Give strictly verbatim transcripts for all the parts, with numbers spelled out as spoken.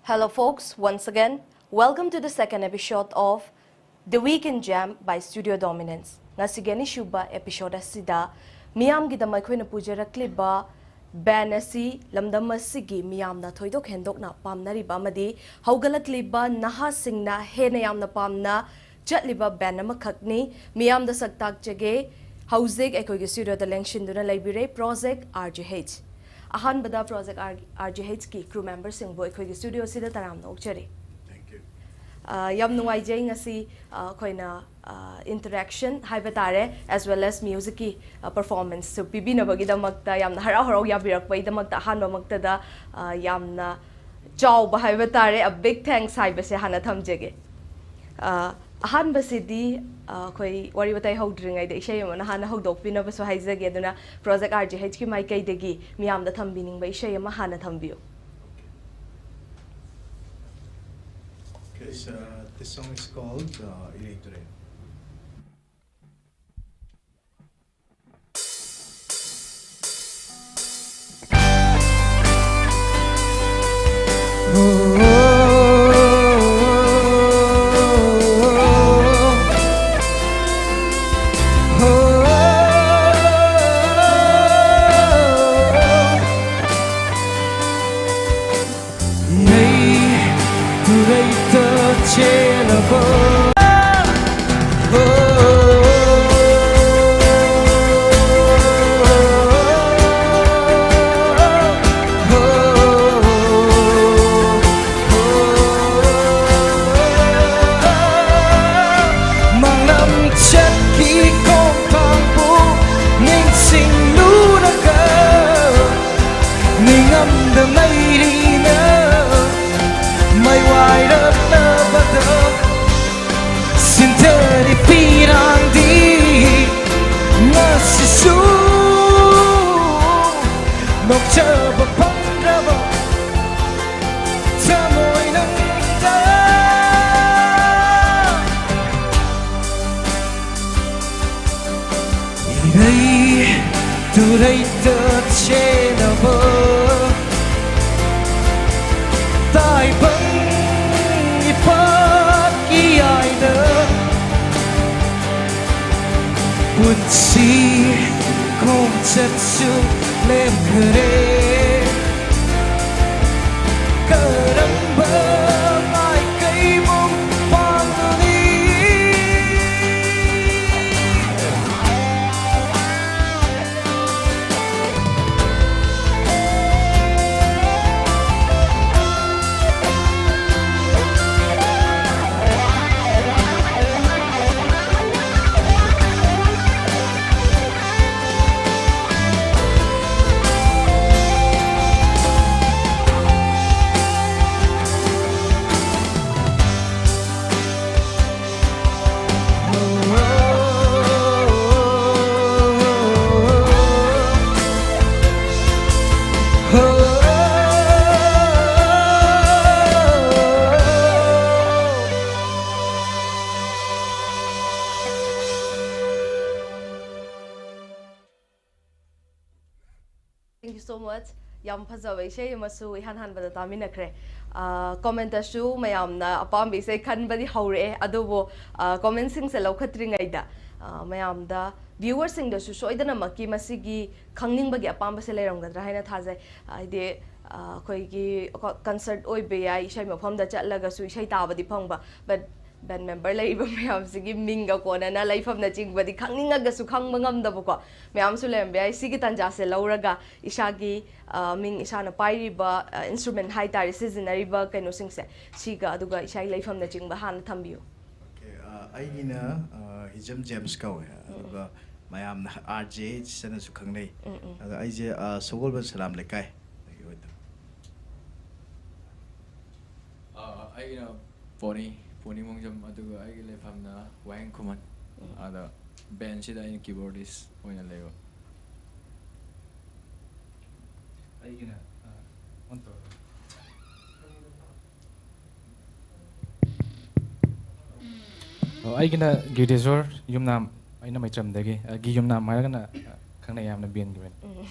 Hello, folks. Once again, welcome to the second episode of The Week in Jam by Studio Dominance. ꯉꯁꯤꯒꯤ ꯑꯅꯤꯁꯨꯕ episode ꯑꯁꯤꯗ ꯃꯤꯌꯥꯝꯒꯤꯗꯃꯛ ꯑꯩꯈꯣꯏꯅ ꯄꯨꯖꯔꯛꯂꯤꯕ band ꯑꯁꯤ ꯂꯝꯗꯝ ꯑꯁꯤꯒꯤ ꯃꯤꯌꯥꯝꯅ ꯊꯣꯏꯗꯣꯛ ꯍꯦꯟꯗꯣꯛꯅ ꯄꯥꯝꯅꯔꯤꯕ ꯑꯃꯗꯤ ꯍꯧꯒꯠꯂꯛꯂꯤꯕ ꯅꯍꯥꯁꯤꯡꯅ ꯍꯦꯟꯅ ꯌꯥꯝꯅ ꯄꯥꯝꯅ ꯆꯠꯂꯤꯕ band ꯑꯃꯈꯛꯅꯤ꯫ ꯃꯤꯌꯥꯝꯗ ꯁꯛ ꯇꯥꯛꯆꯒꯦ꯫ ꯍꯧꯖꯤꯛ ꯑꯩꯈꯣꯏꯒꯤ studioꯗ ꯂꯦꯡꯁꯤꯟꯗꯨꯅ ꯂꯩꯕꯤꯔꯦ Project R G H꯫ ꯑꯍꯥꯟꯕꯗ Project R-, R G Hꯀꯤ crew memberꯁꯤꯡꯕꯨ ꯑꯩꯈꯣꯏꯒꯤ studioꯁꯤꯗ ꯇꯔꯥꯝꯅ ꯑꯣꯛꯆꯔꯤ꯫ Thank you. ꯑ, ꯌꯥꯝ ꯅꯨꯡꯉꯥꯏꯖꯩ ꯉꯁꯤ, ꯑ, ꯑꯩꯈꯣꯏꯅ, ꯑ, interaction ꯍꯥꯏꯕ ꯇꯥꯔꯦ, as well as musicꯀꯤ, ꯑ, performanceꯁꯨ ꯄꯤꯕꯤꯅꯕꯒꯤꯗꯃꯛꯇ ꯌꯥꯝꯅ ꯍꯔꯥꯎ ꯍꯔꯥꯎ ꯌꯥꯕꯤꯔꯛꯄꯒꯤꯗꯃꯛꯇ ꯑꯍꯥꯟꯕꯃꯛꯇꯗ, ꯑ, ꯌꯥꯝꯅ ꯆꯥꯎꯕ ꯍꯥꯏꯕ ꯇꯥꯔꯦ, a big thanks ꯍꯥꯏꯕꯁꯦ ꯍꯥꯟꯅ ꯊꯝꯖꯒꯦ꯫ ꯑ, ꯑꯍꯥꯟꯕꯁꯤꯗꯤ, ꯑ, ꯑꯩꯈꯣꯏ ꯋꯥꯔꯤ ꯋꯥꯇꯥꯏ ꯍꯧꯗ꯭ꯔꯤꯉꯩꯗ ꯏꯁꯩ ꯑꯃꯅ ꯍꯥꯟꯅ ꯍꯧꯗꯣꯛꯄꯤꯅꯕꯁꯨ ꯍꯥꯏꯖꯒꯦ꯫ ꯑꯗꯨꯅ Project R G Hꯀꯤ ꯃꯥꯏꯀꯩꯗꯒꯤ ꯃꯤꯌꯥꯝꯗ ꯊꯝꯕꯤꯅꯤꯡꯕ ꯏꯁꯩ ꯑꯃ ꯍꯥꯟꯅ ꯊꯝꯕꯤꯌꯨ꯫ Okay, so this song is called uh, Irei Turei. Manglam chatki kong pangpu ningsing luna ka. Ningamda mairina mai wairap na bada. Sinteri pirandi masisu nokcha bapandraba. Tamoy nang da. Irai turai ta chenabo. Ta ꯇꯥꯏꯕꯪ ꯏꯄꯥꯛꯀꯤ ꯑꯥꯏꯅ ꯄꯨꯟꯁꯤ ꯈꯣꯡꯆꯠꯁꯨ ꯂꯦꯞꯈ꯭ꯔꯦ꯫ ꯀꯔꯝꯕ ꯃꯥꯏꯀꯩꯕꯨ ꯄꯥꯡꯒꯅꯤ? Thank you so much. ꯌꯥꯝ ꯐꯖꯕ ꯏꯁꯩ ꯑꯃꯁꯨ ꯏꯍꯥꯟ ꯍꯥꯟꯕꯗ ꯇꯥꯃꯤꯟꯅꯈ꯭ꯔꯦ꯫ ꯀꯣꯃꯦꯟꯇꯁꯨ ꯃꯌꯥꯝꯅ ꯑꯄꯥꯝꯕ ꯏꯁꯩ ꯈꯟꯕꯗꯤ ꯍꯧꯔꯛꯑꯦ, ꯑꯗꯨꯕꯨ ꯀꯣꯃꯦꯟꯁꯤꯡꯁꯦ ꯂꯧꯈꯠꯇ꯭ꯔꯤꯉꯩꯗ, ꯑ, ꯃꯌꯥꯝꯗ, ꯚ꯭ꯌꯨꯋꯔꯁꯤꯡꯗꯁꯨ ꯁꯣꯏꯗꯅꯃꯛꯀꯤ ꯃꯁꯤꯒꯤ ꯈꯪꯅꯤꯡꯕꯒꯤ ꯑꯄꯥꯝꯕꯁꯦ ꯂꯩꯔꯝꯒꯗ꯭ꯔꯥ ꯍꯥꯏꯅ ꯊꯥꯖꯩ꯫ ꯑ, ꯍꯥꯏꯗꯤ, ꯑ, ꯑꯩꯈꯣꯏꯒꯤ ꯀꯟꯁꯔꯠ ꯑꯣꯏꯕ ꯌꯥꯏ, ꯏꯁꯩ ꯃꯐꯝꯗ ꯆꯠꯂꯒꯁꯨ ꯏꯁꯩ ꯇꯥꯕꯗꯤ ꯐꯪꯕ, ꯕꯠ ꯕꯦꯟ ꯃꯦꯝꯕꯔ ꯂꯩꯔꯤꯕ ꯃꯌꯥꯝꯁꯤꯒꯤ ꯃꯤꯡꯒ ꯀꯣꯟꯅꯅ ꯂꯩꯐꯝꯅꯆꯤꯡꯕꯗꯤ ꯈꯪꯅꯤꯡꯉꯒꯁꯨ ꯈꯪꯕ ꯉꯝꯗꯕꯀꯣ ꯃꯌꯥꯝꯁꯨ ꯂꯩꯔꯝꯕ ꯌꯥꯏ꯫ ꯁꯤꯒꯤ ꯇꯥꯟꯖꯥꯁꯦ ꯂꯧꯔꯒ ꯏꯁꯥꯒꯤ, ꯑ, ꯃꯤꯡ, ꯏꯁꯥꯅ ꯄꯥꯏꯔꯤꯕ, ꯑ, ꯏꯟꯁꯇ꯭ꯔꯨꯃꯦꯟ ꯍꯥꯏ ꯇꯥꯔꯦ, ꯁꯤꯖꯤꯟꯅꯔꯤꯕ ꯀꯩꯅꯣꯁꯤꯡꯁꯦ, ꯁꯤꯒ ꯑꯗꯨꯒ ꯏꯁꯥꯒꯤ ꯂꯩꯐꯝꯅꯆꯤꯡꯕ ꯍꯥꯟꯅ ꯊꯝꯕꯤꯌꯨ꯫ ꯑꯣꯀꯦ, ꯑ, ꯑꯩꯒꯤꯅ, ꯑ, ꯍꯤꯖꯝ ꯖꯦꯝꯁ ꯀꯧꯋꯦ, ꯎꯝ, ꯎꯝ꯫ ꯑꯗꯨꯒ ꯃꯌꯥꯝꯅ ꯑꯥꯔ ꯖꯦ ꯑꯩꯆ ꯍꯥꯏꯅꯁꯨ ꯈꯪꯅꯩ꯫ ꯎꯝ, ꯎꯝ꯫ ꯑꯗꯣ ꯑꯩꯁꯦ, ꯑ, ꯁꯒꯣꯜꯕꯟ ꯁꯂꯥꯝ ꯂꯩꯀꯥꯏꯗꯒꯤ ꯑꯣꯏꯗꯣꯏꯅꯦ꯫ ꯑ, ꯑꯩꯒꯤꯅ ꯄꯣꯅꯤ, ꯄꯣꯅꯤ ꯃꯣꯡꯖꯝ, ꯑꯗꯨꯒ ꯑꯩꯒꯤ ꯂꯩꯐꯝꯅ ꯋꯥꯍꯦꯡ ꯈꯨꯃꯟ꯫ ꯎꯝ꯫ ꯑꯗ ꯕꯦꯟꯁꯤꯗ ꯑꯩꯅ ꯀꯤꯕꯣꯔꯗꯤꯁ ꯑꯣꯏꯅ ꯂꯩꯕ꯫ ꯑꯩꯒꯤꯅ, ꯑ, ꯑꯣꯟ ꯇꯧꯔꯣ꯫ ꯑꯣ, ꯑꯩꯒꯤꯅ ꯒꯤꯔꯤꯇꯦꯁꯣꯔ ꯌꯨꯝꯅꯥꯝ, ꯑꯩꯅ ꯃꯩꯇ꯭ꯔꯝꯗꯒꯤ꯫ ꯑ, ꯒꯤ ꯌꯨꯝꯅꯥꯝ ꯍꯥꯏꯔꯒꯅ, ꯑ, ꯈꯪꯅꯩ, ꯌꯥꯝꯅ ꯕꯦꯟꯒꯤ ꯑꯣꯏꯅ꯫ ꯎꯝ꯫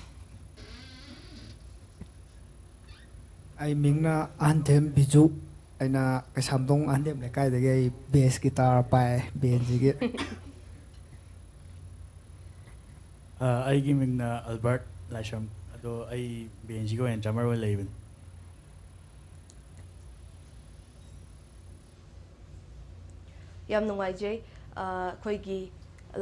ꯑꯩ ꯃꯤꯡꯅ ꯑꯍꯟꯊꯦꯝ ꯕꯤꯖꯨ꯫ ꯑꯩꯅ ꯀꯩꯁꯥꯝꯊꯣꯡ ꯑꯍꯟꯊꯦꯝ ꯂꯩꯀꯥꯏꯗꯒꯤ ꯑꯩ ꯕꯦꯁ ꯒꯤꯇꯥꯔ ꯄꯥꯏ, ꯕꯦꯟꯁꯤꯒꯤ꯫ ꯑ, ꯑꯩꯒꯤ ꯃꯤꯡꯅ ꯑꯜꯕꯔꯠ ꯂꯥꯏꯁ꯭ꯔꯝ꯫ ꯑꯗꯣ ꯑꯩ ꯕꯦꯟꯁꯤꯒꯤ ꯑꯣꯏꯅ ꯗ꯭ꯔꯃꯔ ꯑꯣꯏꯅ ꯂꯩꯕꯅꯤ꯫ ꯌꯥꯝ ꯅꯨꯡꯉꯥꯏꯖꯩ꯫ ꯑ, ꯑꯩꯈꯣꯏꯒꯤ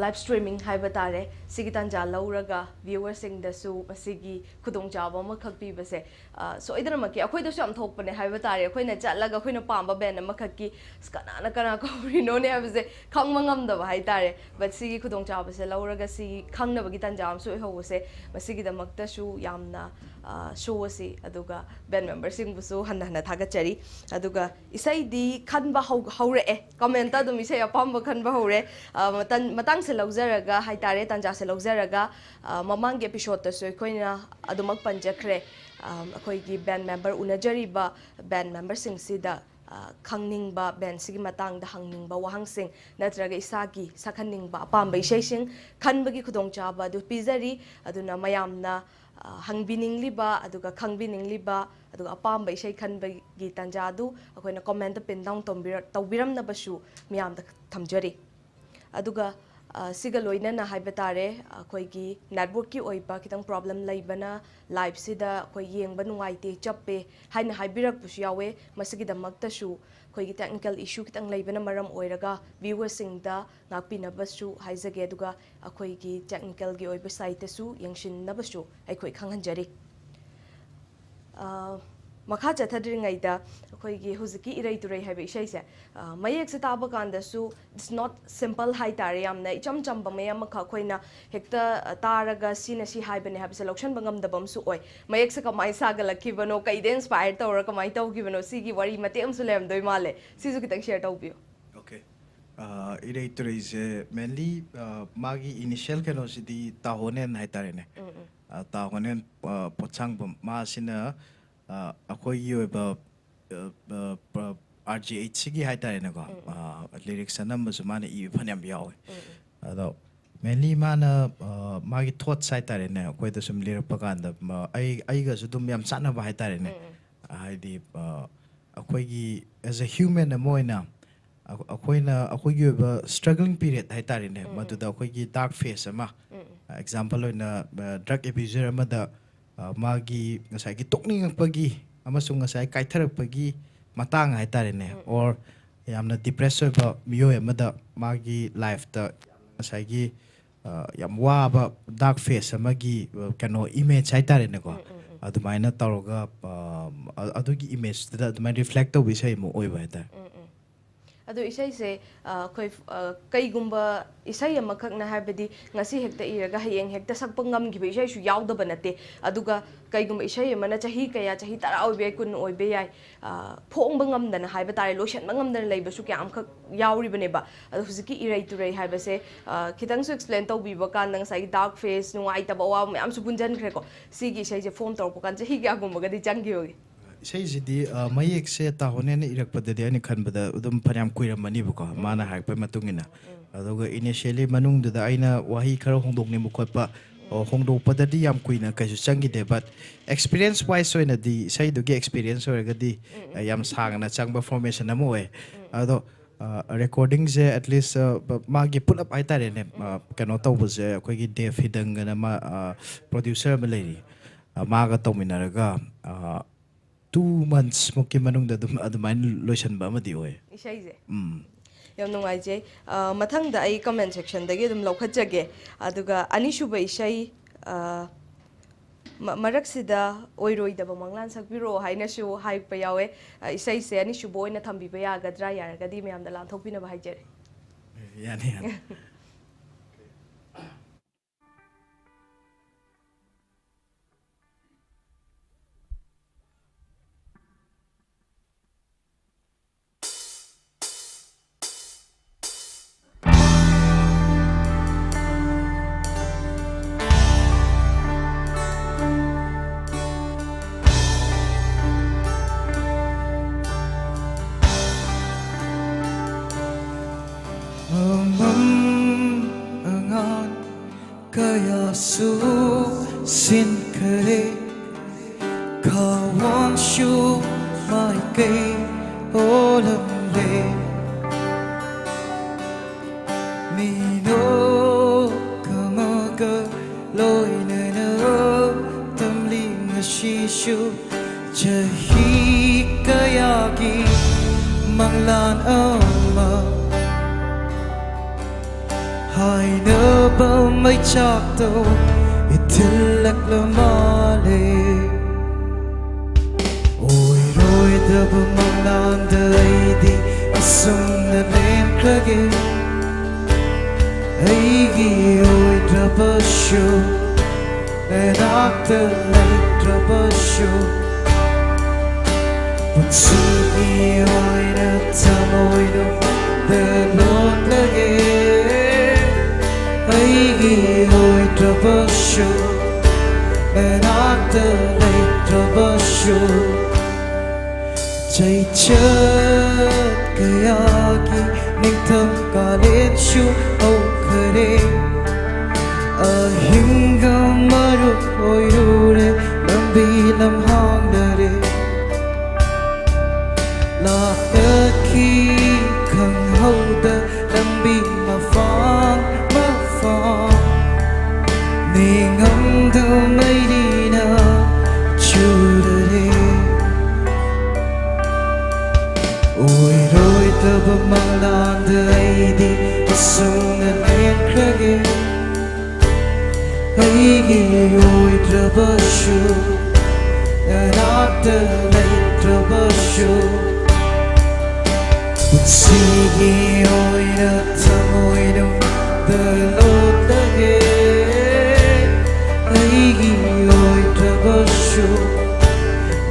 ꯂꯥꯏꯚ ꯁ꯭ꯇ꯭ꯔꯤꯃꯤꯡ ꯍꯥꯏꯕ ꯇꯥꯔꯦ, ꯁꯤꯒꯤ ꯇꯥꯟꯖꯥ ꯂꯧꯔꯒ ꯚ꯭ꯌꯨꯋꯔꯁꯤꯡꯗꯁꯨ ꯃꯁꯤꯒꯤ ꯈꯨꯗꯣꯡꯆꯥꯕ ꯑꯃꯈꯛ ꯄꯤꯕꯁꯦ, ꯑ, ꯁꯣꯏꯗꯅꯃꯛꯀꯤ ꯑꯩꯈꯣꯏꯗꯁꯨ ꯌꯥꯝ ꯊꯣꯛꯄꯅꯦ ꯍꯥꯏꯕ ꯇꯥꯔꯦ꯫ ꯑꯩꯈꯣꯏꯅ ꯆꯠꯂꯒ ꯑꯩꯈꯣꯏꯅ ꯄꯥꯝꯕ ꯕꯦꯟ ꯑꯃꯈꯛꯀꯤ, "ꯑꯁ, ꯀꯅꯥꯅ ꯀꯅꯥ ꯀꯧꯔꯤꯅꯣꯅꯦ?" ꯍꯥꯏꯕꯁꯦ ꯈꯪꯕ ꯉꯝꯗꯕ ꯍꯥꯏ ꯇꯥꯔꯦ꯫ ꯕꯠ ꯁꯤꯒꯤ ꯈꯨꯗꯣꯡꯆꯥꯕꯁꯦ ꯂꯧꯔꯒ ꯁꯤ ꯈꯪꯅꯕꯒꯤ ꯇꯥꯟꯖꯥ ꯑꯃꯁꯨ ꯑꯣꯏꯍꯧꯕꯁꯦ, ꯃꯁꯤꯒꯤꯗꯃꯛꯇꯁꯨ ꯌꯥꯝꯅ, ꯑ, ꯁꯣ ꯑꯁꯤ ꯑꯗꯨꯒ ꯕꯦꯟ ꯃꯦꯝꯕꯔꯁꯤꯡꯕꯨꯁꯨ ꯍꯟꯅ ꯍꯟꯅ ꯊꯥꯒꯠꯆꯔꯤ꯫ ꯑꯗꯨꯒ ꯏꯁꯩꯗꯤ ꯈꯟꯕ ꯍꯧ-, ꯍꯧꯔꯛꯑꯦ꯫ ꯀꯃꯦꯟꯇ ꯑꯗꯨꯝ ꯏꯁꯩ ꯑꯄꯥꯝꯕ ꯈꯟꯕ ꯍꯧꯔꯦ꯫ ꯑ, ꯃꯇꯟ-, ꯃꯇꯥꯡꯁꯦ ꯂꯧꯖꯔꯒ ꯍꯥꯏ ꯇꯥꯔꯦ, ꯇꯥꯟꯖꯥꯁꯦ ꯂꯧꯖꯔꯒ, ꯑ, ꯃꯃꯥꯡꯒꯤ ꯑꯦꯄꯤꯁꯣꯗꯇꯁꯨ ꯑꯩꯈꯣꯏꯅ ꯑꯗꯨꯃꯛ ꯄꯟꯖꯈ꯭ꯔꯦ꯫ ꯑ, ꯑꯩꯈꯣꯏꯒꯤ ꯕꯦꯟ ꯃꯦꯝꯕꯔ ꯎꯅꯖꯔꯤꯕ ꯕꯦꯟ ꯃꯦꯝꯕꯔꯁꯤꯡꯁꯤꯗ, ꯑ, ꯈꯪꯅꯤꯡꯕ, ꯕꯦꯟꯁꯤꯒꯤ ꯃꯇꯥꯡꯗ ꯍꯪꯅꯤꯡꯕ ꯋꯥꯍꯪꯁꯤꯡ ꯅꯠꯇ꯭ꯔꯒ ꯏꯁꯥꯒꯤ ꯁꯛꯍꯟꯅꯤꯡꯕ ꯑꯄꯥꯝꯕ ꯏꯁꯩꯁꯤꯡ ꯈꯟꯕꯒꯤ ꯈꯨꯗꯣꯡꯆꯥꯕ ꯑꯗꯨ ꯄꯤꯖꯔꯤ꯫ ꯑꯗꯨꯅ ꯃꯌꯥꯝꯅ, ꯑ, ꯍꯪꯕꯤꯅꯤꯡꯂꯤꯕ ꯑꯗꯨꯒ ꯈꯪꯕꯤꯅꯤꯡꯂꯤꯕ ꯑꯗꯨꯒ ꯑꯄꯥꯝꯕ ꯏꯁꯩ ꯈꯟꯕꯒꯤ ꯇꯥꯟꯖꯥ ꯑꯗꯨ ꯑꯩꯈꯣꯏꯅ ꯀꯃꯦꯟꯇ ꯄꯤꯟ ꯗꯥꯎꯟ ꯇꯧꯕꯤꯔ-, ꯇꯧꯕꯤꯔꯝꯅꯕꯁꯨ ꯃꯤꯌꯥꯝꯗ ꯊꯝꯖꯔꯤ꯫ ꯑꯗꯨꯒ, ꯑ, ꯁꯤꯒ ꯂꯣꯏꯅꯅ ꯍꯥꯏꯕ ꯇꯥꯔꯦ, ꯑꯩꯈꯣꯏꯒꯤ ꯅꯦꯠꯋꯔꯛꯀꯤ ꯑꯣꯏꯕ ꯈꯤꯇꯪ ꯄ꯭ꯔꯣꯕ꯭ꯂꯦꯝ ꯂꯩꯕꯅ ꯂꯥꯏꯚꯁꯤꯗ ꯑꯩꯈꯣꯏ ꯌꯦꯡꯕ ꯅꯨꯡꯉꯥꯏꯇꯦ, ꯆꯞꯄꯦ ꯍꯥꯏꯅ ꯍꯥꯏꯕꯤꯔꯛꯄꯁꯨ ꯌꯥꯎꯋꯦ꯫ ꯃꯁꯤꯒꯤꯗꯃꯛꯇꯁꯨ ꯑꯩꯈꯣꯏꯒꯤ ꯇꯦꯛꯅꯤꯀꯦꯜ ꯏꯁꯨ ꯈꯤꯇꯪ ꯂꯩꯕꯅ ꯃꯔꯝ ꯑꯣꯏꯔꯒ ꯚ꯭ꯌꯨꯋꯔꯁꯤꯡꯗ ꯉꯥꯛꯄꯤꯅꯕꯁꯨ ꯍꯥꯏꯖꯒꯦ꯫ ꯑꯗꯨꯒ ꯑꯩꯈꯣꯏꯒꯤ ꯇꯦꯛꯅꯤꯀꯦꯜꯒꯤ ꯑꯣꯏꯕ ꯁꯥꯏꯠꯇꯁꯨ ꯌꯦꯡꯁꯤꯟꯅꯕꯁꯨ ꯑꯩꯈꯣꯏ ꯈꯪꯍꯟꯖꯔꯤ꯫ ꯑ, ꯃꯈꯥ ꯆꯠꯊꯗ꯭ꯔꯤꯉꯩꯗ ꯑꯩꯈꯣꯏꯒꯤ ꯍꯧꯖꯤꯛꯀꯤ ꯏꯔꯩ ꯇꯨꯔꯩ ꯍꯥꯏꯕ ꯏꯁꯩꯁꯦ, ꯑ, ꯃꯌꯦꯛꯁꯦ ꯇꯥꯕ ꯀꯥꯟꯗꯁꯨ it's not simple ꯍꯥꯏ ꯇꯥꯔꯦ, ꯌꯥꯝꯅ ꯏꯆꯝ ꯆꯝꯕ ꯃꯌꯥꯝ ꯑꯃꯈꯛ ꯑꯩꯈꯣꯏꯅ ꯍꯦꯛꯇ, ꯑ, ꯇꯥꯔꯒ ꯁꯤꯅ ꯁꯤ ꯍꯥꯏꯕꯅꯦ ꯍꯥꯏꯕꯁꯦ ꯂꯧꯁꯟꯕ ꯉꯝꯗꯕ ꯑꯃꯁꯨ ꯑꯣꯏ꯫ ꯃꯌꯦꯛꯁꯦ ꯀꯃꯥꯏꯅ ꯁꯥꯒꯠꯂꯛꯈꯤꯕꯅꯣ, ꯀꯩꯗ ꯏꯟꯁꯄꯥꯌꯔ ꯇꯧꯔ ꯀꯃꯥꯏꯅ ꯇꯧꯈꯤꯕꯅꯣ, ꯁꯤꯒꯤ ꯋꯥꯔꯤ ꯃꯇꯦꯛ ꯑꯃꯁꯨ ꯂꯩꯔꯝꯗꯣꯏ ꯃꯥꯜꯂꯦ, ꯁꯤꯁꯨ ꯈꯤꯇꯪ ꯁꯤꯌꯔ ꯇꯧꯕꯤꯌꯨ꯫ ꯑꯣꯀꯦ꯫ ꯑ, ꯏꯔꯩ ꯇꯨꯔꯩꯁꯦ ꯃꯦꯟꯂꯤ ꯃꯥꯒꯤ ꯏꯅꯤꯁꯤꯌꯦꯜ ꯀꯩꯅꯣꯁꯤꯗꯤ ꯇꯥꯍꯣꯅꯦꯟ ꯍꯥꯏꯇꯥꯔꯦꯅꯦ꯫ ꯑ, ꯇꯥꯍꯣꯅꯦꯟ, ꯑ, ꯄꯣꯠꯁꯥꯡꯕꯝ ꯃꯥꯁꯤꯅ, ꯑ, ꯑꯩꯈꯣꯏꯒꯤ ꯑꯣꯏꯕ, ꯑ, ꯑ, ꯄ-, ꯑꯥꯔ ꯖꯤ ꯑꯩꯆ ꯁꯤꯒꯤ ꯍꯥꯏꯇꯥꯔꯦꯅꯦꯀꯣ, ꯑ, ꯂꯤꯔꯤꯛꯁ ꯑꯅꯝꯕꯁꯨ ꯃꯥꯅ ꯏꯕ ꯐꯅꯌꯥꯝ ꯌꯥꯎꯋꯦ꯫ ꯑꯗꯣ ꯃꯦꯟꯂꯤ ꯃꯥꯅ, ꯑ, ꯃꯥꯒꯤ ꯊꯣꯠꯁ ꯍꯥꯏꯇꯥꯔꯦꯅꯦ, ꯑꯩꯈꯣꯏꯗ ꯁꯨꯝ ꯂꯤꯔꯛꯄ ꯀꯥꯟꯗ, ꯃ-, ꯑꯩ, ꯑꯩꯒꯁꯨ ꯑꯗꯨꯝ ꯌꯥꯝ ꯆꯥꯟꯅꯕ ꯍꯥꯏꯇꯥꯔꯦꯅꯦ꯫ ꯍꯥꯏꯗꯤ ꯑ, ꯑꯩꯈꯣꯏꯒꯤ as a human ꯑꯃ ꯑꯣꯏꯅ ꯑꯩꯈꯣꯏꯅ ꯑꯩꯈꯣꯏꯒꯤ ꯑꯣꯏꯕ struggling period ꯍꯥꯏꯇꯥꯔꯦꯅꯦ, ꯃꯗꯨꯗ ꯑꯩꯈꯣꯏꯒꯤ dark phase ꯑꯃ, example ꯑꯣꯏꯅ drug abuser ꯑꯃꯗ ꯃꯥꯒꯤ ꯉꯁꯥꯏꯒꯤ ꯇꯣꯛꯅꯤꯡꯉꯛꯄꯒꯤ ꯑꯃꯁꯨꯡ ꯉꯁꯥꯏ ꯀꯥꯏꯊꯔꯛꯄꯒꯤ ꯃꯇꯥꯡ ꯍꯥꯏꯇꯥꯔꯦꯅꯦ, or ꯌꯥꯝꯅ depress ꯑꯣꯏꯕ ꯃꯤꯑꯣꯏ ꯑꯃꯗ ꯃꯥꯒꯤ life ꯇ ꯉꯁꯥꯏꯒꯤ ꯌꯥꯝ ꯋꯥꯕ dark phase ꯑꯃꯒꯤ ꯀꯩꯅꯣ image ꯍꯥꯏꯇꯥꯔꯦꯅꯦꯀꯣ, ꯑꯗꯨꯃꯥꯏꯅ ꯇꯧꯔꯒ ꯑꯗꯨꯒꯤ image ꯇꯨꯗ ꯑꯗꯨꯃꯥꯏꯅ reflect ꯇꯧꯕ ꯏꯁꯩ ꯑꯃ ꯑꯣꯏꯕ ꯍꯥꯏꯇꯥꯔꯦ꯫ ꯑꯗꯣ ꯏꯁꯩꯁꯦ ꯑꯩꯈꯣꯏ ꯀꯩꯒꯨꯝꯕ ꯏꯁꯩ ꯑꯃꯈꯛꯅ, ꯍꯥꯏꯕꯗꯤ ꯉꯁꯤ ꯍꯦꯛꯇ ꯏꯔꯒ ꯍꯌꯦꯡ ꯍꯦꯛꯇ ꯁꯛꯄ ꯉꯝꯈꯤꯕ ꯏꯁꯩꯁꯨ ꯌꯥꯎꯗꯕ ꯅꯠꯇꯦ꯫ ꯑꯗꯨꯒ ꯀꯩꯒꯨꯝꯕ ꯏꯁꯩ ꯑꯃꯅ ꯆꯍꯤ ꯀꯌꯥ, ꯆꯍꯤ ꯇꯔꯥ ꯑꯣꯏꯕ ꯌꯥꯏ, ꯀꯨꯟ ꯑꯣꯏꯕ ꯌꯥꯏ, ꯐꯣꯡꯕ ꯉꯝꯗꯅ ꯍꯥꯏꯕ ꯇꯥꯔꯦ, ꯂꯣꯏꯁꯤꯟꯕ ꯉꯝꯗꯅ ꯂꯩꯕꯁꯨ ꯀꯌꯥ ꯑꯃꯈꯛ ꯌꯥꯎꯔꯤꯕꯅꯦꯕ꯫ ꯑꯗꯣ ꯍꯧꯖꯤꯛꯀꯤ ꯏꯔꯩ ꯇꯨꯔꯩ ꯍꯥꯏꯕꯁꯦ ꯈꯤꯇꯪꯁꯨ explain ꯇꯧꯕꯤꯕ ꯀꯥꯟꯗ, ꯉꯁꯥꯏꯒꯤ dark phase, ꯅꯨꯡꯉꯥꯏꯇꯕ, ꯑꯋꯥꯕ ꯃꯌꯥꯝꯁꯨ ꯄꯨꯟꯁꯤꯟꯈ꯭ꯔꯦꯀꯣ꯫ ꯁꯤꯒꯤ ꯏꯁꯩꯁꯦ form ꯇꯧꯔꯛꯄ ꯀꯥꯟꯗ ꯆꯍꯤ ꯀꯌꯥꯒꯨꯝꯕꯒꯗꯤ ꯆꯪꯈꯤꯕꯒꯦ? ꯏꯁꯩꯁꯤꯗꯤ ꯃꯌꯦꯛꯁꯦ ꯇꯥꯍꯣꯅꯦꯅ ꯏꯔꯛꯄꯗꯗꯤ ꯑꯩꯅ ꯈꯟꯕꯗ ꯑꯗꯨꯝ ꯐꯅꯌꯥꯝ ꯀꯨꯏꯔꯝꯃꯅꯤꯕꯀꯣ, ꯃꯥꯅ ꯍꯥꯏꯔꯛꯄꯒꯤ ꯃꯇꯨꯡ ꯏꯟꯅ꯫ ꯑꯗꯨꯒ initially ꯃꯅꯨꯡꯗꯨꯗ ꯑꯩꯅ ꯋꯥꯍꯩ ꯈꯔ ꯍꯣꯡꯗꯣꯛꯅꯤꯡꯕ ꯈꯣꯠꯄ, ꯍꯣꯡꯗꯣꯛꯄꯗꯗꯤ ꯌꯥꯝ ꯀꯨꯏꯅ ꯀꯩꯁꯨ ꯆꯪꯈꯤꯗꯦ, but experience wise ꯑꯣꯏꯅꯗꯤ, ꯏꯁꯩꯗꯨꯒꯤ experience ꯑꯣꯏꯔꯒꯗꯤ ꯌꯥꯝ ꯁꯥꯡꯅ ꯆꯪꯕ formation ꯑꯃ ꯑꯣꯏ꯫ ꯑꯗꯣ recording ꯁꯦ at least ꯃꯥꯒꯤ ꯄꯨꯂꯞ ꯍꯥꯏꯇꯥꯔꯦꯅꯦ, ꯀꯩꯅꯣ ꯇꯧꯕꯁꯦ ꯑꯩꯈꯣꯏꯒꯤ ꯗꯦꯕ ꯍꯤꯗꯪꯒꯅ ꯃꯥ producer ꯑꯃ ꯂꯩꯔꯤ, ꯃꯥꯒ ꯇꯧꯃꯤꯟꯅꯔꯒ two months ꯃꯨꯛꯀꯤ ꯃꯅꯨꯡꯗ ꯑꯗꯨꯝ ꯑꯗꯨꯃꯥꯏꯅ ꯂꯣꯏꯁꯤꯟꯕ ꯑꯃꯗꯤ ꯑꯣꯏ꯫ ꯏꯁꯩꯁꯦ? ꯎꯝ꯫ ꯌꯥꯝ ꯅꯨꯡꯉꯥꯏꯖꯩ꯫ ꯃꯊꯪꯗ ꯑꯩ comment section ꯗꯒꯤ ꯑꯗꯨꯝ ꯂꯧꯈꯠꯆꯒꯦ꯫ ꯑꯗꯨꯒ ꯑꯅꯤꯁꯨꯕ ꯏꯁꯩ, ꯃꯔꯛꯁꯤꯗ ꯑꯣꯏꯔꯣꯏꯗꯕ ꯃꯪꯂꯥꯟ ꯁꯛꯄꯤꯔꯛꯑꯣ ꯍꯥꯏꯅꯁꯨ ꯍꯥꯏꯔꯛꯄ ꯌꯥꯎꯋꯦ꯫ ꯏꯁꯩꯁꯦ ꯑꯅꯤꯁꯨꯕ ꯑꯣꯏꯅ ꯊꯝꯕꯤꯕ ꯌꯥꯒꯗ꯭ꯔꯥ? ꯌꯥꯔꯒꯗꯤ ꯃꯌꯥꯝꯗ ꯂꯥꯟꯊꯣꯛꯄꯤꯅꯕ ꯍꯥꯏꯖꯔꯤ꯫ ꯌꯥꯅꯤ, ꯌꯥꯅꯤ꯫ ꯑꯃꯝ ꯑꯉꯥꯟ ꯀꯌꯥꯁꯨ ꯁꯤꯟꯈ꯭ꯔꯦ, ꯈꯥꯋꯥꯡꯁꯨ ꯃꯥꯏꯀꯩ ꯑꯣꯜꯂꯝꯂꯦ꯫ ꯃꯤꯅꯣꯛ ꯑꯃꯒ ꯂꯣꯏꯅꯅ ꯇꯝꯂꯤ ꯉꯁꯤꯁꯨ꯫ ꯆꯍꯤ ꯀꯌꯥꯒꯤ ꯃꯪꯂꯥꯟ ꯑꯃ ꯍꯥꯏꯅꯕ ꯃꯩꯆꯥꯛꯇꯣ ꯏꯊꯤꯜꯂꯛꯂ ꯃꯥꯜꯂꯦ꯫ ꯑꯣꯏꯔꯣꯏꯗꯕ ꯃꯪꯂꯥꯟꯗ ꯑꯩꯗꯤ ꯑꯁꯨꯝꯅ ꯂꯦꯟꯈ꯭ꯔꯒꯦ꯫ ꯑꯩꯒꯤ ꯑꯣꯏꯗ꯭ꯔꯕꯁꯨ, ꯅꯅꯥꯛꯇ ꯂꯩꯇ꯭ꯔꯕꯁꯨ, ꯄꯨꯟꯁꯤꯒꯤ ꯑꯣꯏꯅ ꯊꯃꯣꯏꯅꯨꯡꯗ ꯂꯣꯠꯂꯒꯦ꯫ ꯑꯩꯒꯤ ꯑꯣꯏꯗ꯭ꯔꯕꯁꯨ, ꯅꯅꯥꯛꯇ ꯂꯩꯇ꯭ꯔꯕꯁꯨ, ꯆꯩꯆꯠ ꯀꯌꯥꯒꯤ ꯅꯤꯡꯊꯝ ꯀꯥꯂꯦꯟꯁꯨ ꯍꯧꯈꯔꯦ꯫ ꯑꯍꯤꯡꯒ ꯃꯔꯨꯞ ꯑꯣꯏꯔꯨꯔꯦ, ꯂꯝꯕꯤ ꯂꯝꯍꯥꯡꯗꯔꯦ꯫ ꯂꯥꯞꯅꯈꯤ ꯈꯪꯍꯧꯗ ꯂꯝꯕꯤ ꯃꯐꯝ ꯃꯐꯝ, ꯅꯤꯡꯉꯝꯗ ꯃꯩꯔꯤꯅ ꯆꯨꯔꯔꯦ꯫ ꯑꯣꯏꯔꯣꯏꯗꯕ ꯃꯪꯂꯥꯟꯗ ꯑꯩꯗꯤ ꯑꯁꯨꯝꯅ ꯂꯦꯟꯈ꯭ꯔꯒꯦ꯫ ꯑꯩꯒꯤ ꯑꯣꯏꯗ꯭ꯔꯕꯁꯨ, ꯅꯅꯥꯛꯇ ꯂꯩꯇ꯭ꯔꯕꯁꯨ, ꯄꯨꯟꯁꯤꯒꯤ ꯑꯣꯏꯅ ꯊꯃꯣꯏꯅꯨꯡꯗ ꯂꯣꯠꯂꯒꯦ꯫ ꯑꯩꯒꯤ ꯑꯣꯏꯗ꯭ꯔꯕꯁꯨ,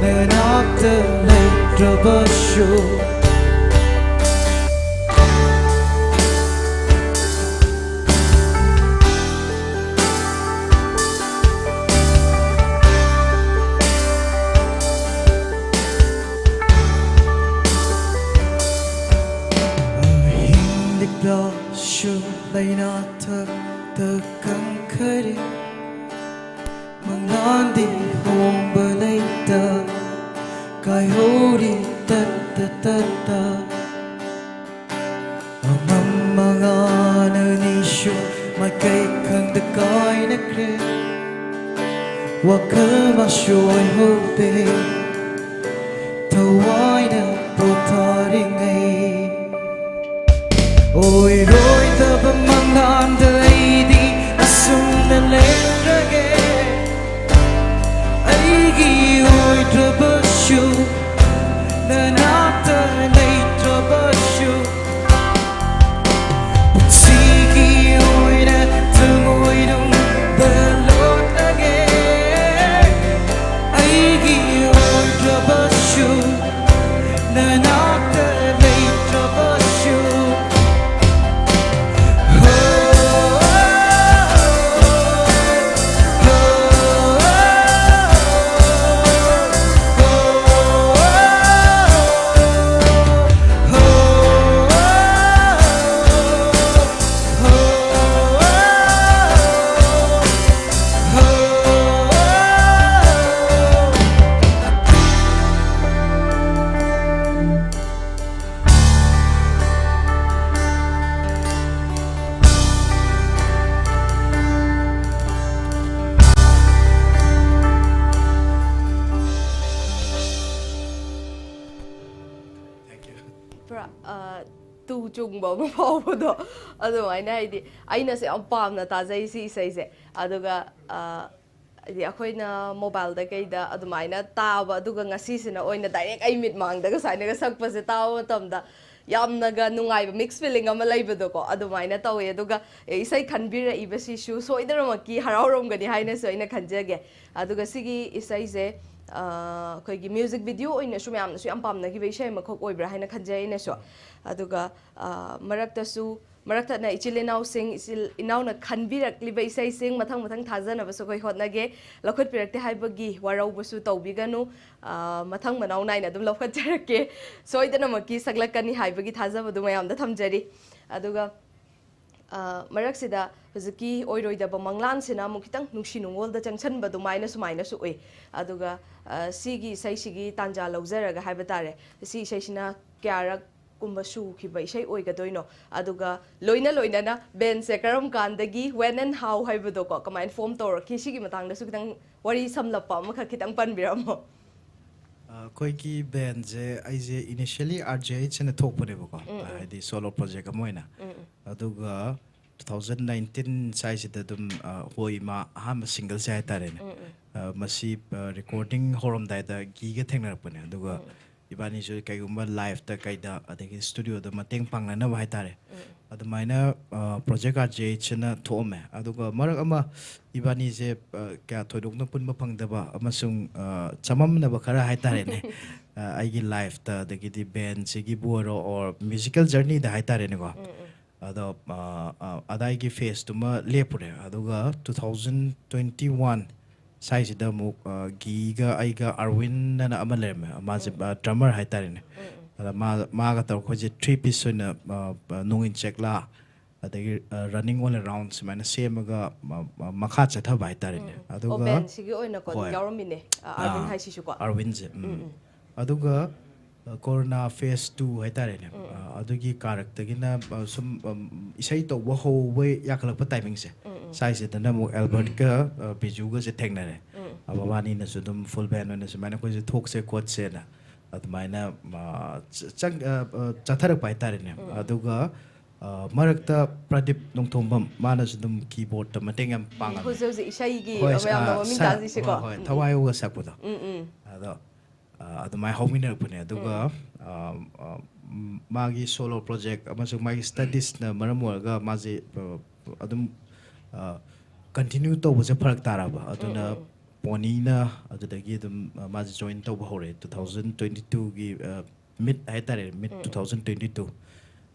ꯅꯅꯥꯛꯇ ꯂꯩꯇ꯭ꯔꯕꯁꯨ꯫ ꯑꯍꯤꯡ ꯂꯤꯛꯂꯥꯁꯨ ꯂꯩꯅꯥꯊꯛꯇ ꯀꯪꯈꯔꯦ꯫ ꯃꯪꯂꯥꯟꯗꯤ ꯍꯣꯡꯕ ꯂꯩꯇ, ꯑꯩꯍꯧꯔꯤ ꯇꯠꯇ ꯇꯠꯇ ꯑꯃꯝ ꯃꯉꯥꯜ ꯑꯅꯤꯁꯨ ꯃꯥꯏꯀꯩ ꯈꯪꯗ ꯀꯥꯏꯅꯈ꯭ꯔꯦ꯫ ꯋꯥꯈꯜ ꯃꯁꯣꯏ ꯍꯧꯗꯦ ꯊꯋꯥꯏꯅ ꯄꯣꯊꯥꯔꯤꯉꯩ꯫ ꯑꯣꯏꯔꯣꯏꯗꯕ ꯃꯪꯂꯥꯟꯗ ꯑꯩꯗꯤ ꯑꯁꯨꯝꯅ ꯂꯦꯞꯂꯒꯦ꯫ ꯑꯩꯒꯤ ꯑꯣꯏꯗ꯭ꯔꯕꯁꯨ ꯅꯅꯥꯛꯇ ꯂꯩꯇ꯭ꯔꯕꯁꯨ ꯄꯨꯟꯁꯤꯒꯤ ꯑꯣꯏꯅ ꯊꯃꯣꯏꯅꯨꯡꯗ ꯂꯣꯠꯂꯒꯦ꯫ ꯑꯩꯒꯤ ꯑꯣꯏꯗ꯭ꯔꯕꯁꯨ ꯅꯅꯥꯛꯇ ꯂꯩꯇ꯭ꯔꯕꯁꯨ꯫ Thank you. ꯄꯨꯔꯥ, ꯑ, ꯇꯨ ꯆꯨꯡꯕ ꯑꯃ ꯐꯥꯎꯕꯗꯣ, ꯑꯗꯨꯃꯥꯏꯅ, ꯍꯥꯏꯗꯤ, ꯑꯩꯅꯁꯨ ꯌꯥꯝ ꯄꯥꯝꯅ ꯇꯥꯖꯩ ꯁꯤ ꯏꯁꯩꯁꯦ꯫ ꯑꯗꯨꯒ, ꯑ, ꯍꯥꯏꯗꯤ, ꯑꯩꯈꯣꯏꯅ ꯃꯣꯕꯥꯏꯜꯗ ꯀꯩꯗ ꯑꯗꯨꯃꯥꯏꯅ ꯇꯥꯕ, ꯑꯗꯨꯒ ꯉꯁꯤꯁꯤꯅ ꯑꯣꯏꯅ ꯗꯥꯏꯔꯦꯛ ꯑꯩ ꯃꯤꯠ ꯃꯥꯡꯗꯒ ꯁꯨꯃꯥꯏꯅꯒ ꯁꯛꯄꯁꯦ ꯇꯥꯕ ꯃꯇꯝꯗ ꯌꯥꯝꯅꯒ ꯅꯨꯡꯉꯥꯏꯕ, ꯃꯤꯛꯁ ꯐꯤꯂꯤꯡ ꯑꯃ ꯂꯩꯕꯗꯣꯀꯣ, ꯑꯗꯨꯃꯥꯏꯅ ꯇꯧꯋꯦ꯫ ꯑꯗꯨꯒ, ꯑꯦ, ꯏꯁꯩ ꯈꯟꯕꯤꯔꯛꯏꯕꯁꯤꯁꯨ ꯁꯣꯏꯗꯅꯃꯛꯀꯤ ꯍꯔꯥꯎꯔꯝꯒꯅꯤ ꯍꯥꯏꯅꯁꯨ ꯑꯩꯅ ꯈꯟꯖꯒꯦ꯫ ꯑꯗꯨꯒ ꯁꯤꯒꯤ ꯏꯁꯩꯁꯦ, ꯑ, ꯑꯩꯈꯣꯏꯒꯤ ꯃ꯭ꯌꯨꯖꯤꯛ ꯚꯤꯗꯤꯑꯣ ꯑꯣꯏꯅꯁꯨ ꯃꯌꯥꯝꯅꯁꯨ ꯌꯥꯝ ꯄꯥꯝꯅꯈꯤꯕ ꯏꯁꯩ ꯑꯃꯈꯛ ꯑꯣꯏꯕ꯭ꯔꯥ ꯍꯥꯏꯅ ꯈꯟꯖꯩ ꯑꯩꯅꯁꯨ꯫ ꯑꯗꯨꯒ, ꯑ, ꯃꯔꯛꯇꯁꯨ, ꯃꯔꯛ ꯊꯠꯅ ꯏꯆꯤꯜ ꯏꯅꯥꯎꯁꯤꯡ, ꯏꯆꯤꯜ ꯏꯅꯥꯎꯅ ꯈꯟꯕꯤꯔꯛꯂꯤꯕ ꯏꯁꯩꯁꯤꯡ ꯃꯊꯪ ꯃꯊꯪ ꯊꯥꯖꯅꯕꯁꯨ ꯑꯩꯈꯣꯏ ꯍꯣꯠꯅꯒꯦ꯫ ꯂꯧꯈꯠꯄꯤꯔꯛꯇꯦ ꯍꯥꯏꯕꯒꯤ ꯋꯥꯔꯧꯕꯁꯨ ꯇꯧꯕꯤꯒꯅꯨ꯫ ꯑ, ꯃꯊꯪ ꯃꯅꯥꯎ ꯅꯥꯏꯅ ꯑꯗꯨꯝ ꯂꯧꯈꯠꯆꯔꯛꯀꯦ꯫ ꯁꯣꯏꯗꯅꯃꯛꯀꯤ ꯁꯛꯂꯛꯀꯅꯤ ꯍꯥꯏꯕꯒꯤ ꯊꯥꯖꯕꯗꯨ ꯃꯌꯥꯝꯗ ꯊꯝꯖꯔꯤ꯫ ꯑꯗꯨꯒ ꯑ, ꯃꯔꯛꯁꯤꯗ ꯍꯧꯖꯤꯛꯀꯤ ꯑꯣꯏꯔꯣꯏꯗꯕ ꯃꯪꯂꯥꯟꯁꯤꯅ ꯑꯃꯨꯛ ꯈꯤꯇꯪ ꯅꯨꯡꯁꯤ ꯅꯨꯡꯉꯣꯜꯗ ꯆꯪꯁꯟꯕ ꯑꯗꯨꯃꯥꯏꯅꯁꯨ ꯃꯥꯏꯅꯁꯨ ꯎꯏ꯫ ꯑꯗꯨꯒ, ꯑ, ꯁꯤꯒꯤ ꯏꯁꯩꯁꯤꯒꯤ ꯇꯥꯟꯖꯥ ꯂꯧꯖꯔꯒ ꯍꯥꯏꯕ ꯇꯥꯔꯦ, ꯁꯤ ꯏꯁꯩꯁꯤꯅ ꯀꯌꯥꯔꯛ ꯀꯨꯝꯕ ꯁꯨꯈꯤꯕ ꯏꯁꯩ ꯑꯣꯏꯒꯗꯣꯏꯅꯣ? ꯑꯗꯨꯒ ꯂꯣꯏꯅ ꯂꯣꯏꯅꯅ ꯕꯦꯟꯁꯦ ꯀꯔꯝ ꯀꯥꯟꯗꯒꯤ, when and how ꯍꯥꯏꯕꯗꯣꯀꯣ, ꯀꯃꯥꯏꯅ ꯐꯣꯝ ꯇꯧꯔꯛꯈꯤ, ꯁꯤꯒꯤ ꯃꯇꯥꯡꯗꯁꯨ ꯈꯤꯇꯪ ꯋꯥꯔꯤ ꯁꯝꯂꯞꯄ ꯑꯃꯈꯛ ꯈꯤꯇꯪ ꯄꯟꯕꯤꯔꯝꯃꯣ꯫ ꯑꯩꯈꯣꯏꯒꯤ ꯕꯦꯟꯁꯦ ꯑꯩꯁꯦ initially R J H ꯑꯅ ꯊꯣꯛꯄꯅꯦꯕꯀꯣ, ꯍꯥꯏꯗꯤ ꯁꯣꯂꯣ ꯄ꯭ꯔꯣꯖꯦꯛ ꯑꯃ ꯑꯣꯏꯅ꯫ ꯑꯗꯨꯒ two thousand nineteen ꯁ꯭ꯋꯥꯏꯁꯤꯗ ꯑꯗꯨꯝ, ꯑ, ꯍꯣꯏ ꯏꯃꯥ ꯑꯍꯥꯟꯕ ꯁꯤꯡꯒꯜꯁꯦ ꯍꯥꯏꯇꯥꯔꯦꯅꯦ, ꯑ, ꯃꯁꯤ, ꯑ, ꯔꯦꯀꯣꯔꯗꯤꯡ ꯍꯧꯔꯝꯗꯥꯏꯗ ꯒꯤꯒ ꯊꯦꯡꯅꯔꯛꯄꯅꯦ꯫ ꯑꯗꯨꯒ ꯏꯕꯥꯅꯤꯁꯨ ꯀꯩꯒꯨꯝꯕ ꯂꯥꯏꯐꯇ ꯀꯩꯗ ꯑꯗꯒꯤ ꯁ꯭ꯇꯨꯗꯤꯑꯣꯗ ꯃꯇꯦꯡ ꯄꯥꯡꯅꯅꯕ ꯍꯥꯏꯇꯥꯔꯦ, ꯑꯗꯨꯃꯥꯏꯅ, ꯑ, ꯄ꯭ꯔꯣꯖꯦꯛ R J H ꯑꯅ ꯊꯣꯛꯑꯝꯃꯦ꯫ ꯑꯗꯨꯒ ꯃꯔꯛ ꯑꯃ ꯏꯕꯥꯅꯤꯁꯦ, ꯑ, ꯀꯌꯥ ꯊꯣꯏꯗꯣꯛꯅ ꯄꯨꯟꯕ ꯐꯪꯗꯕ ꯑꯃꯁꯨꯡ, ꯑ, ꯆꯃꯝꯅꯕ ꯈꯔ ꯍꯥꯏꯇꯥꯔꯦꯅꯦ, ꯑ, ꯑꯩꯒꯤ ꯂꯥꯏꯐꯇ ꯑꯗꯒꯤꯗꯤ ꯕꯦꯟꯁꯤꯒꯤꯕꯨ ꯑꯣꯏꯔꯣ or musical journeyꯗ ꯍꯥꯏꯇꯥꯔꯦꯅꯦꯀꯣ꯫ ꯑꯗꯣ, ꯑ, ꯑ, ꯑꯗꯥꯏꯒꯤ ꯐꯦꯁꯇꯨꯃ ꯂꯦꯞꯄꯨꯔꯦ꯫ ꯑꯗꯨꯒ two thousand twenty one ꯁ꯭ꯋꯥꯏꯁꯤꯗ ꯑꯃꯨꯛ, ꯑ, ꯒꯤꯒ ꯑꯩꯒ ꯑꯔꯋꯤꯟ ꯑꯅ ꯑꯃ ꯂꯩꯔꯝꯃꯦ, ꯃꯥꯁꯦ, ꯑ, ꯗ꯭ꯔꯃꯔ ꯍꯥꯏꯇꯥꯔꯦꯅꯦ꯫ ꯑꯗ ꯃꯥ, ꯃꯥꯒ ꯇꯧꯔꯒ ꯑꯩꯈꯣꯏꯁꯦ ꯊ꯭ꯔꯤ ꯄꯤꯁ ꯑꯣꯏꯅ, ꯑ, ꯑ, ꯅꯣꯡꯏꯟ ꯆꯦꯛꯂꯥ, ꯑꯗꯒꯤ, ꯑ, ꯔꯟꯅꯤꯡ ꯑꯣꯟ ꯑꯦꯔꯥꯎꯟ ꯁꯨꯃꯥꯏꯅ ꯁꯦꯝꯃꯒ ꯃ-, ꯃ-, ꯃꯈꯥ ꯆꯠꯊꯕ ꯍꯥꯏꯇꯥꯔꯦꯅꯦ꯫ ꯑꯗꯨꯒ ꯕꯦꯟꯁꯤꯒꯤ ꯑꯣꯏꯅꯀꯣ ꯑꯗꯨꯝ ꯌꯥꯎꯔꯝꯃꯤꯅꯦ, ꯑ, ꯑꯔꯋꯤꯟ ꯍꯥꯏꯁꯤꯁꯨꯀꯣ꯫ ꯑꯔꯋꯤꯟꯁꯦ, ꯎꯝ꯫ ꯑꯗꯨꯒ, ꯑ, ꯀꯣꯔꯣꯅꯥ ꯐꯦꯁ ꯇꯨ ꯍꯥꯏꯇꯥꯔꯦꯅꯦ꯫ ꯑ, ꯑꯗꯨꯒꯤ ꯀꯥꯔꯛꯇꯒꯤꯅ, ꯑ, ꯁꯨꯝ, ꯎꯝ, ꯏꯁꯩ ꯇꯧꯕ ꯍꯧꯕ ꯌꯥꯈꯠꯂꯛꯄ ꯇꯥꯏꯃꯤꯡꯁꯦ, ꯁ꯭ꯋꯥꯏꯁꯤꯗꯅ ꯑꯃꯨꯛ ꯑꯦꯜꯕꯔꯠꯀ, ꯑ, ꯕꯤꯖꯨꯒꯁꯦ ꯊꯦꯡꯅꯔꯦ꯫ ꯑ, ꯃꯕꯥꯅꯤꯅꯁꯨ ꯑꯗꯨꯝ ꯐꯨꯜ ꯕꯦꯟ ꯑꯣꯏꯅ ꯁꯨꯃꯥꯏꯅ ꯑꯩꯈꯣꯏꯁꯦ ꯊꯣꯛꯁꯦ ꯈꯣꯠꯁꯦꯅ ꯑꯗꯨꯃꯥꯏꯅ, ꯑ, ꯆ-, ꯆꯪ-, ꯑ, ꯑ, ꯆꯠꯊꯔꯛꯄ ꯍꯥꯏꯇꯥꯔꯦꯅꯦ꯫ ꯑꯗꯨꯒ, ꯑ, ꯃꯔꯛꯇ ꯄ꯭ꯔꯗꯤꯞ ꯅꯣꯡꯊꯣꯝꯕꯝ, ꯃꯥꯅꯁꯨ ꯑꯗꯨꯝ ꯀꯤꯕꯣꯔꯗꯇ ꯃꯇꯦꯡ ꯌꯥꯝ ꯄꯥꯡꯉꯝꯃꯦ꯫ ꯍꯧꯖꯤꯛ ꯍꯧꯖꯤꯛ ꯏꯁꯩꯒꯤ ꯍꯣꯏ, ꯃꯌꯥꯝꯅ ꯑ, ꯃꯃꯤꯡ ꯁ-, ꯇꯥꯡꯉꯤꯁꯤꯀꯣ꯫ ꯍꯣꯏ, ꯍꯣꯏ, ꯊꯋꯥꯏ ꯍꯧꯒ ꯁꯛꯄꯗꯣ꯫ ꯎꯝ, ꯎꯝ꯫ ꯑꯗꯣ, ꯑ, ꯑꯗꯨꯃꯥꯏꯅ ꯍꯧꯃꯤꯟꯅꯔꯛꯄꯅꯦ꯫ ꯑꯗꯨꯒ, ꯑ, ꯑ, ꯎꯝ, ꯃꯥꯒꯤ ꯁꯣꯂꯣ ꯄ꯭ꯔꯣꯖꯦꯛ ꯑꯃꯁꯨꯡ ꯃꯥꯒꯤ ꯁ꯭ꯇꯗꯤꯁꯅ ꯃꯔꯝ ꯑꯣꯏꯔꯒ ꯃꯥꯁꯦ, ꯑ, ꯑꯗꯨꯝ, ꯑ, ꯀꯟꯇꯤꯅ꯭ꯌꯨ ꯇꯧꯕꯁꯦ ꯐꯔꯛ ꯇꯥꯔꯕ꯫ ꯑꯗꯨꯅ ꯄꯣꯅꯤꯅ ꯑꯗꯨꯗꯒꯤ ꯑꯗꯨꯝ, ꯑ, ꯃꯥꯁꯦ ꯖꯣꯏꯟ ꯇꯧꯕ ꯍꯧꯔꯦ꯫ Two thousand twenty two ꯒꯤ, ꯑ, ꯃꯤꯠ ꯍꯥꯏꯇꯥꯔꯦ, ꯃꯤꯠ two thousand twenty two꯫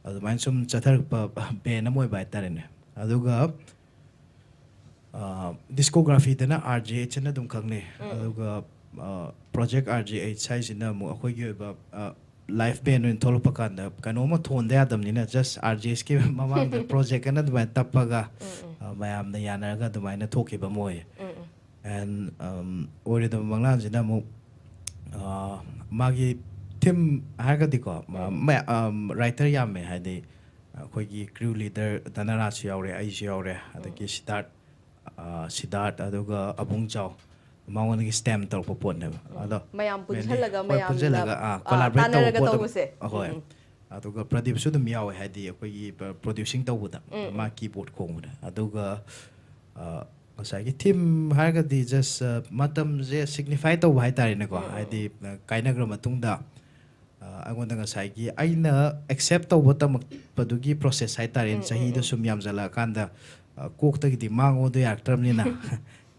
ꯑꯗꯨꯃꯥꯏꯅ ꯁꯨꯝ ꯆꯠꯊꯔꯛꯄ ꯕꯦꯟ ꯑꯃ ꯑꯣꯏꯕ ꯍꯥꯏꯇꯥꯔꯦꯅꯦ꯫ ꯑꯗꯨꯒ, ꯑ, ꯗꯤꯁꯀꯣꯒ꯭ꯔꯥꯐꯤꯗꯅ R J H ꯑꯅ ꯑꯗꯨꯝ ꯈꯪꯅꯩ꯫ ꯑꯗꯨꯒ, ꯑ, ꯄ꯭ꯔꯣꯖꯦꯛ R J H ꯍꯥꯏꯁꯤꯅ ꯑꯃꯨꯛ ꯑꯩꯈꯣꯏꯒꯤ ꯑꯣꯏꯕ, ꯑ, ꯂꯥꯏꯐ ꯕꯦꯟ ꯑꯣꯏꯅ ꯊꯣꯛꯂꯛꯄ ꯀꯥꯟꯗ ꯀꯩꯅꯣꯝꯃ ꯊꯣꯟꯗ ꯌꯥꯗꯕꯅꯤꯅ, ꯖꯁ ꯑꯥꯔ ꯖꯦ ꯑꯦꯁꯀꯤ ꯃꯃꯥꯡꯗ ꯄ꯭ꯔꯣꯖꯦꯛ ꯑꯅ ꯑꯗꯨꯃꯥꯏꯅ ꯇꯞꯄꯒ, ꯑ, ꯃꯌꯥꯝꯅ ꯌꯥꯅꯔꯒ ꯑꯗꯨꯃꯥꯏꯅ ꯊꯣꯛꯈꯤꯕ ꯑꯃ ꯑꯣꯏꯌꯦ꯫ ꯑꯦꯟ ꯑꯣꯏꯔꯣꯏꯗꯕ ꯃꯪꯂꯥꯟꯁꯤꯅ ꯑꯃꯨꯛ, ꯑ, ꯃꯥꯒꯤ ꯊꯤꯝ ꯍꯥꯏꯔꯒꯗꯤꯀꯣ, ꯃ-, ꯃꯌꯥ-, ꯑꯝ, ꯔꯥꯏꯇꯔ ꯌꯥꯝꯃꯦ, ꯍꯥꯏꯗꯤ ꯑꯩꯈꯣꯏꯒꯤ ꯀ꯭ꯔꯤꯌꯨ ꯂꯤꯗꯔ ꯗꯅꯔꯥꯖꯁꯨ ꯌꯥꯎꯔꯦ, ꯑꯩꯁꯨ ꯌꯥꯎꯔꯦ, ꯑꯗꯒꯤ ꯁꯤꯗꯥꯔꯠ, ꯑ, ꯁꯤꯗꯥꯔꯠ, ꯑꯗꯨꯒ ꯑꯕꯨꯡꯆꯥꯎ, ꯃꯉꯣꯟꯗꯒꯤ ꯁ꯭ꯇꯦꯝ ꯇꯧꯔꯛꯄ ꯄꯣꯠꯅꯦꯕ꯫ ꯑꯗꯣ ꯃꯌꯥꯝ mainly ꯄꯨꯟꯁꯜꯂꯒ ꯍꯣꯏ, ꯃꯌꯥꯝꯅ, ꯄꯨꯟꯁꯜꯂꯒ, ꯑꯥ, ꯑ, ꯀꯣꯂꯥꯕꯔꯦꯠ ꯇꯧꯕ ꯇꯥꯟꯅꯔꯒ ꯄꯣꯠ ꯑꯃ, ꯇꯧꯕꯁꯦ꯫ ꯑꯍꯣꯏ꯫ ꯎꯝ, ꯎꯝ꯫ ꯑꯗꯨꯒ ꯄ꯭ꯔꯗꯤꯞꯁꯨ ꯑꯗꯨꯝ ꯌꯥꯎꯋꯦ, ꯍꯥꯏꯗꯤ ꯑꯩꯈꯣꯏꯒꯤ ꯄ꯭ꯔ-, ꯄ꯭ꯔꯣꯗ꯭ꯌꯨꯁꯤꯡ ꯇꯧꯕꯗ ꯎꯝ, ꯃꯥ ꯎꯝ꯫ ꯀꯤꯕꯣꯔꯗ ꯈꯣꯡꯕꯗ꯫ ꯑꯗꯨꯒ, ꯑ, ꯉꯁꯥꯏꯒꯤ ꯊꯤꯝ ꯍꯥꯏꯔꯒꯗꯤ ꯖꯁ, ꯑ, ꯃꯇꯝꯁꯦ ꯁꯤꯒꯅꯤꯐꯥꯏ ꯇꯧꯕ ꯍꯥꯏꯇꯥꯔꯦꯅꯦꯀꯣ꯫ ꯎꯝ, ꯎꯝ, ꯍꯥꯏꯗꯤ, ꯎꯝ꯫ ꯑ, ꯀꯥꯏꯅꯈ꯭ꯔ ꯃꯇꯨꯡꯗ, ꯑ, ꯑꯩꯉꯣꯟꯗ ꯉꯁꯥꯏꯒꯤ ꯑꯩꯅ ꯑꯦꯛꯁꯦꯞ ꯇꯧꯕ ꯇꯝꯃꯛꯄꯗꯨꯒꯤ ꯄ꯭ꯔꯣꯁꯦꯁ ꯍꯥꯏꯇꯥꯔꯦꯅꯦ, ꯎꯝ, ꯎꯝ, ꯆꯍꯤꯗꯣ ꯎꯝ꯫ ꯁꯨꯝ ꯌꯥꯝꯖꯜꯂꯛꯑꯀꯥꯟꯗ, ꯑ, ꯀꯣꯛꯇꯒꯤꯗꯤ ꯃꯥꯡꯉꯣꯗꯣ ꯌꯥꯔꯛꯇ꯭ꯔꯕꯅꯤꯅ꯫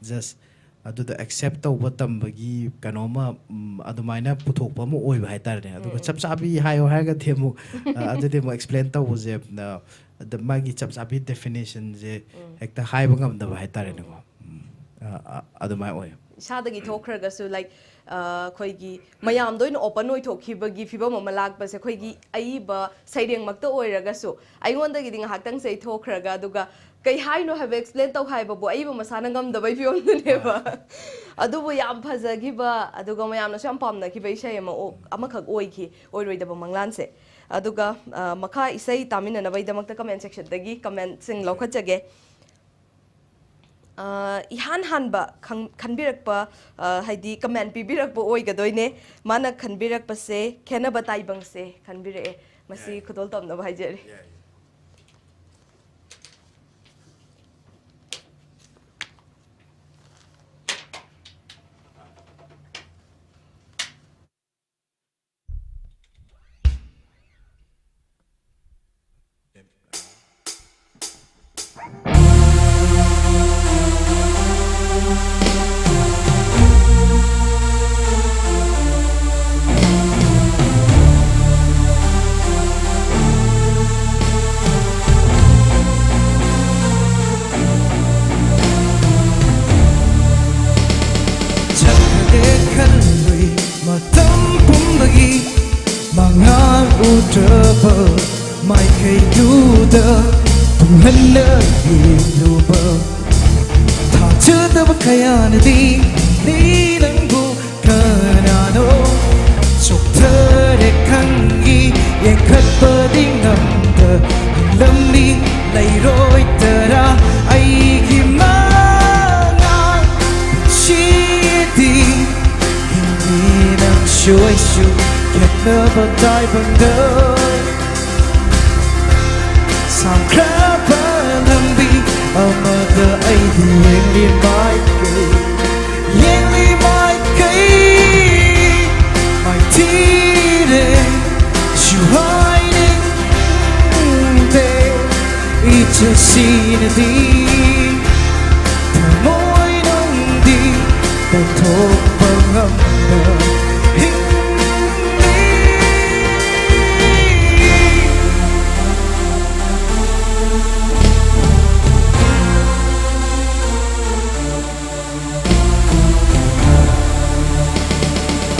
ꯖꯁ ꯑꯗꯨꯗ ꯑꯦꯛꯁꯦꯞ ꯇꯧꯕ ꯇꯝꯕꯒꯤ ꯀꯩꯅꯣꯝꯃ, ꯎꯝ, ꯑꯗꯨꯃꯥꯏꯅ ꯄꯨꯊꯣꯛꯄ ꯑꯃ ꯑꯣꯏꯕ ꯍꯥꯏꯇꯥꯔꯦꯅꯦ꯫ ꯑꯗꯨꯒ ꯎꯝ, ꯎꯝ꯫ ꯆꯞ ꯆꯥꯕꯤ ꯍꯥꯏꯌꯣ ꯍꯥꯏꯔꯒꯗꯤ ꯑꯃꯨꯛ, ꯑ, ꯑꯗꯨꯗꯤ ꯑꯃꯨꯛ ꯑꯦꯛꯁꯄ꯭ꯂꯦꯟ ꯇꯧꯕꯁꯦ, ꯑ, ꯑꯗ ꯃꯥꯒꯤ ꯆꯞ ꯆꯥꯕꯤ ꯗꯦꯐꯤꯅꯦꯁꯟꯁꯦ ꯎꯝ꯫ ꯍꯦꯛꯇ ꯍꯥꯏꯕ ꯉꯝꯗꯕ ꯍꯥꯏꯇꯥꯔꯦꯅꯦꯀꯣ꯫ ꯎꯝ꯫ ꯎꯝ꯫ ꯑ, ꯑ, ꯑꯗꯨꯃꯥꯏꯅ ꯑꯣꯏ꯫ ꯏꯁꯥꯗꯒꯤ ꯊꯣꯛꯈ꯭ꯔꯒꯁꯨ, ꯂꯥꯏꯛ, ꯑ, ꯑꯩꯈꯣꯏꯒꯤ ꯃꯌꯥꯝꯗ ꯑꯣꯏꯅ ꯑꯣꯄꯟ ꯑꯣꯏꯊꯣꯛꯈꯤꯕꯒꯤ ꯐꯤꯕꯝ ꯑꯃ ꯂꯥꯛꯄꯁꯦ, ꯑꯩꯈꯣꯏꯒꯤ ꯍꯣꯏ꯫ ꯑꯏꯕ ꯁꯩꯔꯦꯡꯃꯛꯇ ꯑꯣꯏꯔꯒꯁꯨ, ꯑꯩꯉꯣꯟꯗꯒꯤꯗꯤ ꯉꯥꯏꯍꯥꯛꯇꯪ ꯆꯩꯊꯣꯛꯈ꯭ꯔꯒ, ꯑꯗꯨꯒ ꯀꯩ ꯍꯥꯏꯅꯣ ꯍꯥꯏꯕ ꯑꯦꯛꯁꯄ꯭ꯂꯦꯟ ꯇꯧ ꯍꯥꯏꯕꯕꯨ ꯑꯏꯕ ꯃꯁꯥꯅ ꯉꯝꯗꯕꯩ ꯐꯤꯕꯝꯗꯨꯅꯦꯕ꯫ ꯍꯣꯏ꯫ ꯑꯗꯨꯕꯨ ꯌꯥꯝ ꯐꯖꯈꯤꯕ, ꯑꯗꯨꯒ ꯃꯌꯥꯝꯅꯁꯨ ꯌꯥꯝ ꯄꯥꯝꯅꯈꯤꯕ ꯏꯁꯩ ꯑꯃ ꯑꯣ-, ꯎꯝ꯫ ꯑꯃꯈꯛ ꯑꯣꯏꯈꯤ, ꯑꯣꯏꯔꯣꯏꯗꯕ ꯃꯪꯂꯥꯟꯁꯦ꯫ ꯑꯗꯨꯒ, ꯑ, ꯃꯈꯥ ꯏꯁꯩ ꯇꯥꯃꯤꯟꯅꯅꯕꯒꯤꯗꯃꯛꯇ ꯀꯃꯦꯟ ꯁꯦꯛꯁꯟꯗꯒꯤ ꯀꯃꯦꯟꯁꯤꯡ ꯂꯧꯈꯠꯆꯒꯦ꯫ ꯑ, ꯏꯍꯥꯟ ꯍꯥꯟꯕ ꯈꯪ-, ꯈꯟꯕꯤꯔꯛꯄ, ꯑ, ꯍꯥꯏꯗꯤ ꯀꯃꯦꯟ ꯄꯤꯕꯤꯔꯛꯄ ꯑꯣꯏꯒꯗꯣꯏꯅꯦ꯫ ꯃꯥꯅ ꯈꯟꯕꯤꯔꯛꯄꯁꯦ ꯈꯦꯠꯅꯕ ꯇꯥꯏꯕꯪꯁꯦ ꯈꯟꯕꯤꯔꯛꯑꯦ꯫ ꯃꯁꯤ ꯌꯥꯏ꯫ ꯈꯨꯗꯣꯜ ꯇꯝꯅꯕ ꯍꯥꯏꯖꯔꯤ꯫ ꯌꯥꯏ꯫ ꯆꯠꯂꯒꯦ ꯈꯜꯂꯨꯏ ꯃꯇꯝ ꯄꯨꯝꯕꯒꯤ ꯃꯉꯥꯜ ꯎꯗ꯭ꯔꯕ ꯃꯥꯏꯀꯩꯗꯨꯗ ꯇꯨꯡꯍꯟꯅ ꯌꯦꯡꯂꯨꯕ ꯊꯥꯖꯗꯕ ꯀꯌꯥꯅꯗꯤ ꯅꯪꯕꯨ ꯀꯅꯥꯅꯣ ꯆꯣꯛꯊꯔꯦ ꯈꯪꯏ, ꯌꯦꯡꯈꯠꯄꯗꯤ ꯉꯝꯗ ꯍꯤꯡꯂꯝꯃꯤ꯫ ꯂꯩꯔꯣꯏꯗꯔꯥ ꯑꯩꯒꯤ ꯃꯉꯥꯜ? ꯄꯨꯟꯁꯤꯗꯤ ꯍꯤꯡꯂꯤ ꯅꯪꯁꯨ ꯑꯩꯁꯨ ꯈꯦꯠꯅꯕ ꯇꯥꯏꯕꯪꯗ꯫ ꯁꯥꯡꯈ꯭ꯔꯕ ꯂꯝꯕꯤ ꯑꯃꯗ ꯑꯩꯗꯤ ꯌꯦꯡꯂꯤ ꯃꯥꯏꯀꯩ, ꯌꯦꯡꯂꯤ ꯃꯥꯏꯀꯩ ꯃꯥꯏꯊꯤꯔꯦ꯫ ꯁꯨꯍꯥꯏꯅꯤꯡꯗꯦ ꯏꯆꯜꯁꯤꯅꯗꯤ ꯊꯃꯣꯏꯅꯨꯡꯗꯤ ꯄꯣꯊꯣꯛꯄ ꯉꯝꯕ ꯍꯤꯡꯂꯤ꯫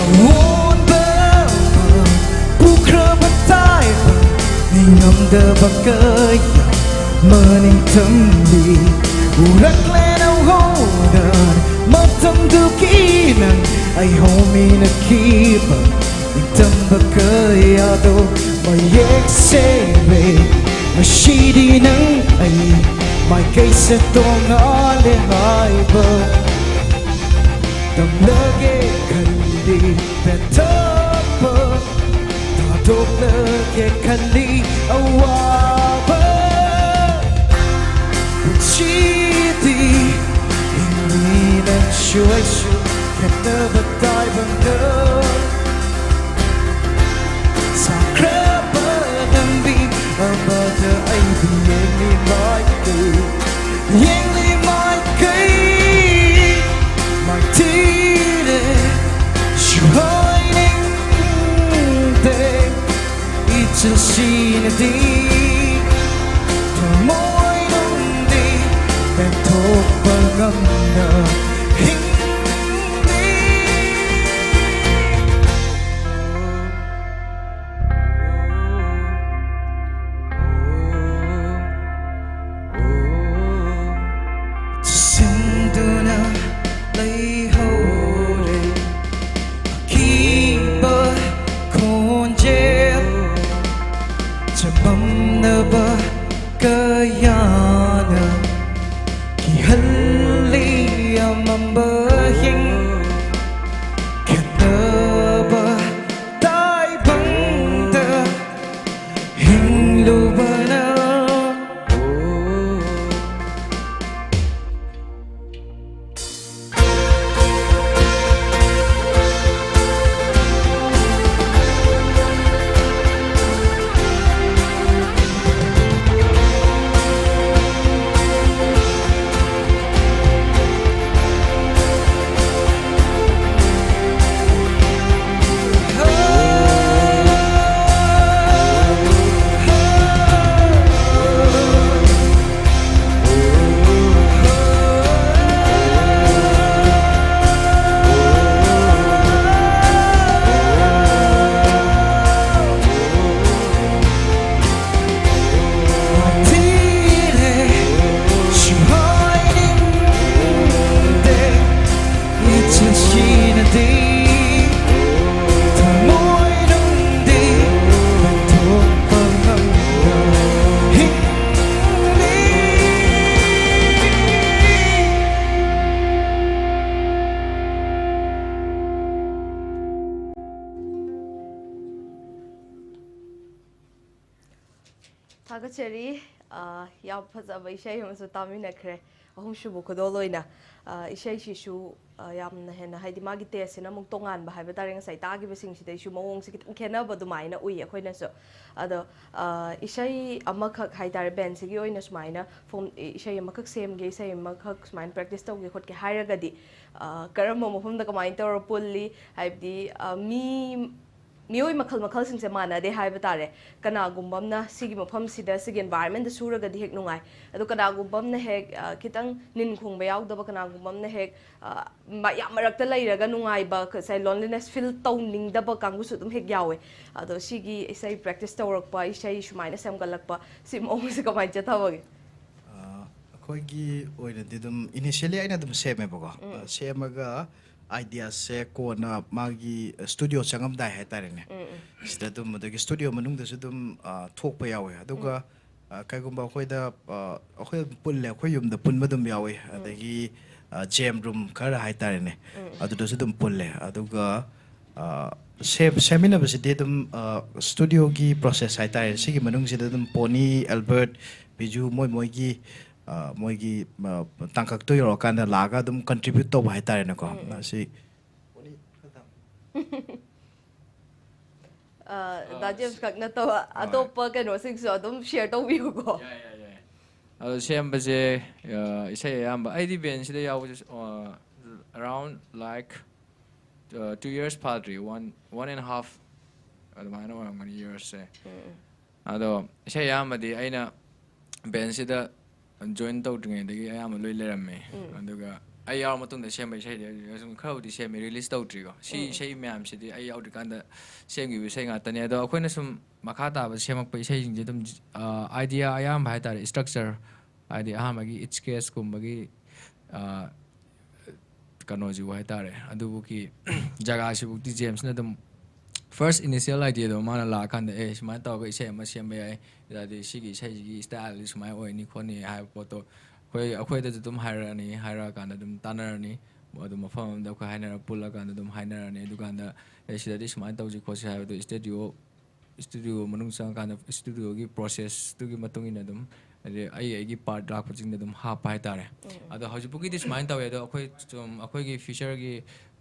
ꯑꯑꯣꯟꯕ ꯑꯃ ꯄꯨꯈ꯭ꯔꯕ ꯇꯥꯏꯕꯪ, ꯅꯤꯡꯉꯝꯗꯕ ꯀꯌꯥ ꯃꯅꯤꯡ ꯇꯝꯂꯤ꯫ ꯎꯔꯛꯂꯦ ꯅꯧꯍꯧꯅ ꯃꯇꯝꯗꯨꯒꯤ ꯅꯪ, ꯑꯩ ꯍꯧꯃꯤꯟꯅꯈꯤꯕ ꯅꯤꯡꯇꯝꯕ ꯀꯌꯥꯗꯣ ꯃꯌꯦꯛ ꯁꯦꯡꯂꯦ꯫ ꯉꯁꯤꯗꯤ ꯅꯪ ꯑꯩ ꯃꯥꯏꯀꯩꯁꯦ ꯇꯣꯉꯥꯜꯂꯦ ꯍꯥꯏꯕ ꯇꯝꯂꯒꯦ ꯈꯜꯂꯤ꯫ ꯄꯦꯟꯊꯕ ꯊꯥꯗꯣꯛꯂꯒꯦ ꯈꯜꯂꯤ꯫ ꯑꯋꯥꯕ ꯄꯨꯟꯁꯤꯗꯤ ꯍꯤꯡꯂꯤ ꯅꯪꯁꯨ ꯑꯩꯁꯨ ꯈꯦꯠꯅꯕ ꯇꯥꯏꯕꯪꯗ꯫ ꯁꯥꯡꯈ꯭ꯔꯕ ꯂꯝꯕꯤ ꯑꯃꯗ ꯑꯩꯗꯤ ꯌꯦꯡꯂꯤ ꯃꯥꯏꯀꯩ, ꯌꯦꯡꯂꯤ ꯃꯥꯏꯀꯩ ꯃꯥꯏꯊꯤꯔꯦ꯫ ꯁꯨꯍꯥꯏꯅꯤꯡꯗꯦ ꯏꯆꯜꯁꯤꯅꯗꯤ ꯊꯃꯣꯏꯅꯨꯡꯗꯤ ꯄꯦꯟꯊꯣꯛꯄ ꯉꯝꯅ ꯍꯤꯡꯂꯤ꯫ ꯊꯥꯒꯠꯆꯔꯤ꯫ ꯑ, ꯌꯥꯝ ꯐꯖꯕ ꯏꯁꯩ ꯑꯃꯁꯨ ꯇꯥꯃꯤꯟꯅꯈ꯭ꯔꯦ꯫ ꯑꯍꯨꯝꯁꯨꯕ ꯈꯨꯗꯣꯜ ꯑꯣꯏꯅ, ꯑ, ꯏꯁꯩꯁꯤꯁꯨ, ꯑ, ꯌꯥꯝꯅ ꯍꯦꯟꯅ, ꯍꯥꯏꯗꯤ, ꯃꯥꯒꯤ ꯇꯦꯁꯁꯤꯅ ꯑꯃꯨꯛ ꯇꯣꯉꯥꯟꯕ ꯍꯥꯏꯕ ꯇꯥꯔꯦ, ꯉꯁꯥꯏ ꯇꯥꯈꯤꯕꯁꯤꯡꯁꯤꯗꯩꯁꯨ ꯃꯑꯣꯡꯁꯦ ꯈꯤꯇꯪ ꯈꯦꯠꯅꯕ ꯑꯗꯨꯃꯥꯏꯅ ꯎꯏ ꯑꯩꯈꯣꯏꯅꯁꯨ꯫ ꯑꯗꯣ, ꯑ, ꯏꯁꯩ ꯑꯃꯈꯛ ꯍꯥꯏ ꯇꯥꯔꯦ, ꯕꯦꯟꯁꯤꯒꯤ ꯑꯣꯏꯅ ꯁꯨꯃꯥꯏꯅ ꯐꯣꯝ, ꯏ-, ꯏꯁꯩ ꯑꯃꯈꯛ ꯁꯦꯝꯒꯦ, ꯏꯁꯩ ꯑꯃꯈꯛ ꯁꯨꯃꯥꯏꯅ ꯄ꯭ꯔꯦꯛꯇꯤꯁ ꯇꯧꯒꯦ ꯈꯣꯠꯀꯦ ꯍꯥꯏꯔꯒꯗꯤ, ꯑ, ꯀꯔꯝꯕ ꯃꯐꯝꯗ ꯀꯃꯥꯏꯅ ꯇꯧꯔ ꯄꯨꯜꯂꯤ? ꯍꯥꯏꯕꯗꯤ, ꯑ, ꯃꯤ, ꯃꯤꯑꯣꯏ ꯃꯈꯜ ꯃꯈꯜꯁꯤꯡꯁꯦ ꯃꯥꯟꯅꯗꯦ ꯍꯥꯏꯕ ꯇꯥꯔꯦ꯫ ꯀꯅꯥꯒꯨꯝꯕ ꯑꯃꯅ ꯁꯤꯒꯤ ꯃꯐꯝꯁꯤꯗ, ꯁꯤꯒꯤ environment ꯁꯨꯔꯒꯗꯤ ꯍꯦꯛ ꯅꯨꯡꯉꯥꯏ, ꯑꯗꯣ ꯀꯅꯥꯒꯨꯝꯕ ꯑꯃꯅ ꯍꯦꯛ, ꯑ, ꯈꯤꯇꯪ ꯅꯤꯟ ꯈꯣꯡꯕ ꯌꯥꯎꯗꯕ, ꯀꯅꯥꯒꯨꯝꯕ ꯑꯃꯅ ꯍꯦꯛ, ꯑ, ꯃ-, ꯌꯥꯝ ꯃꯔꯛꯇ ꯂꯩꯔꯒ ꯅꯨꯡꯉꯥꯏꯕ, ꯉꯁꯥꯏ loneliness feel ꯇꯧꯅꯤꯡꯗꯕ ꯀꯥꯡꯕꯨꯁꯨ ꯑꯗꯨꯝ ꯍꯦꯛ ꯌꯥꯎꯋꯦ꯫ ꯑꯗꯣ ꯁꯤꯒꯤ ꯏꯁꯩ ꯄ꯭ꯔꯦꯛꯇꯤꯁ ꯇꯧꯔꯛꯄ, ꯏꯁꯩ ꯁꯨꯃꯥꯏꯅ ꯁꯦꯝꯒꯠꯂꯛꯄ, ꯁꯤ ꯃꯑꯣꯡꯁꯦ ꯀꯃꯥꯏꯅ ꯆꯠꯊꯕꯒꯦ? ꯑ, ꯑꯩꯈꯣꯏꯒꯤ ꯑꯣꯏꯅꯗꯤ ꯑꯗꯨꯝ initially ꯑꯩꯅ ꯑꯗꯨꯝ ꯁꯦꯝꯃꯦꯕꯀꯣ꯫ ꯑ, ꯁꯦꯝꯃꯒ ideaꯁꯦ ꯀꯣꯟꯅ ꯃꯥꯒꯤ studio ꯆꯪꯉꯝꯗꯥꯏ ꯍꯥꯏꯇꯥꯔꯦꯅꯦ, ꯁꯤꯗ ꯑꯗꯨꯝ, ꯑꯗꯒꯤ studio ꯃꯅꯨꯡꯗꯁꯨ ꯑꯗꯨꯝ, ꯑ, ꯊꯣꯛꯄ ꯌꯥꯎꯋꯦ꯫ ꯑꯗꯨꯒ, ꯑ, ꯀꯩꯒꯨꯝꯕ ꯑꯩꯈꯣꯏꯗ, ꯑ, ꯑꯩꯈꯣꯏ ꯑꯗꯨꯝ ꯄꯨꯜꯂꯦ, ꯑꯩꯈꯣꯏ ꯌꯨꯝꯗ ꯄꯨꯟꯕ ꯑꯗꯨꯝ ꯌꯥꯎꯋꯤ꯫ ꯑꯗꯒꯤ, ꯑ, jam room ꯈꯔ ꯍꯥꯏꯇꯥꯔꯦꯅꯦ, ꯑꯗꯨꯗꯁꯨ ꯑꯗꯨꯝ ꯄꯨꯜꯂꯦ꯫ ꯑꯗꯨꯒ, ꯑ, ꯁꯦꯝ-, ꯁꯦꯝꯃꯤꯟꯅꯕꯁꯤꯗꯤ ꯑꯗꯨꯝ, ꯑ, studioꯒꯤ process ꯍꯥꯏꯇꯥꯔꯦ, ꯁꯤꯒꯤ ꯃꯅꯨꯡꯁꯤꯗ ꯑꯗꯨꯝ ꯄꯣꯅꯤ, ꯑꯦꯜꯕꯔꯠ, ꯕꯤꯖꯨ, ꯃꯣꯏ ꯃꯣꯏꯒꯤ, ꯑ, ꯃꯣꯏꯒꯤ, ꯑ, ꯇꯥꯡꯀꯛꯇꯣ ꯌꯧꯔꯀꯥꯟꯗ ꯂꯥꯛꯑꯒ ꯑꯗꯨꯝ contribute ꯇꯧꯕ ꯍꯥꯏꯇꯥꯔꯦꯅꯦꯀꯣ꯫ ꯎꯝ, ꯎꯝ꯫ ꯃꯁꯤ ꯑ, ꯗꯥ ꯖꯦꯝꯁ ꯈꯛ ꯅꯠꯇꯕ ꯑꯇꯣꯞꯄ ꯀꯩꯅꯣꯁꯤꯡꯁꯨ ꯑꯗꯨꯝ share ꯇꯧꯕꯤꯌꯨꯀꯣ꯫ ꯌꯥꯏ, ꯌꯥꯏ, ꯌꯥꯏ꯫ ꯑꯗꯣ ꯁꯦꯝꯕꯁꯦ, ꯑ, ꯏꯁꯩ ꯑꯌꯥꯝꯕ ꯑꯩꯗꯤ ꯕꯦꯟꯁꯤꯗ ꯌꯥꯎꯕꯁꯦ, ꯑ, around like, ꯑ, two years ꯐꯥꯗ꯭ꯔꯤ, one, one and half ꯑꯗꯨꯃꯥꯏꯅ ꯑꯣꯏꯔꯝꯒꯅꯤ yearsꯁꯦ꯫ ꯑꯗꯣ ꯏꯁꯩ ꯑꯌꯥꯝꯕꯗꯤ ꯑꯩꯅ ꯕꯦꯟꯁꯤꯗ join ꯇꯧꯗ꯭ꯔꯤꯉꯩꯗꯒꯤ ꯑꯌꯥꯝꯕ ꯂꯣꯏ ꯂꯩꯔꯝꯃꯦ꯫ ꯑꯗꯨꯒ ꯑꯩ ꯌꯥꯎꯔ ꯃꯇꯨꯡꯗ ꯁꯦꯝꯕ ꯏꯁꯩꯗꯤ ꯁꯨꯝ ꯈꯔꯕꯨꯗꯤ ꯁꯦꯝꯃꯦ, release ꯇꯧꯗ꯭ꯔꯤꯀꯣ꯫ ꯁꯤ ꯏꯁꯩ ꯃꯌꯥꯝꯁꯤꯗꯤ ꯑꯩ ꯌꯥꯎꯗ꯭ꯔꯤꯀꯥꯟꯗ ꯁꯦꯝꯈꯤꯕ ꯏꯁꯩ ꯉꯥꯛꯇꯅꯦ꯫ ꯑꯗꯣ ꯑꯩꯈꯣꯏꯅ ꯁꯨꯝ ꯃꯈꯥ ꯇꯥꯕ ꯁꯦꯝꯃꯛꯄ ꯏꯁꯩꯁꯤꯡꯁꯦ ꯑꯗꯨꯝ, ꯑ, idea ꯑꯌꯥꯝꯕ ꯍꯥꯏꯇꯥꯔꯦ, structure, ꯍꯥꯏꯗꯤ ꯑꯍꯥꯟꯕꯒꯤ ꯏꯠꯁ ꯀꯦꯁꯀꯨꯝꯕꯒꯤ, ꯑ, ꯀꯩꯅꯣꯁꯤꯕꯨ ꯍꯥꯏꯇꯥꯔꯦ, ꯑꯗꯨꯕꯨꯒꯤ ꯖꯒꯥꯁꯤꯕꯨꯛꯇꯤ ꯖꯦꯝꯁꯅ ꯑꯗꯨꯝ first initial ideaꯗꯣ ꯃꯥꯅ ꯂꯥꯛꯑꯀꯥꯟꯗ, "ꯑꯦ, ꯁꯨꯃꯥꯏꯅ ꯇꯧꯔꯒ ꯏꯁꯩ ꯑꯃ ꯁꯦꯝꯕ ꯌꯥꯏ, ꯑꯗꯨꯗꯤ ꯁꯤꯒꯤ ꯏꯁꯩꯁꯤꯒꯤ styleꯗꯤ ꯁꯨꯃꯥꯏꯅ ꯑꯣꯏꯅꯤ ꯈꯣꯠꯅꯤ" ꯍꯥꯏꯕ ꯄꯣꯠꯇꯣ ꯑꯩꯈꯣꯏ, ꯑꯩꯈꯣꯏꯗꯁꯨ ꯑꯗꯨꯝ ꯍꯥꯏꯔꯛꯑꯅꯤ꯫ ꯍꯥꯏꯔꯛꯑꯀꯥꯟꯗ ꯑꯗꯨꯝ ꯇꯥꯟꯅꯔꯅꯤ꯫ ꯑꯗꯨꯝ ꯃꯐꯝ ꯑꯃꯗ ꯑꯩꯈꯣꯏ ꯍꯥꯏꯅꯔ ꯄꯨꯜꯂꯀꯥꯟꯗ ꯑꯗꯨꯝ ꯍꯥꯏꯅꯔꯅꯤ꯫ ꯑꯗꯨꯀꯥꯟꯗ, "ꯑꯦ, ꯁꯤꯗꯗꯤ ꯁꯨꯃꯥꯏꯅ ꯇꯧꯁꯤ ꯈꯣꯠꯁꯤ" ꯍꯥꯏꯕꯗꯣ studio ꯁ꯭ꯇꯨꯗꯤꯑꯣ ꯃꯅꯨꯡ ꯆꯪꯉꯀꯥꯟꯗ ꯁ꯭ꯇꯨꯗꯤꯑꯣꯒꯤ ꯄ꯭ꯔꯣꯁꯦꯁꯇꯨꯒꯤ ꯃꯇꯨꯡ ꯏꯟꯅ ꯑꯗꯨꯝ, ꯍꯥꯏꯗꯤ ꯑꯩ ꯑꯩꯒꯤ ꯄꯥꯔꯠ ꯂꯥꯛꯄꯁꯤꯡꯗ ꯑꯗꯨꯝ ꯍꯥꯞꯄ ꯍꯥꯏꯇꯥꯔꯦ꯫ ꯑꯗꯣ ꯍꯧꯖꯤꯛꯄꯨꯒꯤꯗꯤ ꯁꯨꯃꯥꯏꯅ ꯇꯧꯋꯦ꯫ ꯑꯗꯣ ꯑꯩꯈꯣꯏ ꯁꯨꯝ ꯑꯩꯈꯣꯏꯒꯤ ꯐ꯭ꯌꯨꯆꯔꯒꯤ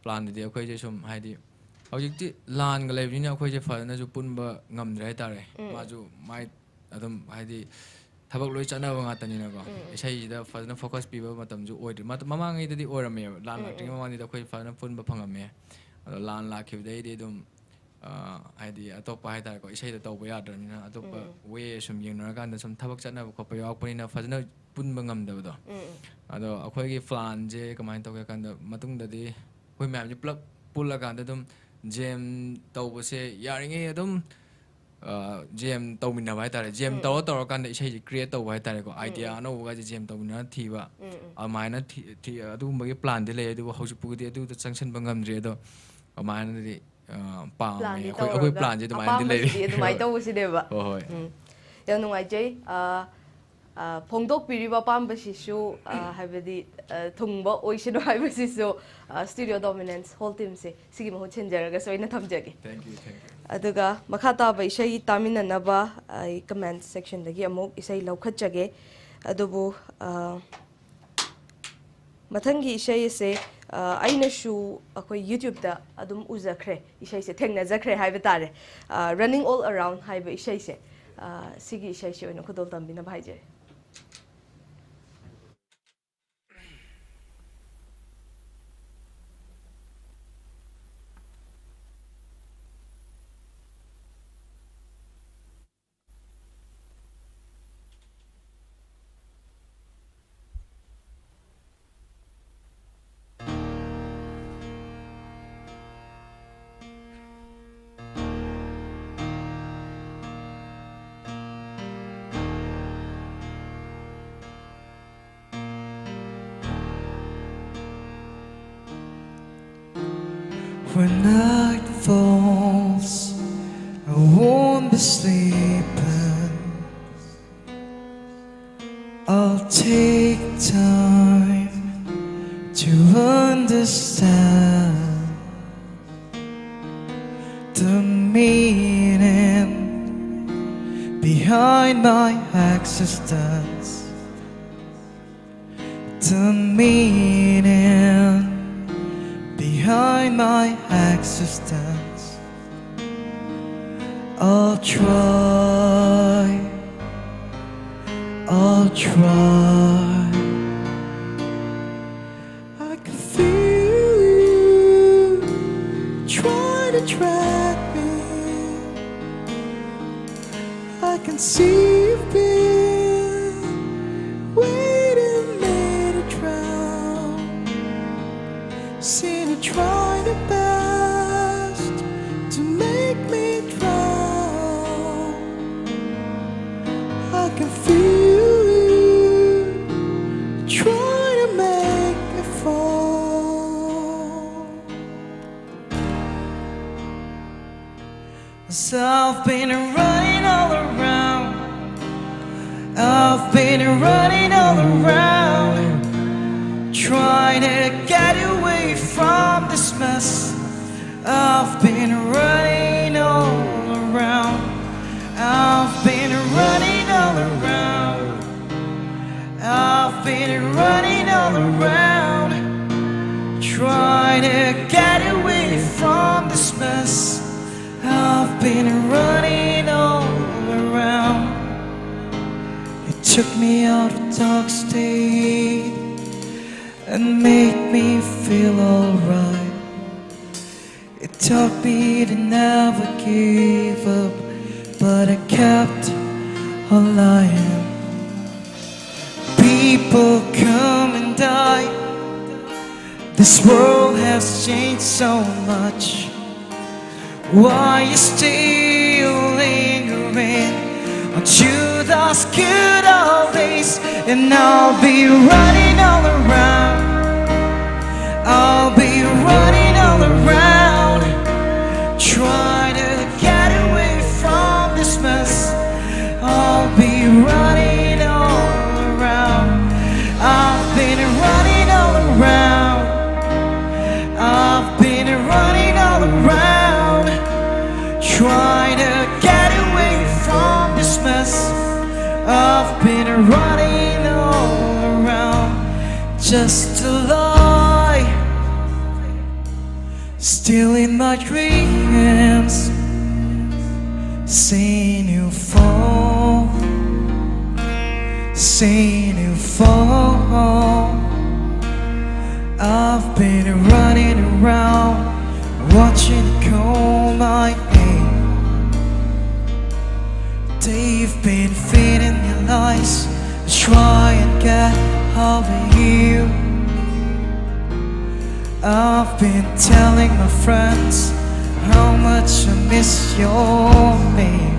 ꯄ꯭ꯂꯥꯟꯗꯗꯤ ꯑꯩꯈꯣꯏꯁꯦ ꯁꯨꯝ, ꯍꯥꯏꯗꯤ ꯍꯧꯖꯤꯛꯇꯤ ꯂꯥꯟꯒ ꯂꯩꯕꯅꯤꯅ ꯑꯩꯈꯣꯏꯁꯦ ꯐꯖꯅꯁꯨ ꯄꯨꯟꯕ ꯉꯝꯗ꯭ꯔꯦ ꯍꯥꯏꯇꯥꯔꯦ꯫ ꯃꯥꯁꯨ ꯃꯥꯏ ꯑꯗꯨꯝ, ꯍꯥꯏꯗꯤ ꯊꯕꯛ ꯂꯣꯏ ꯆꯠꯅꯕ ꯉꯥꯛꯇꯅꯤꯅꯀꯣ꯫ ꯏꯁꯩꯁꯤꯗ ꯐꯖꯅ ꯐꯣꯀꯁ ꯄꯤꯕ ꯃꯇꯝꯁꯨ ꯑꯣꯏꯗ꯭ꯔꯤ꯫ ꯃꯇꯝ ꯃꯃꯥꯡꯉꯩꯗꯗꯤ ꯑꯣꯏꯔꯝꯃꯦꯕ, ꯂꯥꯟ ꯂꯥꯛꯇ꯭ꯔꯤꯉꯩ ꯃꯃꯥꯡꯗꯗꯤ ꯑꯩꯈꯣꯏ ꯐꯖꯅ ꯄꯨꯟꯕ ꯐꯪꯉꯝꯃꯦ꯫ ꯑꯗꯣ ꯂꯥꯟ ꯂꯥꯛꯈꯤꯕꯗꯩꯗꯤ ꯑꯗꯨꯝ, ꯑ, ꯍꯥꯏꯗꯤ ꯑꯇꯣꯞꯄ ꯍꯥꯏꯇꯥꯔꯦꯀꯣ, ꯏꯁꯩꯗ ꯇꯧꯕ ꯌꯥꯗ꯭ꯔꯕꯅꯤꯅ ꯑꯇꯣꯞꯄ ꯋꯦ ꯁꯨꯝ ꯌꯦꯡꯅꯔꯀꯥꯟꯗ ꯁꯨꯝ ꯊꯕꯛ ꯆꯠꯅꯕ ꯈꯣꯠꯄ ꯌꯥꯎꯔꯛꯄꯅꯤꯅ ꯐꯖꯅ ꯄꯨꯟꯕ ꯉꯝꯗꯕꯗꯣ꯫ ꯑꯗꯣ ꯑꯩꯈꯣꯏꯒꯤ ꯄ꯭ꯂꯥꯟꯁꯦ ꯀꯃꯥꯏꯅ ꯇꯧꯒꯦ ꯍꯥꯏ ꯀꯥꯟꯗ, ꯃꯇꯨꯡꯗꯗꯤ ꯑꯩꯈꯣꯏ ꯃꯌꯥꯝꯁꯦ ꯄꯨꯂꯞ ꯄꯨꯜꯂꯀꯥꯟꯗ ꯑꯗꯨꯝ ꯖꯦꯝ ꯇꯧꯕꯁꯦ ꯌꯥꯔꯤꯉꯩ ꯑꯗꯨꯝ, ꯑ, ꯖꯦꯝ ꯇꯧꯃꯤꯟꯅꯕ ꯍꯥꯏꯇꯥꯔꯦ꯫ ꯖꯦꯝ ꯇꯧꯔ ꯇꯧꯔꯀꯥꯟꯗ ꯏꯁꯩꯁꯦ ꯀ꯭ꯔꯤꯌꯦꯠ ꯇꯧꯕ ꯍꯥꯏꯇꯥꯔꯦꯀꯣ꯫ ꯑꯥꯏꯗꯤꯌꯥ ꯑꯅꯧꯕꯒꯁꯦ ꯖꯦꯝ ꯇꯧꯃꯤꯟꯅꯔ ꯊꯤꯕ, ꯑꯗꯨꯃꯥꯏꯅ ꯊꯤ-, ꯊꯤ-, ꯑꯗꯨꯒꯨꯝꯕꯒꯤ ꯄ꯭ꯂꯥꯟꯗꯤ ꯂꯩ, ꯑꯗꯨꯕꯨ ꯍꯧꯖꯤꯛꯄꯨꯗꯤ ꯑꯗꯨꯗ ꯆꯪꯁꯤꯟꯕ ꯉꯝꯗ꯭ꯔꯤ꯫ ꯑꯗꯣ ꯑꯗꯨꯃꯥꯏꯅꯗꯤ, ꯑ, ꯄꯥꯝꯃꯦ꯫ ꯄ꯭ꯂꯥꯟꯗꯤ ꯑꯩꯈꯣꯏ, ꯑꯩꯈꯣꯏ ꯇꯧꯔꯒ ꯄ꯭ꯂꯥꯟꯁꯦ ꯑꯗꯨꯃꯥꯏꯅꯗꯤ ꯂꯩꯔꯤ꯫ ꯑꯄꯥꯝꯕꯁꯤꯗꯤ ꯑꯗꯨꯃꯥꯏꯅ ꯍꯣꯏ꯫ ꯇꯧꯕꯁꯤꯅꯦꯕ꯫ ꯍꯣꯏ, ꯍꯣꯏ꯫ ꯎꯝ꯫ ꯌꯥꯝ ꯅꯨꯡꯉꯥꯏꯖꯩ꯫ ꯑ, ꯑ, ꯐꯣꯡꯗꯣꯛꯄꯤꯔꯤꯕ ꯑꯄꯥꯝꯕꯁꯤꯁꯨ, ꯑ, ꯍꯥꯏꯕꯗꯤ, ꯑ, ꯊꯨꯡꯕ ꯑꯣꯏꯁꯅꯨ ꯍꯥꯏꯕꯁꯤꯁꯨ, ꯑ, ꯁ꯭ꯇꯨꯗꯤꯑꯣ ꯗꯣꯃꯤꯅꯦꯟꯁ ꯍꯣꯜ ꯇꯤꯝꯁꯦ ꯁꯤꯒꯤ ꯃꯍꯨꯠ ꯁꯤꯟꯖꯔꯒꯁꯨ ꯑꯩꯅ ꯊꯝꯖꯒꯦ꯫ Thank you, thank you. ꯑꯗꯨꯒ ꯃꯈꯥ ꯇꯥꯕ ꯏꯁꯩ ꯇꯥꯃꯤꯟꯅꯅꯕ ꯑꯩ ꯀꯃꯦꯟꯠ ꯁꯦꯛꯁꯟꯗꯒꯤ ꯑꯃꯨꯛ ꯏꯁꯩ ꯂꯧꯈꯠꯆꯒꯦ꯫ ꯑꯗꯨꯕꯨ, ꯑ, ꯃꯊꯪꯒꯤ ꯏꯁꯩ ꯑꯁꯦ, ꯑ, ꯑꯩꯅꯁꯨ ꯑꯩꯈꯣꯏ YouTube-ꯇ ꯑꯗꯨꯝ ꯎꯖꯈ꯭ꯔꯦ, ꯏꯁꯩꯁꯦ ꯊꯦꯡꯅꯖꯈ꯭ꯔꯦ ꯍꯥꯏꯕ ꯇꯥꯔꯦ꯫ ꯑ, Running All Around ꯍꯥꯏꯕ ꯏꯁꯩꯁꯦ, ꯑ, ꯁꯤꯒꯤ ꯏꯁꯩꯁꯦ ꯑꯣꯏꯅ ꯈꯨꯗꯣꯜ ꯇꯝꯕꯤꯅꯕ ꯍꯥꯏꯖꯔꯤ꯫ When night falls, I won't be sleeping. I'll take time to understand the meaning Behind my existence, the meaning behind my existence. I'll try, I'll try. I can feel you trying to track me. I can see you've been waiting me to drown. Seen you trying your best to make me drown. I can feel you trying to make me fall. 'Cause I've been running all around. I've been running all around, trying to get away from this mess. I've been running all around. I've been running all around. I've been running all around, trying to get away from this mess. I've been running all around. You took me out of dark state and made me feel alright. It taught me to never give up, but I kept on lying. People come and die. This world has changed so much. Why you still lingering onto those good old days? And I'll be running all around. I'll be running all around, trying to get away from this mess. I'll be running all around. I've been running all around. I've been running all around, trying to get away from this mess. Running all around just a lie. Still in my dreams, seeing you fall, seeing you fall. I've been running around, watching you call my name. They've been feeding me lies, try and get over you. I've been telling my friends how much I miss your name.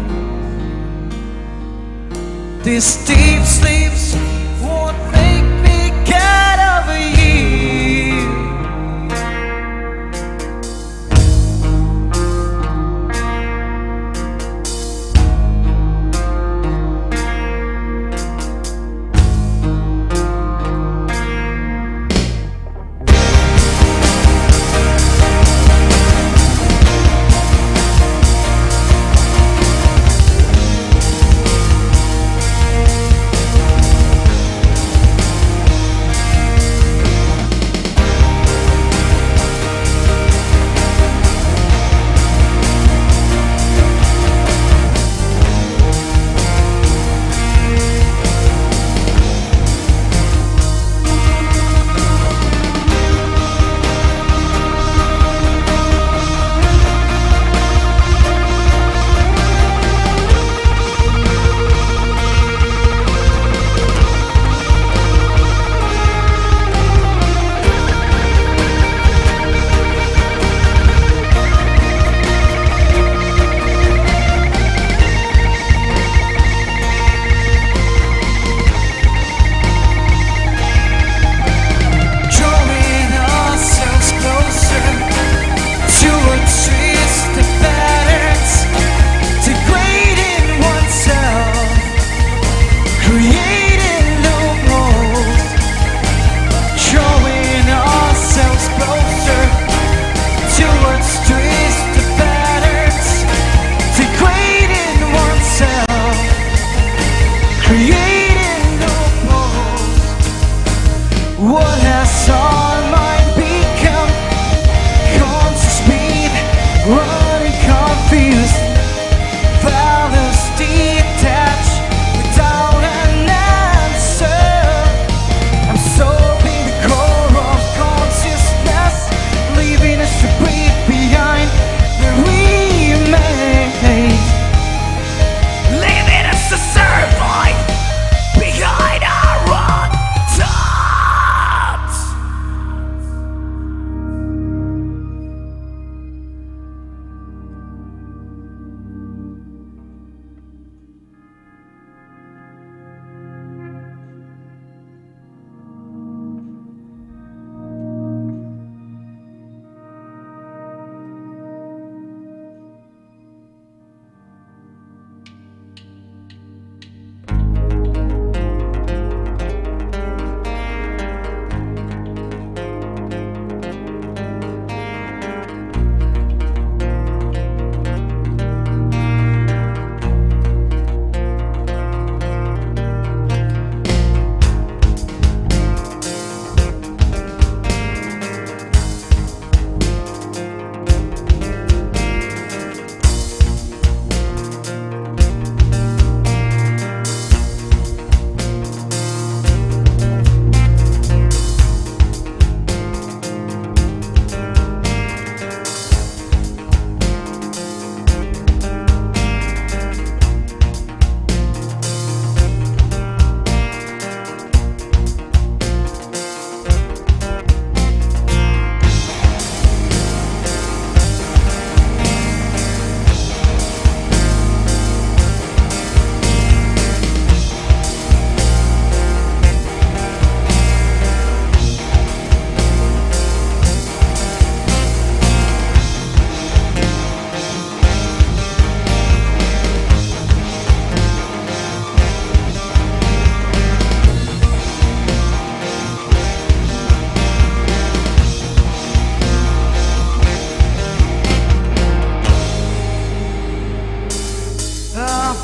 These deep sleeps won't make me get over you.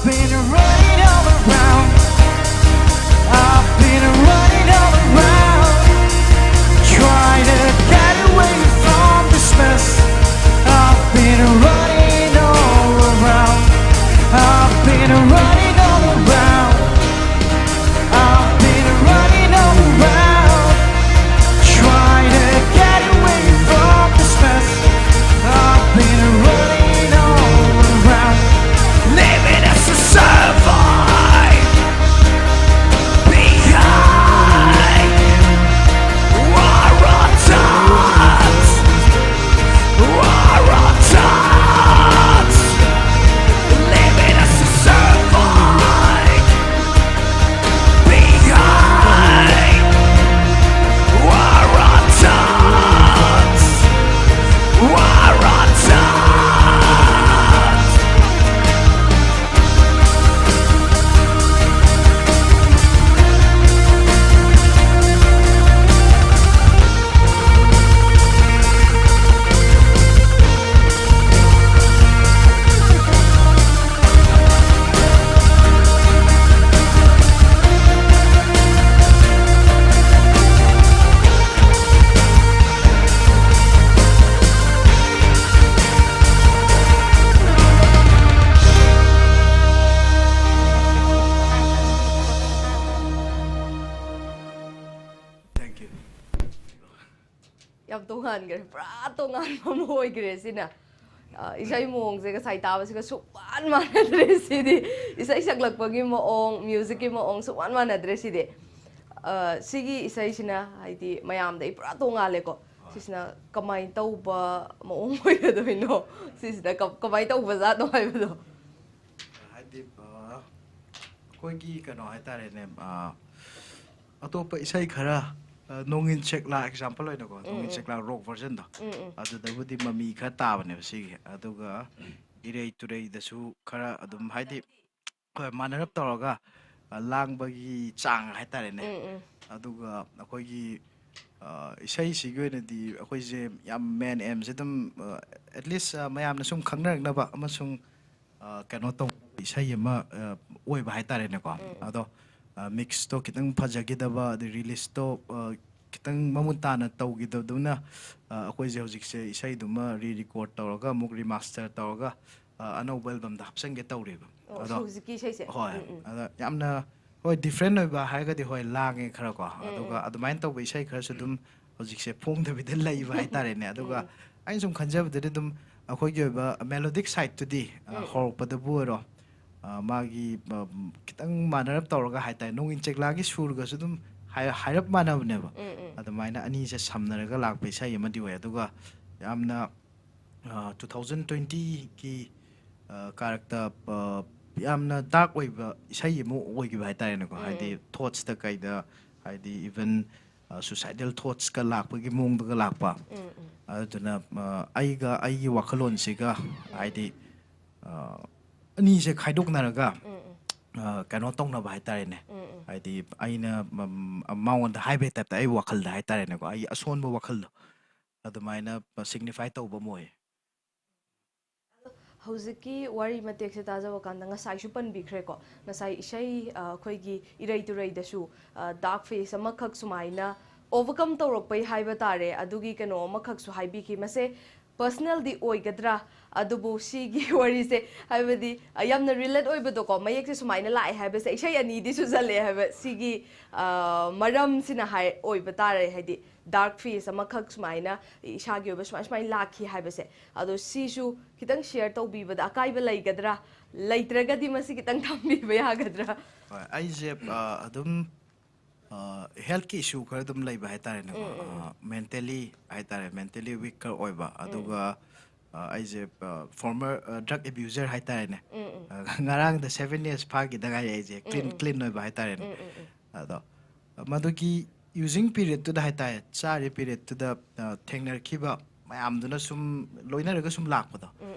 Been running all around. I've been running all around. Trying to get away from this mess. I've been running all around. I've been running all around. I've been running all around. Trying to get away from this mess. I've been running all around. Living as a survive. Behind. War on thoughts. War on thoughts. Living as a survive. Behind. War on thoughts. War on thoughts. Thank you. ꯌꯥꯝ ꯇꯣꯉꯥꯟꯈ꯭ꯔꯦ, ꯄꯨꯔꯥ ꯇꯣꯉꯥꯟꯕ ꯑꯃ ꯑꯣꯏꯈ꯭ꯔꯦ ꯁꯤꯅ꯫ ꯑ, ꯏꯁꯩ ꯃꯑꯣꯡꯁꯦ ꯉꯁꯥꯏ ꯇꯥꯕꯁꯤꯒ ꯁꯨꯛꯃꯥꯟ ꯃꯥꯟꯅꯗ꯭ꯔꯦ ꯁꯤꯗꯤ꯫ ꯏꯁꯩ ꯁꯛꯂꯛꯄꯒꯤ ꯃꯑꯣꯡ, ꯃ꯭ꯌꯨꯖꯤꯛꯀꯤ ꯃꯑꯣꯡ ꯁꯨꯛꯃꯥꯟ ꯃꯥꯟꯅꯗ꯭ꯔꯦ ꯁꯤꯗꯤ꯫ ꯑ, ꯁꯤꯒꯤ ꯏꯁꯩꯁꯤꯅ ꯍꯥꯏꯗꯤ ꯃꯌꯥꯝꯗꯒꯤ ꯄꯨꯔꯥ ꯇꯣꯉꯥꯜꯂꯦꯀꯣ꯫ ꯍꯣꯏ꯫ ꯁꯤꯁꯤꯅ ꯀꯃꯥꯏꯅ ꯇꯧꯕ ꯃꯑꯣꯡ ꯑꯣꯏꯒꯗꯣꯏꯅꯣ? ꯁꯤꯁꯤꯗ ꯀ-, ꯀꯃꯥꯏꯅ ꯇꯧꯕꯖꯥꯠꯅꯣ ꯍꯥꯏꯕꯗꯣ? ꯍꯥꯏꯗꯤ, ꯑ, ꯑꯩꯈꯣꯏꯒꯤ ꯀꯩꯅꯣ ꯍꯥꯏꯇꯥꯔꯦꯅꯦ, ꯑ, ꯑꯇꯣꯞꯄ ꯏꯁꯩ ꯈꯔ, ꯑ, ꯅꯣꯡꯏꯟ ꯁꯦꯛꯂꯥ ꯑꯦꯛꯖꯥꯝꯄꯜ ꯑꯣꯏꯅꯀꯣ, ꯎꯝ, ꯅꯣꯡꯏꯟ ꯎꯝ꯫ ꯁꯦꯛꯂꯥ ꯔꯣꯛ ꯚꯔꯖꯟꯗꯣ, ꯎꯝ, ꯎꯝ꯫ ꯑꯗꯨꯗꯕꯨꯗꯤ ꯃꯃꯤ ꯈꯔ ꯇꯥꯕꯅꯦꯕ ꯁꯤꯒꯤ꯫ ꯑꯗꯨꯒ ꯏꯔꯩ ꯇꯨꯔꯩꯗꯁꯨ ꯈꯔ ꯑꯗꯨꯝ ꯍꯥꯏꯗꯤ, ꯍꯣꯏ, ꯃꯥꯟꯅꯔꯞ ꯇꯧꯔꯒ, ꯑ, ꯂꯥꯡꯕꯒꯤ ꯆꯥꯡ ꯍꯥꯏꯇꯥꯔꯦꯅꯦ꯫ ꯎꯝ, ꯎꯝ꯫ ꯑꯗꯨꯒ ꯑꯩꯈꯣꯏꯒꯤ, ꯑ, ꯏꯁꯩꯁꯤꯒꯤ ꯑꯣꯏꯅꯗꯤ ꯑꯩꯈꯣꯏꯁꯦ ꯌꯥꯝ ꯃꯦꯟ ꯑꯦꯝꯁꯦ ꯑꯗꯨꯝ, ꯑ, at least, ꯑ, ꯃꯌꯥꯝꯅ ꯁꯨꯝ ꯈꯪꯅꯔꯛꯅꯕ ꯑꯃꯁꯨꯡ, ꯑ, ꯑ, ꯀꯩꯅꯣ ꯇꯧ, ꯏꯁꯩ ꯑꯃ, ꯑ, ꯑꯣꯏꯕ ꯍꯥꯏꯇꯥꯔꯦꯅꯦꯀꯣ꯫ ꯑꯗꯣ, ꯑ, ꯃꯤꯛꯁꯇꯣ ꯈꯤꯇꯪ ꯐꯖꯈꯤꯗꯕ, ꯑꯗꯩ ꯔꯤꯂꯤꯁꯇꯣ, ꯑ, ꯈꯤꯇꯪ ꯃꯃꯨꯠ ꯇꯥꯅ ꯇꯧꯈꯤꯗꯕꯗꯨꯅ, ꯑ, ꯑꯩꯈꯣꯏꯁꯦ ꯍꯧꯖꯤꯛꯁꯦ ꯏꯁꯩꯗꯨꯃ ꯔꯤ ꯔꯤꯀꯣꯔꯗ ꯇꯧꯔꯒ, ꯑꯃꯨꯛ ꯔꯤꯃꯥꯁꯇꯔ ꯇꯧꯔꯒ, ꯑ, ꯑꯅꯧꯕ ꯑꯦꯜꯕꯝꯗ ꯍꯥꯞꯆꯤꯟꯒꯦ ꯇꯧꯔꯤꯕ꯫ ꯑꯣ, ꯑꯗꯣ ꯍꯧꯖꯤꯛꯀꯤ ꯏꯁꯩꯁꯦ? ꯍꯣꯏ, ꯎꯝ, ꯎꯝ꯫ ꯑꯗ ꯌꯥꯝꯅ, ꯍꯣꯏ, ꯗꯤꯐ꯭ꯔꯦꯟ ꯑꯣꯏꯕ ꯍꯥꯏꯔꯒꯗꯤ, ꯍꯣꯏ, ꯂꯥꯡꯉꯦ ꯈꯔꯀꯣ꯫ ꯑꯗꯨꯒ ꯑꯗꯨꯃꯥꯏꯅ ꯇꯧꯕ ꯏꯁꯩ ꯈꯔꯁꯨ ꯑꯗꯨꯝ ꯍꯧꯖꯤꯛꯁꯦ ꯐꯣꯡꯗꯕꯤꯗ ꯂꯩꯕ ꯍꯥꯏꯇꯥꯔꯦꯅꯦ꯫ ꯑꯗꯨꯒ ꯑꯩꯅ ꯁꯨꯝ ꯈꯟꯖꯕꯗꯗꯤ ꯑꯗꯨꯝ ꯑꯩꯈꯣꯏꯒꯤ ꯑꯣꯏꯕ ꯃꯦꯂꯣꯗꯤꯛ ꯁꯥꯏꯠꯇꯨꯗꯤ, ꯑ, ꯍꯧꯔꯛꯄꯗꯕꯨ ꯑꯣꯏꯔꯣ, ꯑ, ꯃꯥꯒꯤ, ꯑ, ꯈꯤꯇꯪ ꯃꯥꯟꯅꯔꯞ ꯇꯧꯔꯒ ꯍꯥꯏꯇꯥꯔꯦ, ꯅꯣꯡꯏꯟ ꯆꯦꯛꯂꯥꯒꯤ ꯁꯨꯔꯒꯁꯨ ꯑꯗꯨꯝ ꯍꯥꯏ-, ꯍꯥꯏꯔꯞ ꯃꯥꯟꯅꯕꯅꯦꯕ꯫ ꯑꯗꯨꯃꯥꯏꯅ ꯑꯅꯤꯁꯦ ꯁꯝꯅꯔꯒ ꯂꯥꯛꯄ ꯏꯁꯩ ꯑꯃꯗꯤ ꯑꯣꯏ꯫ ꯑꯗꯨꯒ ꯌꯥꯝꯅ, ꯑ, two thousand twentyꯒꯤ, ꯑ, ꯀꯥꯔꯛꯇ, ꯑ, ꯌꯥꯝꯅ ꯗꯥꯔꯛ ꯑꯣꯏꯕ ꯏꯁꯩ ꯑꯃ ꯑꯣꯏꯈꯤꯕ ꯍꯥꯏꯇꯥꯔꯦꯅꯦꯀꯣ꯫ ꯍꯥꯏꯗꯤ ꯊꯣꯠꯁꯇ ꯀꯩꯗ, ꯍꯥꯏꯗꯤ ꯏꯚꯟ, ꯑ, ꯁꯨꯁꯥꯏꯗꯦꯜ ꯊꯣꯠꯁꯀ ꯂꯥꯛꯄꯒꯤ ꯃꯑꯣꯡꯗꯒ ꯂꯥꯛꯄ꯫ ꯑꯗꯨꯗꯨꯅ, ꯑ, ꯑꯩꯒ ꯑꯩꯒꯤ ꯋꯥꯈꯜꯂꯣꯟꯁꯤꯒ, ꯍꯥꯏꯗꯤ, ꯑ, ꯑꯅꯤꯁꯦ ꯈꯥꯏꯗꯣꯛꯅꯔꯒ, ꯑ, ꯀꯩꯅꯣ ꯇꯧꯅꯕ ꯍꯥꯏꯇꯥꯔꯦꯅꯦ꯫ ꯍꯥꯏꯗꯤ ꯑꯩꯅ, ꯃꯝ-, ꯃꯉꯣꯟꯗ ꯍꯥꯏꯕꯩ ꯇꯥꯏꯞꯇ, ꯑꯩ ꯋꯥꯈꯜꯗ ꯍꯥꯏꯇꯥꯔꯦꯅꯦꯀꯣ, ꯑꯩꯒꯤ ꯑꯁꯣꯟꯕ ꯋꯥꯈꯜꯗꯣ ꯑꯗꯨꯃꯥꯏꯅ ꯁꯤꯒꯅꯤꯐꯥꯏ ꯇꯧꯕ ꯑꯃ ꯑꯣꯏ꯫ ꯍꯧꯖꯤꯛꯀꯤ ꯋꯥꯔꯤ ꯃꯇꯦꯛꯁꯦ ꯇꯥꯖꯕ ꯀꯥꯟꯗ ꯉꯁꯥꯏꯁꯨ ꯄꯟꯕꯤꯈ꯭ꯔꯦꯀꯣ, ꯉꯁꯥꯏ ꯏꯁꯩ, ꯑ, ꯑꯩꯈꯣꯏꯒꯤ ꯏꯔꯩ ꯇꯨꯔꯩꯗꯁꯨ, ꯑ, ꯗꯥꯔꯛ ꯐꯦꯁ ꯑꯃꯈꯛ ꯁꯨꯃꯥꯏꯅ ꯑꯣꯚꯔꯀꯝ ꯇꯧꯔꯛꯄꯩ ꯍꯥꯏꯕ ꯇꯥꯔꯦ, ꯑꯗꯨꯒꯤ ꯀꯩꯅꯣ ꯑꯃꯈꯛꯁꯨ ꯍꯥꯏꯕꯤꯈꯤ꯫ ꯃꯁꯦ ꯄꯔꯁꯅꯦꯜꯗꯤ ꯑꯣꯏꯒꯗ꯭ꯔꯥ? ꯑꯗꯨꯕꯨ ꯁꯤꯒꯤ ꯋꯥꯔꯤꯁꯦ, ꯍꯥꯏꯕꯗꯤ, ꯑ, ꯌꯥꯝꯅ ꯔꯤꯂꯦꯠ ꯑꯣꯏꯕꯗꯣꯀꯣ, ꯃꯌꯦꯛꯁꯦ ꯁꯨꯃꯥꯏꯅ ꯂꯥꯛꯑꯦ ꯍꯥꯏꯕꯁꯦ, ꯏꯁꯩ ꯑꯅꯤꯗꯤ ꯁꯨꯖꯜꯂꯛꯑꯦ ꯍꯥꯏꯕ, ꯁꯤꯒꯤ, ꯑ, ꯃꯔꯝꯁꯤꯅ ꯍꯥꯏ ꯑꯣꯏꯕ ꯇꯥꯔꯦ꯫ ꯍꯥꯏꯗꯤ ꯗꯥꯔꯛ ꯐꯦꯁ ꯑꯃꯈꯛ ꯁꯨꯃꯥꯏꯅ ꯏꯁꯥꯒꯤ ꯑꯣꯏꯕ ꯁꯨꯃꯥꯏ ꯁꯨꯃꯥꯏꯅ ꯂꯥꯛꯈꯤ ꯍꯥꯏꯕꯁꯦ꯫ ꯑꯗꯣ ꯁꯤꯁꯨ ꯈꯤꯇꯪ ꯁꯤꯌꯔ ꯇꯧꯕꯤꯕꯗ ꯑꯀꯥꯏꯕ ꯂꯩꯒꯗ꯭ꯔꯥ? ꯂꯩꯇ꯭ꯔꯒꯗꯤ ꯃꯁꯤ ꯈꯤꯇꯪ ꯊꯝꯕꯤꯕ ꯌꯥꯒꯗ꯭ꯔꯥ? ꯍꯣꯏ, ꯑꯩꯁꯦ, ꯑ, ꯑꯗꯨꯝ, ꯑ, ꯍꯦꯜꯠꯀꯤ ꯏꯁꯨ ꯈꯔ ꯑꯗꯨꯝ ꯂꯩꯕ ꯍꯥꯏꯇꯥꯔꯦꯅꯦꯀꯣ꯫ ꯃꯦꯟꯇꯦꯂꯤ ꯍꯥꯏꯇꯥꯔꯦ, ꯃꯦꯟꯇꯦꯂꯤ ꯋꯤꯛ ꯈꯔ ꯑꯣꯏꯕ꯫ ꯑꯗꯨꯒ, ꯑ, ꯑꯩꯁꯦ, ꯑ, ꯐꯣꯔꯃꯔ, ꯑ, ꯗ꯭ꯔꯒ ꯑꯦꯕ꯭ꯌꯨꯖꯔ ꯍꯥꯏꯇꯥꯔꯦꯅꯦ꯫ ꯑ, ꯉꯔꯥꯡꯗ ꯁꯦꯚꯦꯟ ꯌꯔꯁ ꯐꯥꯈꯤꯗ ꯉꯥꯏꯔꯤ ꯑꯩꯁꯦ ꯀ꯭ꯂꯤꯟ, ꯀ꯭ꯂꯤꯟ ꯑꯣꯏꯕ ꯍꯥꯏꯇꯥꯔꯦꯅꯦ꯫ ꯑꯗꯣ ꯃꯗꯨꯒꯤ ꯌꯨꯖꯤꯡ ꯄꯤꯔꯤꯌꯠꯇꯨꯗ ꯍꯥꯏꯇꯥꯔꯦ, ꯆꯥꯔꯤ ꯄꯤꯔꯤꯌꯠꯇꯨꯗ, ꯑ, ꯊꯦꯡꯅꯔꯛꯈꯤꯕ ꯃꯌꯥꯝꯗꯨꯅ ꯁꯨꯝ ꯂꯣꯏꯅꯔꯒ ꯁꯨꯝ ꯂꯥꯛꯄꯗꯣ,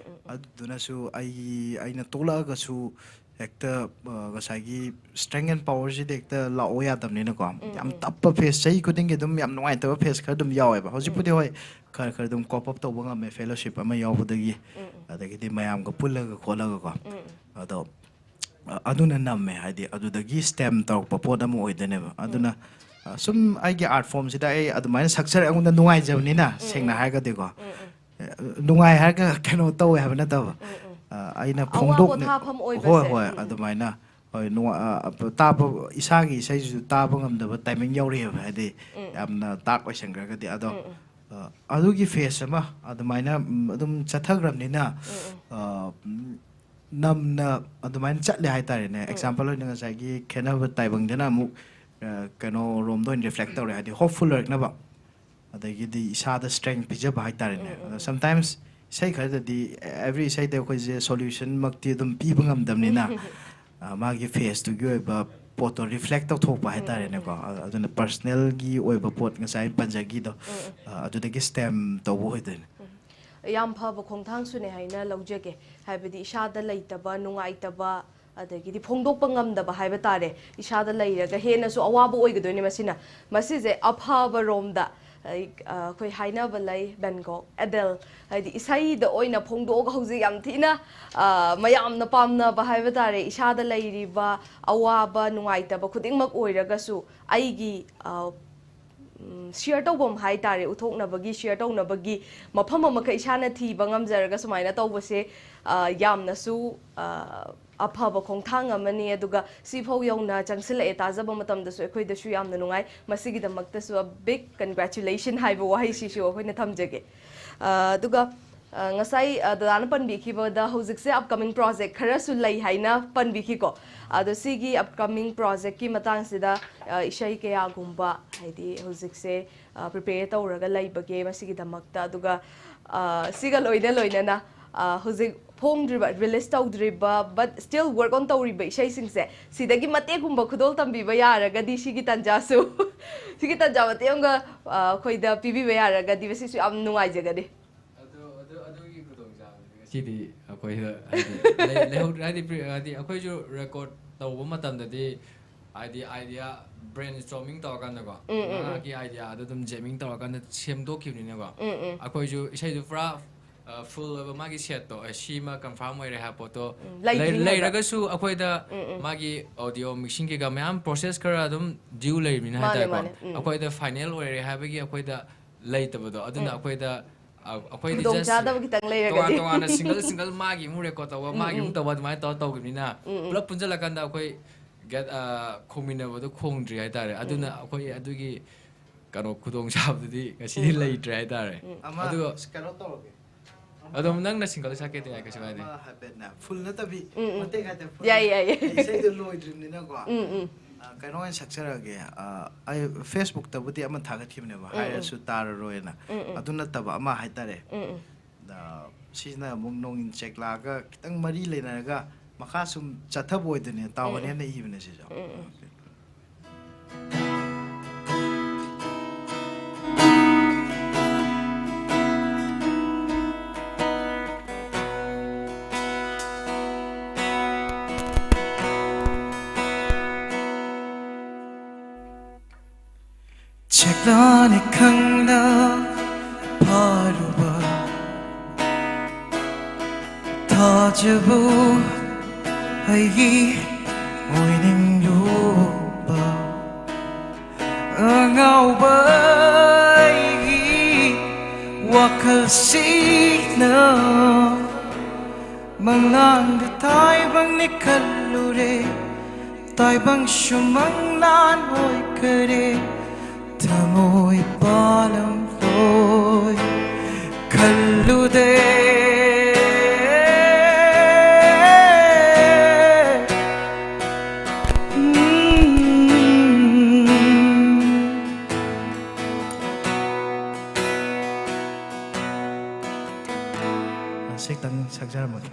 ꯑꯗꯨꯗꯨꯅꯁꯨ ꯑꯩ, ꯑꯩꯅ ꯇꯣꯛꯂꯛꯑꯒꯁꯨ ꯍꯦꯛꯇ, ꯑ, ꯉꯁꯥꯏꯒꯤ strength and powerꯁꯤꯗꯤ ꯍꯦꯛꯇ ꯂꯥꯛꯑꯣ ꯌꯥꯗꯕꯅꯤꯅꯀꯣ꯫ ꯎꯝ, ꯌꯥꯝ ꯎꯝ꯫ ꯇꯞꯄ phase, ꯆꯍꯤ ꯈꯨꯗꯤꯡꯒꯤ ꯑꯗꯨꯝ ꯌꯥꯝ ꯅꯨꯡꯉꯥꯏꯇꯕ phase ꯈꯔ ꯑꯗꯨꯝ ꯌꯥꯎꯋꯦꯕ꯫ ꯍꯧꯖꯤꯛꯄꯨꯗꯤ ꯎꯝ꯫ ꯍꯣꯏ, ꯈꯔ ꯈꯔ ꯑꯗꯨꯝ cope up ꯇꯧꯕ ꯉꯝꯃꯦ, fellowship ꯑꯃ ꯌꯥꯎꯕꯗꯒꯤ, ꯎꯝ, ꯎꯝ꯫ ꯑꯗꯒꯤꯗꯤ ꯃꯌꯥꯝꯒ ꯄꯨꯜꯂꯒ ꯈꯣꯠꯂꯒꯀꯣ꯫ ꯎꯝ, ꯎꯝ꯫ ꯑꯗꯣ, ꯑ, ꯑꯗꯨꯅ ꯅꯝꯃꯦ, ꯍꯥꯏꯗꯤ ꯑꯗꯨꯗꯒꯤ stem ꯇꯧꯔꯛꯄ ꯄꯣꯠ ꯑꯃ ꯑꯣꯏꯗꯣꯏꯅꯦꯕ꯫ ꯎꯝ꯫ ꯑꯗꯨꯅ, ꯑ, ꯁꯨꯝ ꯑꯩꯒꯤ art formꯁꯤꯗ ꯑꯩ ꯑꯗꯨꯃꯥꯏꯅ ꯁꯛꯆꯔ ꯑꯩꯉꯣꯟꯗ ꯅꯨꯡꯉꯥꯏꯖꯕꯅꯤꯅ, ꯎꯝ, ꯁꯦꯡꯅ ꯎꯝ꯫ ꯍꯥꯏꯔꯒꯗꯤꯀꯣ꯫ ꯎꯝ, ꯎꯝ꯫ ꯑ, ꯅꯨꯡꯉꯥꯏ ꯍꯥꯏꯔꯒ ꯀꯩꯅꯣ ꯇꯧꯋꯦ ꯍꯥꯏꯕ ꯅꯠꯇꯕ꯫ ꯎꯝ, ꯎꯝ꯫ ꯑ, ꯑꯩꯅ ꯑꯋꯥ ꯐꯣꯡꯗꯣꯛꯅ-, ꯄꯣꯊꯥꯐꯝ ꯍꯣꯏ, ꯑꯣꯏꯕꯁꯦ꯫ ꯍꯣꯏ, ꯎꯝ, ꯎꯝ꯫ ꯑꯗꯨꯃꯥꯏꯅ꯫ ꯍꯣꯏ, ꯅꯨꯡꯉꯥ-, ꯑ, ꯇꯥꯕ, ꯏꯁꯥꯒꯤ ꯏꯁꯩꯁꯤꯁꯨ ꯇꯥꯕ ꯉꯝꯗꯕ timing ꯌꯧꯔꯛꯑꯦꯕ, ꯍꯥꯏꯗꯤ ꯎꯝ, ꯎꯝ꯫ ꯌꯥꯝꯅ dark ꯑꯣꯏꯁꯟꯈ꯭ꯔꯒꯗꯤ꯫ ꯑꯗꯣ, ꯎꯝ, ꯎꯝ꯫ ꯑ, ꯑꯗꯨꯒꯤ phase ꯑꯃ ꯑꯗꯨꯃꯥꯏꯅ, ꯎꯝ, ꯑꯗꯨꯝ ꯆꯠꯊꯈ꯭ꯔꯕꯅꯤꯅ, ꯎꯝ, ꯎꯝ꯫ ꯑ, ꯎꯝ, ꯅꯝꯅ ꯑꯗꯨꯃꯥꯏꯅ ꯆꯠꯂꯦ ꯍꯥꯏꯇꯥꯔꯦꯅꯦ꯫ ꯎꯝ꯫ Example ꯑꯣꯏꯅ ꯉꯁꯥꯏꯒꯤ ꯈꯦꯠꯅꯕ ꯇꯥꯏꯕꯪꯗꯅ ꯑꯃꯨꯛ, ꯑ, ꯀꯩꯅꯣ ꯔꯣꯝꯗ ꯑꯣꯏꯅ reflect ꯇꯧꯔꯦ, ꯍꯥꯏꯗꯤ hopeful ꯑꯣꯏꯔꯛꯅꯕ, ꯑꯗꯒꯤꯗꯤ ꯏꯁꯥꯗ strength ꯄꯤꯖꯕ ꯍꯥꯏꯇꯥꯔꯦꯅꯦ꯫ ꯎꯝ, ꯎꯝ, ꯑꯗꯣ ꯎꯝ꯫ Sometimes ꯏꯁꯩ ꯈꯔꯗꯗꯤ every ꯏꯁꯩꯗ ꯑꯩꯈꯣꯏꯁꯦ solution ꯃꯛꯇꯤ ꯑꯗꯨꯝ ꯄꯤꯕ ꯉꯝꯗꯕꯅꯤꯅ, ꯑ, ꯃꯥꯒꯤ phaseꯇꯨꯒꯤ ꯑꯣꯏꯕ ꯄꯣꯠꯇꯣ reflect ꯇꯧꯊꯣꯛꯄ ꯎꯝ, ꯎꯝ, ꯍꯥꯏꯇꯥꯔꯦꯅꯦꯀꯣ꯫ ꯎꯝ꯫ ꯑ-, ꯑꯗꯨꯅ personalꯒꯤ ꯑꯣꯏꯕ ꯄꯣꯠ ꯉꯁꯥꯏ ꯄꯟꯖꯈꯤꯗꯣ, ꯎꯝ, ꯎꯝ꯫ ꯑ, ꯑꯗꯨꯗꯒꯤ stem ꯇꯧꯕ ꯑꯣꯏꯗꯣꯏꯅꯦ꯫ ꯎꯝ꯫ ꯌꯥꯝ ꯐꯕ ꯈꯣꯡꯊꯥꯡꯁꯨꯅꯦ ꯍꯥꯏꯅ ꯂꯧꯖꯒꯦ꯫ ꯍꯥꯏꯕꯗꯤ ꯏꯁꯥꯗ ꯂꯩꯇꯕ, ꯅꯨꯡꯉꯥꯏꯇꯕ, ꯑꯗꯒꯤꯗꯤ ꯐꯣꯡꯗꯣꯛꯄ ꯉꯝꯗꯕ ꯍꯥꯏꯕ ꯇꯥꯔꯦ꯫ ꯏꯁꯥꯗ ꯂꯩꯔꯒ ꯍꯦꯟꯅꯁꯨ ꯑꯋꯥꯕ ꯑꯣꯏꯒꯗꯣꯏꯅꯦ ꯃꯁꯤꯅ꯫ ꯃꯁꯤꯁꯦ ꯑꯐꯕ ꯔꯣꯝꯗ, ꯑꯩ, ꯑ, ꯑꯩꯈꯣꯏ ꯍꯥꯏꯅꯕ ꯂꯩ, Van Gogh, Adele, ꯍꯥꯏꯗꯤ ꯏꯁꯩꯗ ꯑꯣꯏꯅ ꯐꯣꯡꯗꯣꯛꯑꯒ ꯍꯧꯖꯤꯛ ꯌꯥꯝ ꯊꯤꯅ, ꯑ, ꯃꯌꯥꯝꯅ ꯄꯥꯝꯅꯕ ꯍꯥꯏꯕ ꯇꯥꯔꯦ꯫ ꯏꯁꯥꯗ ꯂꯩꯔꯤꯕ ꯑꯋꯥꯕ, ꯅꯨꯡꯉꯥꯏꯇꯕ ꯈꯨꯗꯤꯡꯃꯛ ꯑꯣꯏꯔꯒꯁꯨ ꯑꯩꯒꯤ, ꯑ, ꯎꯝ, share ꯇꯧꯐꯝ ꯍꯥꯏ ꯇꯥꯔꯦ, ꯎꯠꯊꯣꯛꯅꯕꯒꯤ, share ꯇꯧꯅꯕꯒꯤ ꯃꯐꯝ ꯑꯃꯈꯛ ꯏꯁꯥꯅ ꯊꯤꯕ ꯉꯝꯖꯔꯒ ꯁꯨꯃꯥꯏꯅ ꯇꯧꯕꯁꯦ, ꯑ, ꯌꯥꯝꯅꯁꯨ, ꯑ, ꯑꯐꯕ ꯈꯣꯡꯊꯥꯡ ꯑꯃꯅꯤ꯫ ꯑꯗꯨꯒ ꯁꯤꯐꯥꯎ ꯌꯧꯅ ꯆꯪꯁꯤꯜꯂꯛꯑꯦ ꯇꯥꯖꯕ ꯃꯇꯝꯗꯁꯨ ꯑꯩꯈꯣꯏꯗꯁꯨ ꯌꯥꯝꯅ ꯅꯨꯡꯉꯥꯏ꯫ ꯃꯁꯤꯒꯤꯗꯃꯛꯇꯁꯨ a big congratulation ꯍꯥꯏꯕ ꯋꯥꯍꯩꯁꯤꯁꯨ ꯑꯩꯈꯣꯏꯅ ꯊꯝꯖꯒꯦ꯫ ꯑ, ꯑꯗꯨꯒ, ꯑ, ꯉꯁꯥꯏ, ꯑ, ꯗꯗꯥꯅ ꯄꯟꯕꯤꯈꯤꯕꯗ ꯍꯧꯖꯤꯛꯁꯦ upcoming project ꯈꯔꯁꯨ ꯂꯩ ꯍꯥꯏꯅ ꯄꯟꯕꯤꯈꯤꯀꯣ꯫ ꯑꯗꯣ ꯁꯤꯒꯤ upcoming projectꯀꯤ ꯃꯇꯥꯡꯁꯤꯗ, ꯑ, ꯏꯁꯩ ꯀꯌꯥꯒꯨꯝꯕ, ꯍꯥꯏꯗꯤ ꯍꯧꯖꯤꯛꯁꯦ, ꯑ, prepare ꯇꯧꯔꯒ ꯂꯩꯕꯒꯦ ꯃꯁꯤꯒꯤꯗꯃꯛꯇ? ꯑꯗꯨꯒ, ꯑ, ꯁꯤꯒ ꯂꯣꯏꯅ ꯂꯣꯏꯅꯅ, ꯑ, ꯍꯧꯖꯤꯛ ꯐꯣꯡꯗ꯭ꯔꯤꯕ, release ꯇꯧꯗ꯭ꯔꯤꯕ, but still work on ꯇꯧꯔꯤꯕ ꯏꯁꯩꯁꯤꯡꯁꯦ, ꯁꯤꯗꯒꯤ ꯃꯇꯦꯛꯀꯨꯝꯕ ꯈꯨꯗꯣꯜ ꯇꯝꯕꯤꯕ ꯌꯥꯔꯒꯗꯤ, ꯁꯤꯒꯤ ꯇꯟꯖꯥꯁꯨ, ꯁꯤꯒꯤ ꯇꯟꯖꯥ ꯃꯇꯦꯛ ꯑꯃꯒ, ꯑ, ꯑꯩꯈꯣꯏꯗ ꯄꯤꯕꯤꯕ ꯌꯥꯔꯒꯗꯤ, ꯃꯁꯤꯁꯨ ꯌꯥꯝ ꯅꯨꯡꯉꯥꯏꯖꯒꯅꯤ꯫ ꯑꯗꯨ, ꯑꯗꯨ, ꯑꯗꯨꯒꯤ ꯈꯨꯗꯣꯡꯆꯥꯕꯗꯨꯗꯤ ꯁꯤꯗꯤ ꯑꯩꯈꯣꯏꯗ ꯍꯥꯏꯗꯤ ꯂꯩ- ꯂꯩꯍꯧꯗ꯭ꯔꯦ ꯍꯥꯏꯗꯤ pre- ꯍꯥꯏꯗꯤ ꯑꯩꯈꯣꯏꯁꯨ ꯔꯦꯀꯣꯔꯠ ꯇꯧꯕ ꯃꯇꯝꯗꯗꯤ ꯍꯥꯏꯗꯤ ꯑꯥꯏꯗꯤꯌꯥ ꯕ꯭ꯔꯦꯟ ꯁ꯭ꯇꯣꯔꯃꯤꯡ ꯇꯧꯔꯀꯥꯟꯗꯀꯣ ꯎꯝ, ꯎꯝ, ꯎꯝ. ꯉꯥꯏꯍꯥꯛꯀꯤ ꯑꯥꯏꯗꯤꯌꯥꯗꯣ ꯑꯗꯨꯝ ꯖꯦꯃꯤꯡ ꯇꯧꯔꯀꯥꯟꯗ ꯁꯦꯝꯗꯣꯛꯈꯤꯕꯅꯤꯅꯀꯣ ꯎꯝ, ꯎꯝ. ꯑꯩꯈꯣꯏꯁꯨ ꯏꯁꯩꯗꯨ ꯄꯨꯔꯥ ꯐꯨꯜ ꯑꯣꯏꯕ ꯃꯥꯒꯤ ꯁꯦꯠꯇꯣ ꯑꯦ, ꯁꯤꯃ ꯀꯟꯐꯥꯔꯝ ꯑꯣꯏꯔꯦ ꯍꯥꯏꯕ ꯄꯣꯠꯇꯣ ꯎꯝ, ꯂꯩꯇ꯭ꯔꯤꯉꯩꯗ. ꯂꯩꯔꯒꯁꯨ ꯑꯩꯈꯣꯏꯗ ꯎꯝ, ꯎꯝ. ꯃꯥꯒꯤ ꯑꯣꯗꯤꯑꯣ ꯃꯤꯛꯁꯤꯡ ꯀꯩꯀꯥ ꯃꯌꯥꯝ ꯄ꯭ꯔꯣꯁꯦꯁ ꯈꯔ ꯑꯗꯨꯝ ꯗ꯭ꯌꯨ ꯂꯩꯕꯅꯤꯅ ꯃꯥꯅꯦ, ꯍꯥꯏꯇꯥꯔꯦꯀꯣ ꯃꯥꯅꯦ. ꯎꯝ. ꯑꯩꯈꯣꯏꯗ ꯐꯥꯏꯅꯦꯜ ꯑꯣꯏꯔꯦ ꯍꯥꯏꯕꯒꯤ ꯑꯩꯈꯣꯏꯗ ꯂꯩꯇꯕꯗꯣ ꯑꯗꯨꯅ ꯎꯝ. ꯑꯩꯈꯣꯏꯗ ꯑ- ꯑꯩꯈꯣꯏꯗꯤ ꯈꯨꯗꯣꯡ just ꯆꯥꯗꯕ ꯈꯤꯇꯪ ꯂꯩꯔꯒꯗꯤ. ꯇꯣꯉꯥꯟ ꯇꯣꯉꯥꯟꯅ ꯁꯤꯡꯒꯜ ꯁꯤꯡꯒꯜ ꯃꯥꯒꯤ ꯑꯃꯨꯛ ꯔꯦꯀꯣꯔꯠ ꯇꯧꯕ ꯎꯝ, ꯃꯥꯒꯤ ꯎꯝ. ꯑꯃꯨꯛ ꯇꯧꯕ ꯑꯗꯨꯃꯥꯏꯅ ꯇꯧꯔ ꯇꯧꯈꯤꯕꯅꯤꯅ ꯎꯝ, ꯎꯝ. ꯄꯨꯂꯞ ꯄꯨꯟꯁꯤꯜꯂꯀꯥꯟꯗ ꯑꯩꯈꯣꯏ ꯒꯦꯠ ꯈꯣꯡꯃꯤꯟꯅꯕꯗꯣ ꯈꯣꯡꯗ꯭ꯔꯤ ꯍꯥꯏꯇꯥꯔꯦ ꯑꯗꯨꯅ ꯎꯝ. ꯑꯩꯈꯣꯏ ꯑꯗꯨꯒꯤ ꯀꯩꯅꯣ ꯈꯨꯗꯣꯡ ꯆꯥꯕꯗꯨꯗꯤ ꯉꯁꯤꯗꯤ ꯎꯝ. ꯂꯩꯇ꯭ꯔꯦ ꯍꯥꯏꯇꯥꯔꯦ ꯑꯃ ꯑꯗꯨꯒ ꯀꯩꯅꯣ ꯇꯧꯔꯒꯦ ꯑꯗꯨꯝ ꯅꯪꯅ ꯁꯤꯡꯒꯜ ꯁꯛꯀꯦꯗꯤ ꯌꯥꯏ ꯀꯩꯁꯨ ꯀꯥꯏꯗꯦ ꯑꯃ ꯍꯥꯏꯐꯦꯠꯅꯦ ꯐꯨꯜ ꯅꯠꯇꯕꯤ ꯎꯝ, ꯎꯝ. ꯃꯇꯦꯛ ꯍꯥꯏꯐꯦꯠ ꯐꯨꯜ ꯌꯥꯏꯌꯦ, ꯌꯥꯏꯌꯦ. ꯏꯁꯩꯗꯣ ꯂꯣꯏꯗ꯭ꯔꯤꯕꯅꯤꯅꯀꯣ ꯎꯝ, ꯎꯝ. ꯑ, ꯀꯩꯅꯣ ꯑꯣꯏꯅ ꯁꯛꯆꯔꯛꯑꯒꯦ ꯑ, ꯑꯩ ꯐꯦꯁꯕꯨꯛꯇꯕꯨꯗꯤ ꯑꯃ ꯊꯥꯒꯠꯈꯤꯕꯅꯦꯕ ꯎꯝ, ꯎꯝ. ꯍꯥꯏꯔꯁꯨ ꯇꯥꯔꯔꯣꯏꯅ ꯎꯝ, ꯎꯝ. ꯑꯗꯨ ꯅꯠꯇꯕ ꯑꯃ ꯍꯥꯏꯇꯥꯔꯦ ꯎꯝ, ꯎꯝ. ꯑ, ꯁꯤꯁꯤꯅ ꯑꯃꯨꯛ ꯅꯣꯡꯏꯟ ꯆꯦꯛꯂꯥꯒ ꯈꯤꯇꯪ ꯃꯔꯤ ꯂꯩꯅꯔꯒ ꯃꯈꯥ ꯁꯨꯝ ꯆꯠꯊꯕ ꯑꯣꯏꯗꯣꯏꯅꯦ ꯇꯥꯎꯍꯟ ꯎꯝ, ꯎꯝ. ꯍꯦꯟꯅ ꯏꯕꯅꯦ ꯁꯤꯁꯨ ꯎꯝ, ꯎꯝ. ꯆꯦꯛꯂꯥꯅꯤ ꯈꯪꯅ ꯐꯥꯔꯨꯕ ꯊꯥꯖꯕ ꯑꯩꯒꯤ ꯑꯣꯏꯅꯤꯡꯂꯨꯕ ꯑꯉꯥꯎꯕ ꯑꯩꯒꯤ ꯋꯥꯈꯜꯁꯤꯅ ꯃꯪꯂꯥꯟꯗ ꯇꯥꯏꯕꯪꯅꯤ ꯈꯜꯂꯨꯔꯦ ꯇꯥꯏꯕꯪꯁꯨ ꯃꯪꯂꯥꯟ ꯑꯣꯏꯈꯔꯦ ꯊꯃꯣꯏ ꯄꯥꯂꯝꯂꯣꯏ ꯈꯜꯂꯨꯗꯦ ꯎꯝ. ꯁꯤ ꯈꯤꯇꯪ ꯁꯛꯆꯔꯝꯃꯒꯦ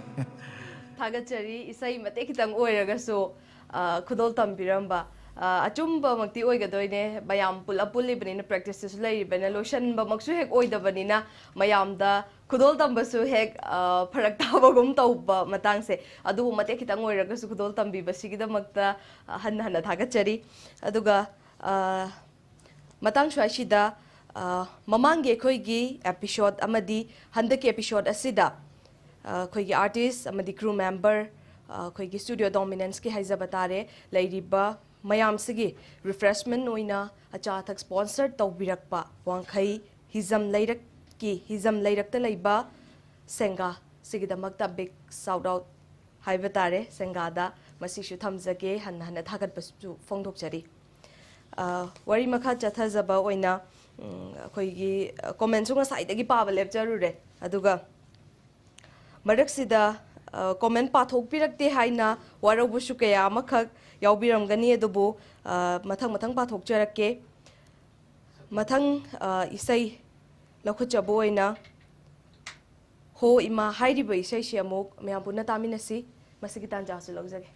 ꯊꯥꯒꯠꯆꯔꯤ ꯏꯁꯩ ꯃꯇꯦꯛ ꯈꯤꯇꯪ ꯑꯣꯏꯔꯒꯁꯨ ꯑ, ꯈꯨꯗꯣꯜ ꯇꯝꯕꯤꯔꯝꯕ ꯑ, ꯑꯆꯨꯝꯕꯃꯛꯇꯤ ꯑꯣꯏꯒꯗꯣꯏꯅꯦ ꯃꯌꯥꯝ ꯄꯨꯂꯞ ꯄꯨꯜꯂꯤꯕꯅꯤꯅ ꯄ꯭ꯔꯦꯛꯇꯤꯁꯇꯁꯨ ꯂꯩꯔꯤꯕꯅꯤꯅ ꯂꯣꯏꯁꯟꯕꯃꯛꯁꯨ ꯍꯦꯛ ꯑꯣꯏꯗꯕꯅꯤꯅ ꯃꯌꯥꯝꯗ ꯈꯨꯗꯣꯜ ꯇꯝꯕꯁꯨ ꯍꯦꯛ, ꯑ, ꯐꯔꯛ ꯇꯥꯕꯒꯨꯝ ꯇꯧꯕ ꯃꯇꯥꯡꯁꯦ, ꯑꯗꯨꯕꯨ ꯃꯇꯦꯛ ꯈꯤꯇꯪ ꯑꯣꯏꯔꯒꯁꯨ ꯈꯨꯗꯣꯜ ꯇꯝꯕꯤꯕꯁꯤꯒꯤꯗꯃꯛꯇ, ꯑ, ꯍꯟꯅ ꯍꯟꯅ ꯊꯥꯒꯠꯆꯔꯤ꯫ ꯑꯗꯨꯒ, ꯑ, ꯃꯇꯥꯡ ꯁ꯭ꯋꯥꯏꯁꯤꯗ, ꯑ, ꯃꯃꯥꯡꯒꯤ ꯑꯩꯈꯣꯏꯒꯤ episode ꯑꯃꯗꯤ ꯍꯟꯗꯛꯀꯤ episode ꯑꯁꯤꯗ, ꯑ, ꯑꯩꯈꯣꯏꯒꯤ artist ꯑꯃꯗꯤ crew member, ꯑ, ꯑꯩꯈꯣꯏꯒꯤ Studio Dominanceꯀꯤ ꯍꯥꯏꯖꯕ ꯇꯥꯔꯦ, ꯂꯩꯔꯤꯕ ꯃꯌꯥꯝꯁꯤꯒꯤ refreshment ꯑꯣꯏꯅ ꯑꯆꯥ ꯑꯊꯛ sponsor ꯇꯧꯕꯤꯔꯛꯄ ꯋꯥꯡꯈꯩ ꯍꯤꯖꯝ ꯂꯩꯔꯛꯀꯤ, ꯍꯤꯖꯝ ꯂꯩꯔꯛꯇ ꯂꯩꯕ ꯁꯦꯡꯒꯥ, ꯁꯤꯒꯤꯗꯃꯛꯇ big shout out ꯍꯥꯏꯕ ꯇꯥꯔꯦ꯫ ꯁꯦꯡꯒꯥꯗ ꯃꯁꯤꯁꯨ ꯊꯝꯖꯒꯦ, ꯍꯟꯅ ꯍꯟꯅ ꯊꯥꯒꯠꯄꯁꯨ ꯐꯣꯡꯗꯣꯛꯆꯔꯤ꯫ ꯑ, ꯋꯥꯔꯤ ꯃꯈꯥ ꯆꯠꯊꯖꯕ ꯑꯣꯏꯅ, ꯎꯝ, ꯑꯩꯈꯣꯏꯒꯤ, ꯑ, commentꯁꯨ ꯉꯁꯥꯏꯗꯒꯤ ꯄꯥꯕ ꯂꯦꯞꯆꯔꯨꯔꯦ꯫ ꯑꯗꯨꯒ ꯃꯔꯛꯁꯤꯗ, ꯑ, comment ꯄꯥꯊꯣꯛꯄꯤꯔꯛꯇꯦ ꯍꯥꯏꯅ ꯋꯥꯔꯧꯕꯁꯨ ꯀꯌꯥ ꯑꯃꯈꯛ ꯌꯥꯎꯕꯤꯔꯝꯒꯅꯤ, ꯑꯗꯨꯕꯨ, ꯑ, ꯃꯊꯪ ꯃꯊꯪ ꯄꯥꯊꯣꯛꯆꯔꯛꯀꯦ꯫ ꯃꯊꯪ, ꯑ, ꯏꯁꯩ ꯂꯧꯈꯠꯆꯕ ꯑꯣꯏꯅ ꯍꯣ ꯏꯃꯥ ꯍꯥꯏꯔꯤꯕ ꯏꯁꯩꯁꯤ ꯑꯃꯨꯛ ꯃꯌꯥꯝ ꯄꯨꯟꯅ ꯇꯥꯃꯤꯟꯅꯁꯤ꯫ ꯃꯁꯤꯒꯤ ꯇꯥꯟꯖꯥꯁꯨ ꯂꯧꯖꯒꯦ꯫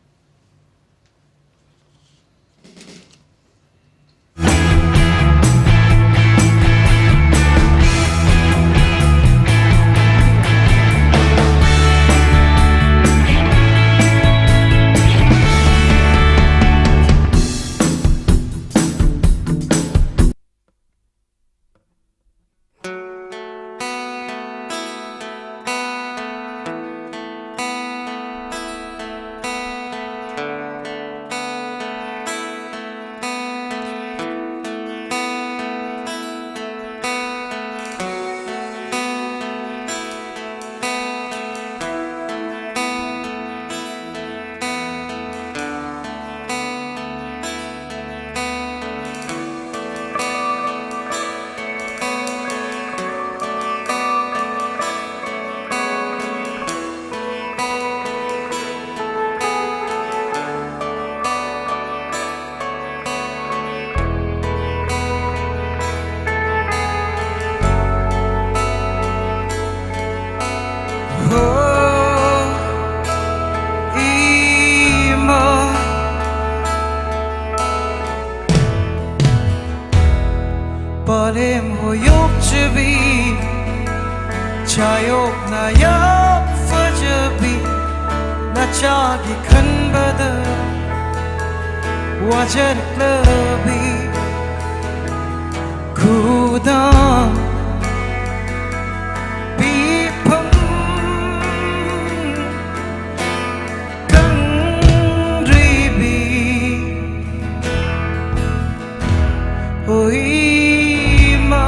ꯄꯥꯂꯦꯝ ꯍꯣꯌꯣꯛꯆꯕꯤ, ꯆꯥꯌꯣꯛꯅ ꯌꯥꯝ ꯐꯖꯕꯤ, ꯅꯆꯥꯒꯤ ꯈꯟꯕꯗ ꯋꯥꯖꯔꯛꯂꯕꯤ ꯈꯨꯗꯝ ꯄꯤꯐꯝ ꯈꯪꯗ꯭ꯔꯤꯕꯤ꯫ ꯍꯣ ꯏꯃꯥ,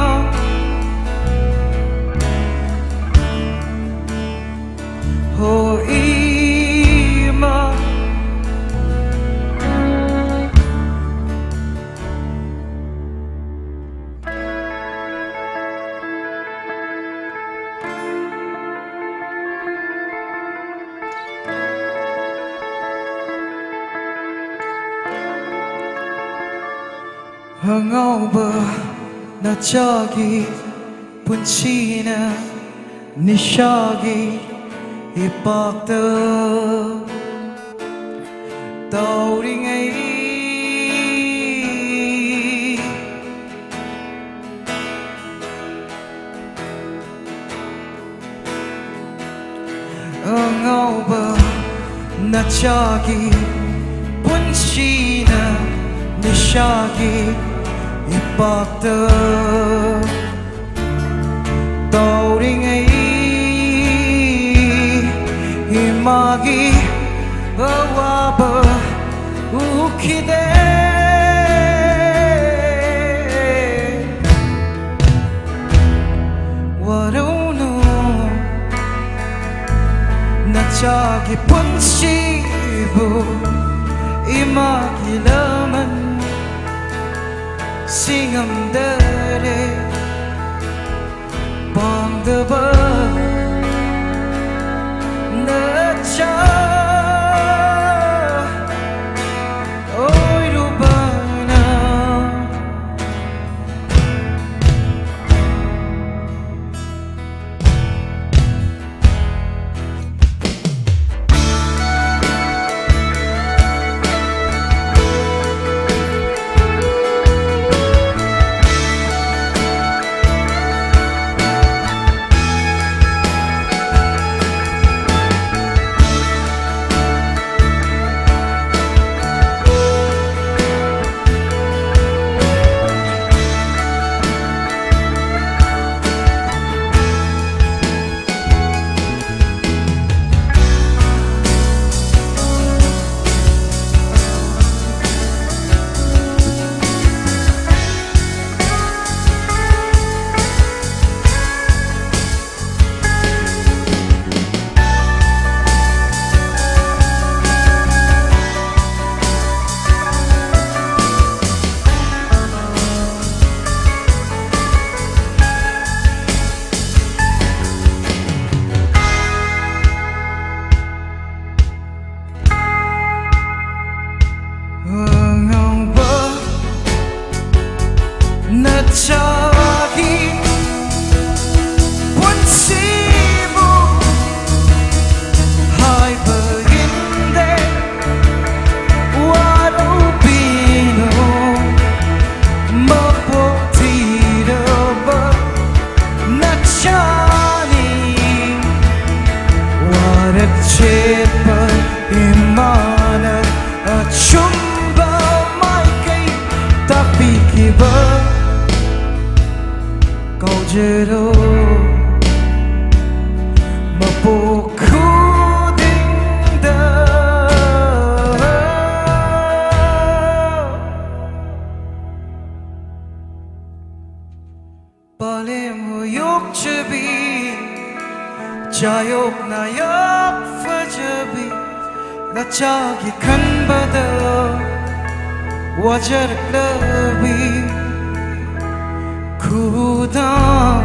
ꯍꯣ ꯏꯃꯥ꯫ ꯑꯉꯥꯎꯕ ꯅꯆꯥꯒꯤ ꯄꯨꯟꯁꯤꯅ ꯅꯤꯁꯥꯒꯤ ꯏꯄꯥꯛꯇ ꯇꯧꯔꯤꯉꯩ꯫ ꯑꯉꯥꯎꯕ ꯅꯆꯥꯒꯤ ꯄꯨꯟꯁꯤꯅ ꯅꯤꯁꯥꯒꯤ ꯏꯄꯥꯛꯇ ꯇꯧꯔꯤꯉꯩ꯫ ꯏꯃꯥꯒꯤ ꯑꯋꯥꯕ ꯎꯈꯤꯗꯦ꯫ ꯋꯥꯔꯧꯅꯨ, ꯅꯆꯥꯒꯤ ꯄꯨꯟꯁꯤꯕꯨ ꯏꯃꯥꯒꯤ ꯂꯃꯟ ꯁꯤꯉꯝꯗꯔꯦ꯫ ꯄꯥꯡꯗꯕ ꯅꯆꯥ ꯑꯣꯏꯔꯨꯕꯅ꯫ ꯏꯁꯥꯒꯤ ꯄꯨꯟꯁꯤꯕꯨ ꯍꯥꯏꯕ ꯏꯟꯗꯦ꯫ ꯋꯥꯔꯧꯕꯤꯅꯨ, ꯃꯄꯣꯛ ꯊꯤꯔꯕ ꯅꯆꯥꯅꯤ꯫ ꯋꯥꯔꯛ ꯆꯦꯠꯄ ꯏꯃꯥꯅ ꯑꯆꯨꯝꯕ ꯃꯥꯏꯀꯩ ꯇꯥꯛꯄꯤꯈꯤꯕ ꯀꯥꯎꯖꯔꯣ ꯃꯄꯣꯛ ꯈꯨꯗꯤꯡꯗ꯫ ꯄꯥꯂꯦꯝꯕꯨ ꯌꯣꯛꯆꯕꯤ, ꯆꯥꯌꯣꯛ ꯅꯥꯌꯣꯛ ꯐꯖꯕꯤ, ꯅꯆꯥꯒꯤ ꯈꯟꯕꯗ ꯋꯥꯖꯔꯛꯂꯕꯤ ꯈꯨꯗꯝ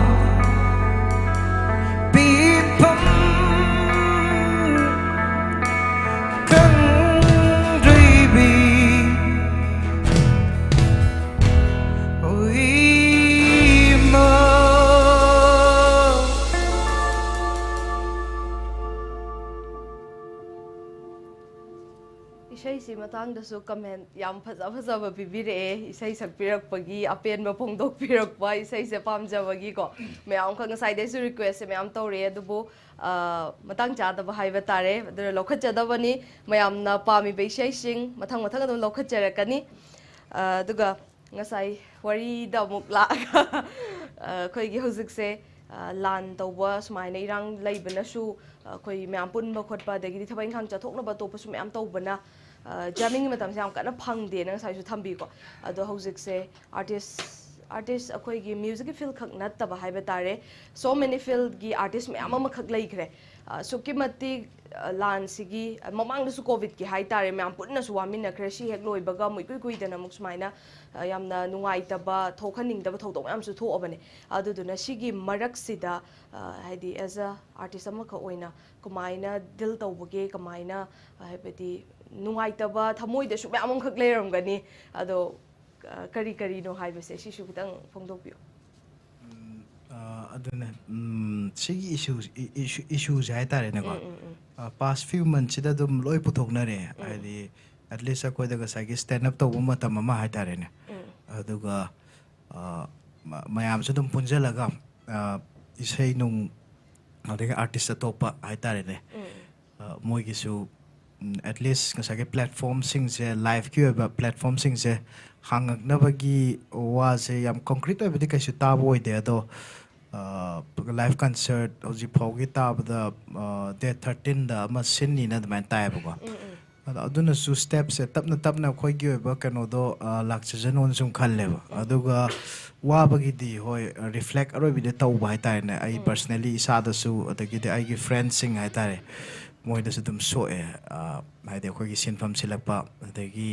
ꯄꯤꯐꯝ ꯀꯪꯗ꯭ꯔꯤꯕꯤ ꯏꯃꯥ꯫ ꯏꯁꯩꯁꯤ ꯃꯇꯥꯡꯗꯁꯨ comment ꯌꯥꯝ ꯐꯖ ꯐꯖꯕ ꯄꯤꯕꯤꯔꯛꯑꯦ, ꯏꯁꯩ ꯁꯛꯄꯤꯔꯛꯄꯒꯤ ꯑꯄꯦꯟꯕ ꯐꯣꯡꯗꯣꯛꯄꯤꯔꯛꯄ, ꯏꯁꯩꯁꯦ ꯄꯥꯝꯖꯕꯒꯤꯀꯣ꯫ ꯃꯌꯥꯝ ꯑꯃꯈꯛ ꯉꯁꯥꯏꯗꯩꯁꯨ request ꯁꯦ ꯃꯌꯥꯝ ꯇꯧꯔꯛꯑꯦ, ꯑꯗꯨꯕꯨ ꯑ, ꯃꯇꯥꯡ ꯆꯥꯗꯕ ꯍꯥꯏꯕ ꯇꯥꯔꯦ꯫ ꯑꯗꯨꯅ ꯂꯧꯈꯠꯆꯗꯕꯅꯤ꯫ ꯃꯌꯥꯝꯅ ꯄꯥꯝꯃꯤꯕ ꯏꯁꯩꯁꯤꯡ ꯃꯊꯪ ꯃꯊꯪ ꯑꯗꯨꯝ ꯂꯧꯈꯠꯆꯔꯛꯀꯅꯤ꯫ ꯑ, ꯑꯗꯨꯒ ꯉꯁꯥꯏ ꯋꯥꯔꯤꯗ ꯑꯃꯨꯛ ꯂꯥꯛꯑꯒ, ꯑ, ꯑꯩꯈꯣꯏꯒꯤ ꯍꯧꯖꯤꯛꯁꯦ, ꯑ, ꯂꯥꯟ ꯇꯧꯕ ꯁꯨꯃꯥꯏꯅ ꯏꯔꯥꯡ ꯂꯩꯕꯅꯁꯨ, ꯑ, ꯑꯩꯈꯣꯏ ꯃꯌꯥꯝ ꯄꯨꯟꯕ ꯈꯣꯠꯄ, ꯑꯗꯒꯤꯗꯤ ꯊꯕꯛ ꯏꯪꯈꯥꯡ ꯆꯠꯊꯣꯛꯅꯕ ꯑꯇꯣꯞꯄꯁꯨ ꯃꯌꯥꯝ ꯇꯧꯕꯅ, ꯑ, jamming ꯒꯤ ꯃꯇꯝꯁꯦ ꯌꯥꯝ ꯀꯟꯅ ꯐꯪꯗꯦꯅ ꯉꯁꯥꯏꯁꯨ ꯊꯝꯕꯤꯀꯣ꯫ ꯑꯗꯣ ꯍꯧꯖꯤꯛꯁꯦ artist, artist ꯑꯩꯈꯣꯏꯒꯤ music ꯀꯤ field ꯈꯛ ꯅꯠꯇꯕ ꯍꯥꯏꯕ ꯇꯥꯔꯦ, so many field ꯀꯤ artist ꯃꯌꯥꯝ ꯑꯃꯈꯛ ꯂꯩꯈ꯭ꯔꯦ꯫ ꯑ, ꯑꯁꯨꯛꯀꯤ ꯃꯇꯤꯛ, ꯑ, ꯂꯥꯟꯁꯤꯒꯤ, ꯑ, ꯃꯃꯥꯡꯗꯁꯨ COVID ꯀꯤ ꯍꯥꯏ ꯇꯥꯔꯦ, ꯃꯌꯥꯝ ꯄꯨꯟꯅꯁꯨ ꯋꯥꯃꯤꯟꯅꯈ꯭ꯔꯦ꯫ ꯁꯤ ꯍꯦꯛ ꯂꯣꯏꯕꯒ ꯑꯃꯨꯛ ꯏꯀꯨꯏ ꯀꯨꯏꯗꯅ ꯑꯃꯨꯛ ꯁꯨꯃꯥꯏꯅ, ꯑ, ꯌꯥꯝꯅ ꯅꯨꯡꯉꯥꯏꯇꯕ, ꯊꯣꯛꯍꯟꯅꯤꯡꯗꯕ ꯊꯧꯗꯣꯛ ꯃꯌꯥꯝꯁꯨ ꯊꯣꯛꯑꯕꯅꯦ꯫ ꯑꯗꯨꯗꯨꯅ ꯁꯤꯒꯤ ꯃꯔꯛꯁꯤꯗ, ꯑ, ꯍꯥꯏꯗꯤ as a artist ꯑꯃꯈꯛ ꯑꯣꯏꯅ ꯀꯃꯥꯏꯅ deal ꯇꯧꯕꯒꯦ, ꯀꯃꯥꯏꯅ, ꯑ, ꯍꯥꯏꯕꯗꯤ ꯅꯨꯡꯉꯥꯏꯇꯕ ꯊꯃꯣꯏꯗꯁꯨ ꯃꯌꯥꯝ ꯑꯃꯈꯛ ꯂꯩꯔꯝꯒꯅꯤ꯫ ꯑꯗꯣ ꯑ, ꯀꯔꯤ ꯀꯔꯤꯅꯣ ꯍꯥꯏꯕꯁꯦ ꯁꯤꯁꯨ ꯈꯤꯇꯪ ꯐꯣꯡꯗꯣꯛꯄꯤꯌꯨ꯫ ꯎꯝ, ꯑ, ꯑꯗꯨꯅꯦ, ꯎꯝ, ꯁꯤꯒꯤ ꯏꯁꯨ ꯏꯁꯨꯁꯦ ꯍꯥꯏꯇꯥꯔꯦꯅꯦꯀꯣ, ꯎꯝ, ꯎꯝ, ꯎꯝ. ꯄꯥꯁ ꯐ꯭ꯌꯨ ꯃꯟꯁꯤꯗ ꯑꯗꯨꯝ ꯂꯣꯏ ꯄꯨꯊꯣꯛꯅꯔꯦ. ꯎꯝ. ꯍꯥꯏꯗꯤ ꯑꯦꯠꯂꯤꯁ ꯑꯩꯈꯣꯏꯗ ꯉꯁꯥꯏꯒꯤ ꯁ꯭ꯇꯦꯟꯗ ꯑꯞ ꯇꯧꯕ ꯃꯇꯝ ꯑꯃ ꯍꯥꯏꯇꯥꯔꯦꯅꯦ. ꯎꯝ. ꯑꯗꯨꯒ ꯑ, ꯃ- ꯃꯌꯥꯝꯁꯨ ꯑꯗꯨꯝ ꯄꯨꯟꯁꯤꯜꯂꯒ, ꯑ, ꯏꯁꯩ ꯅꯨꯡ, ꯑꯗꯒꯤ ꯑꯥꯔꯇꯤꯁ ꯑꯇꯣꯞꯄ ꯍꯥꯏꯇꯥꯔꯦꯅꯦ, ꯎꯝ. ꯑ, ꯃꯣꯏꯒꯤꯁꯨ ꯑꯦꯠꯂꯤꯁ ꯉꯁꯥꯏꯒꯤ ꯄ꯭ꯂꯦꯠꯐꯣꯝꯁꯤꯡꯁꯦ, ꯂꯥꯏꯐꯀꯤ ꯑꯣꯏꯕ ꯄ꯭ꯂꯦꯠꯐꯣꯝꯁꯤꯡꯁꯦ ꯍꯥꯡꯉꯛꯅꯕꯒꯤ ꯋꯥꯁꯦ ꯌꯥꯝ ꯀꯣꯡꯀ꯭ꯔꯤꯠ ꯑꯣꯏꯕꯗꯤ ꯀꯩꯁꯨ ꯇꯥꯕ ꯑꯣꯏꯗꯦ, ꯑꯗꯣ ꯂꯥꯏꯐ ꯀꯟꯁꯔꯠ ꯍꯧꯖꯤꯛ ꯐꯥꯎꯒꯤ ꯇꯥꯕꯗ ꯗꯦꯠ ꯊꯥꯔꯇꯤꯟꯗ ꯑꯃ ꯁꯤꯟꯅꯤꯅ ꯑꯗꯨꯃꯥꯏꯅ ꯇꯥꯏꯌꯦꯕꯀꯣ. ꯎꯝ, ꯎꯝ. ꯑꯗꯣ ꯑꯗꯨꯅꯁꯨ ꯁ꯭ꯇꯦꯞꯁꯦ ꯇꯞꯅ ꯇꯞꯅ ꯑꯩꯈꯣꯏꯒꯤ ꯑꯣꯏꯕ ꯀꯩꯅꯣꯗꯣ, ꯑ, ꯂꯥꯛꯆꯖꯅꯣꯅ ꯁꯨꯝ ꯈꯜꯂꯦꯕ꯫ ꯑꯗꯨꯒ ꯋꯥꯕꯒꯤꯗꯤ ꯍꯣꯏ, ꯔꯤꯐ꯭ꯂꯦꯛ ꯑꯔꯣꯏꯕꯤꯗ ꯇꯧꯕ ꯍꯥꯏꯇꯥꯔꯦꯅꯦ, ꯑꯩ ꯎꯝ. ꯄꯔꯁꯅꯦꯂꯤ ꯏꯁꯥꯗꯁꯨ, ꯑꯗꯒꯤꯗꯤ ꯑꯩꯒꯤ ꯐ꯭ꯔꯦꯟꯁꯤꯡ ꯍꯥꯏꯇꯥꯔꯦ, ꯃꯣꯏꯗꯁꯨ ꯑꯗꯨꯝ ꯁꯣꯛꯑꯦ꯫ ꯑ, ꯍꯥꯏꯗꯤ ꯑꯩꯈꯣꯏꯒꯤ ꯁꯤꯟꯐꯝ ꯁꯤꯜꯂꯛꯄ, ꯑꯗꯒꯤ,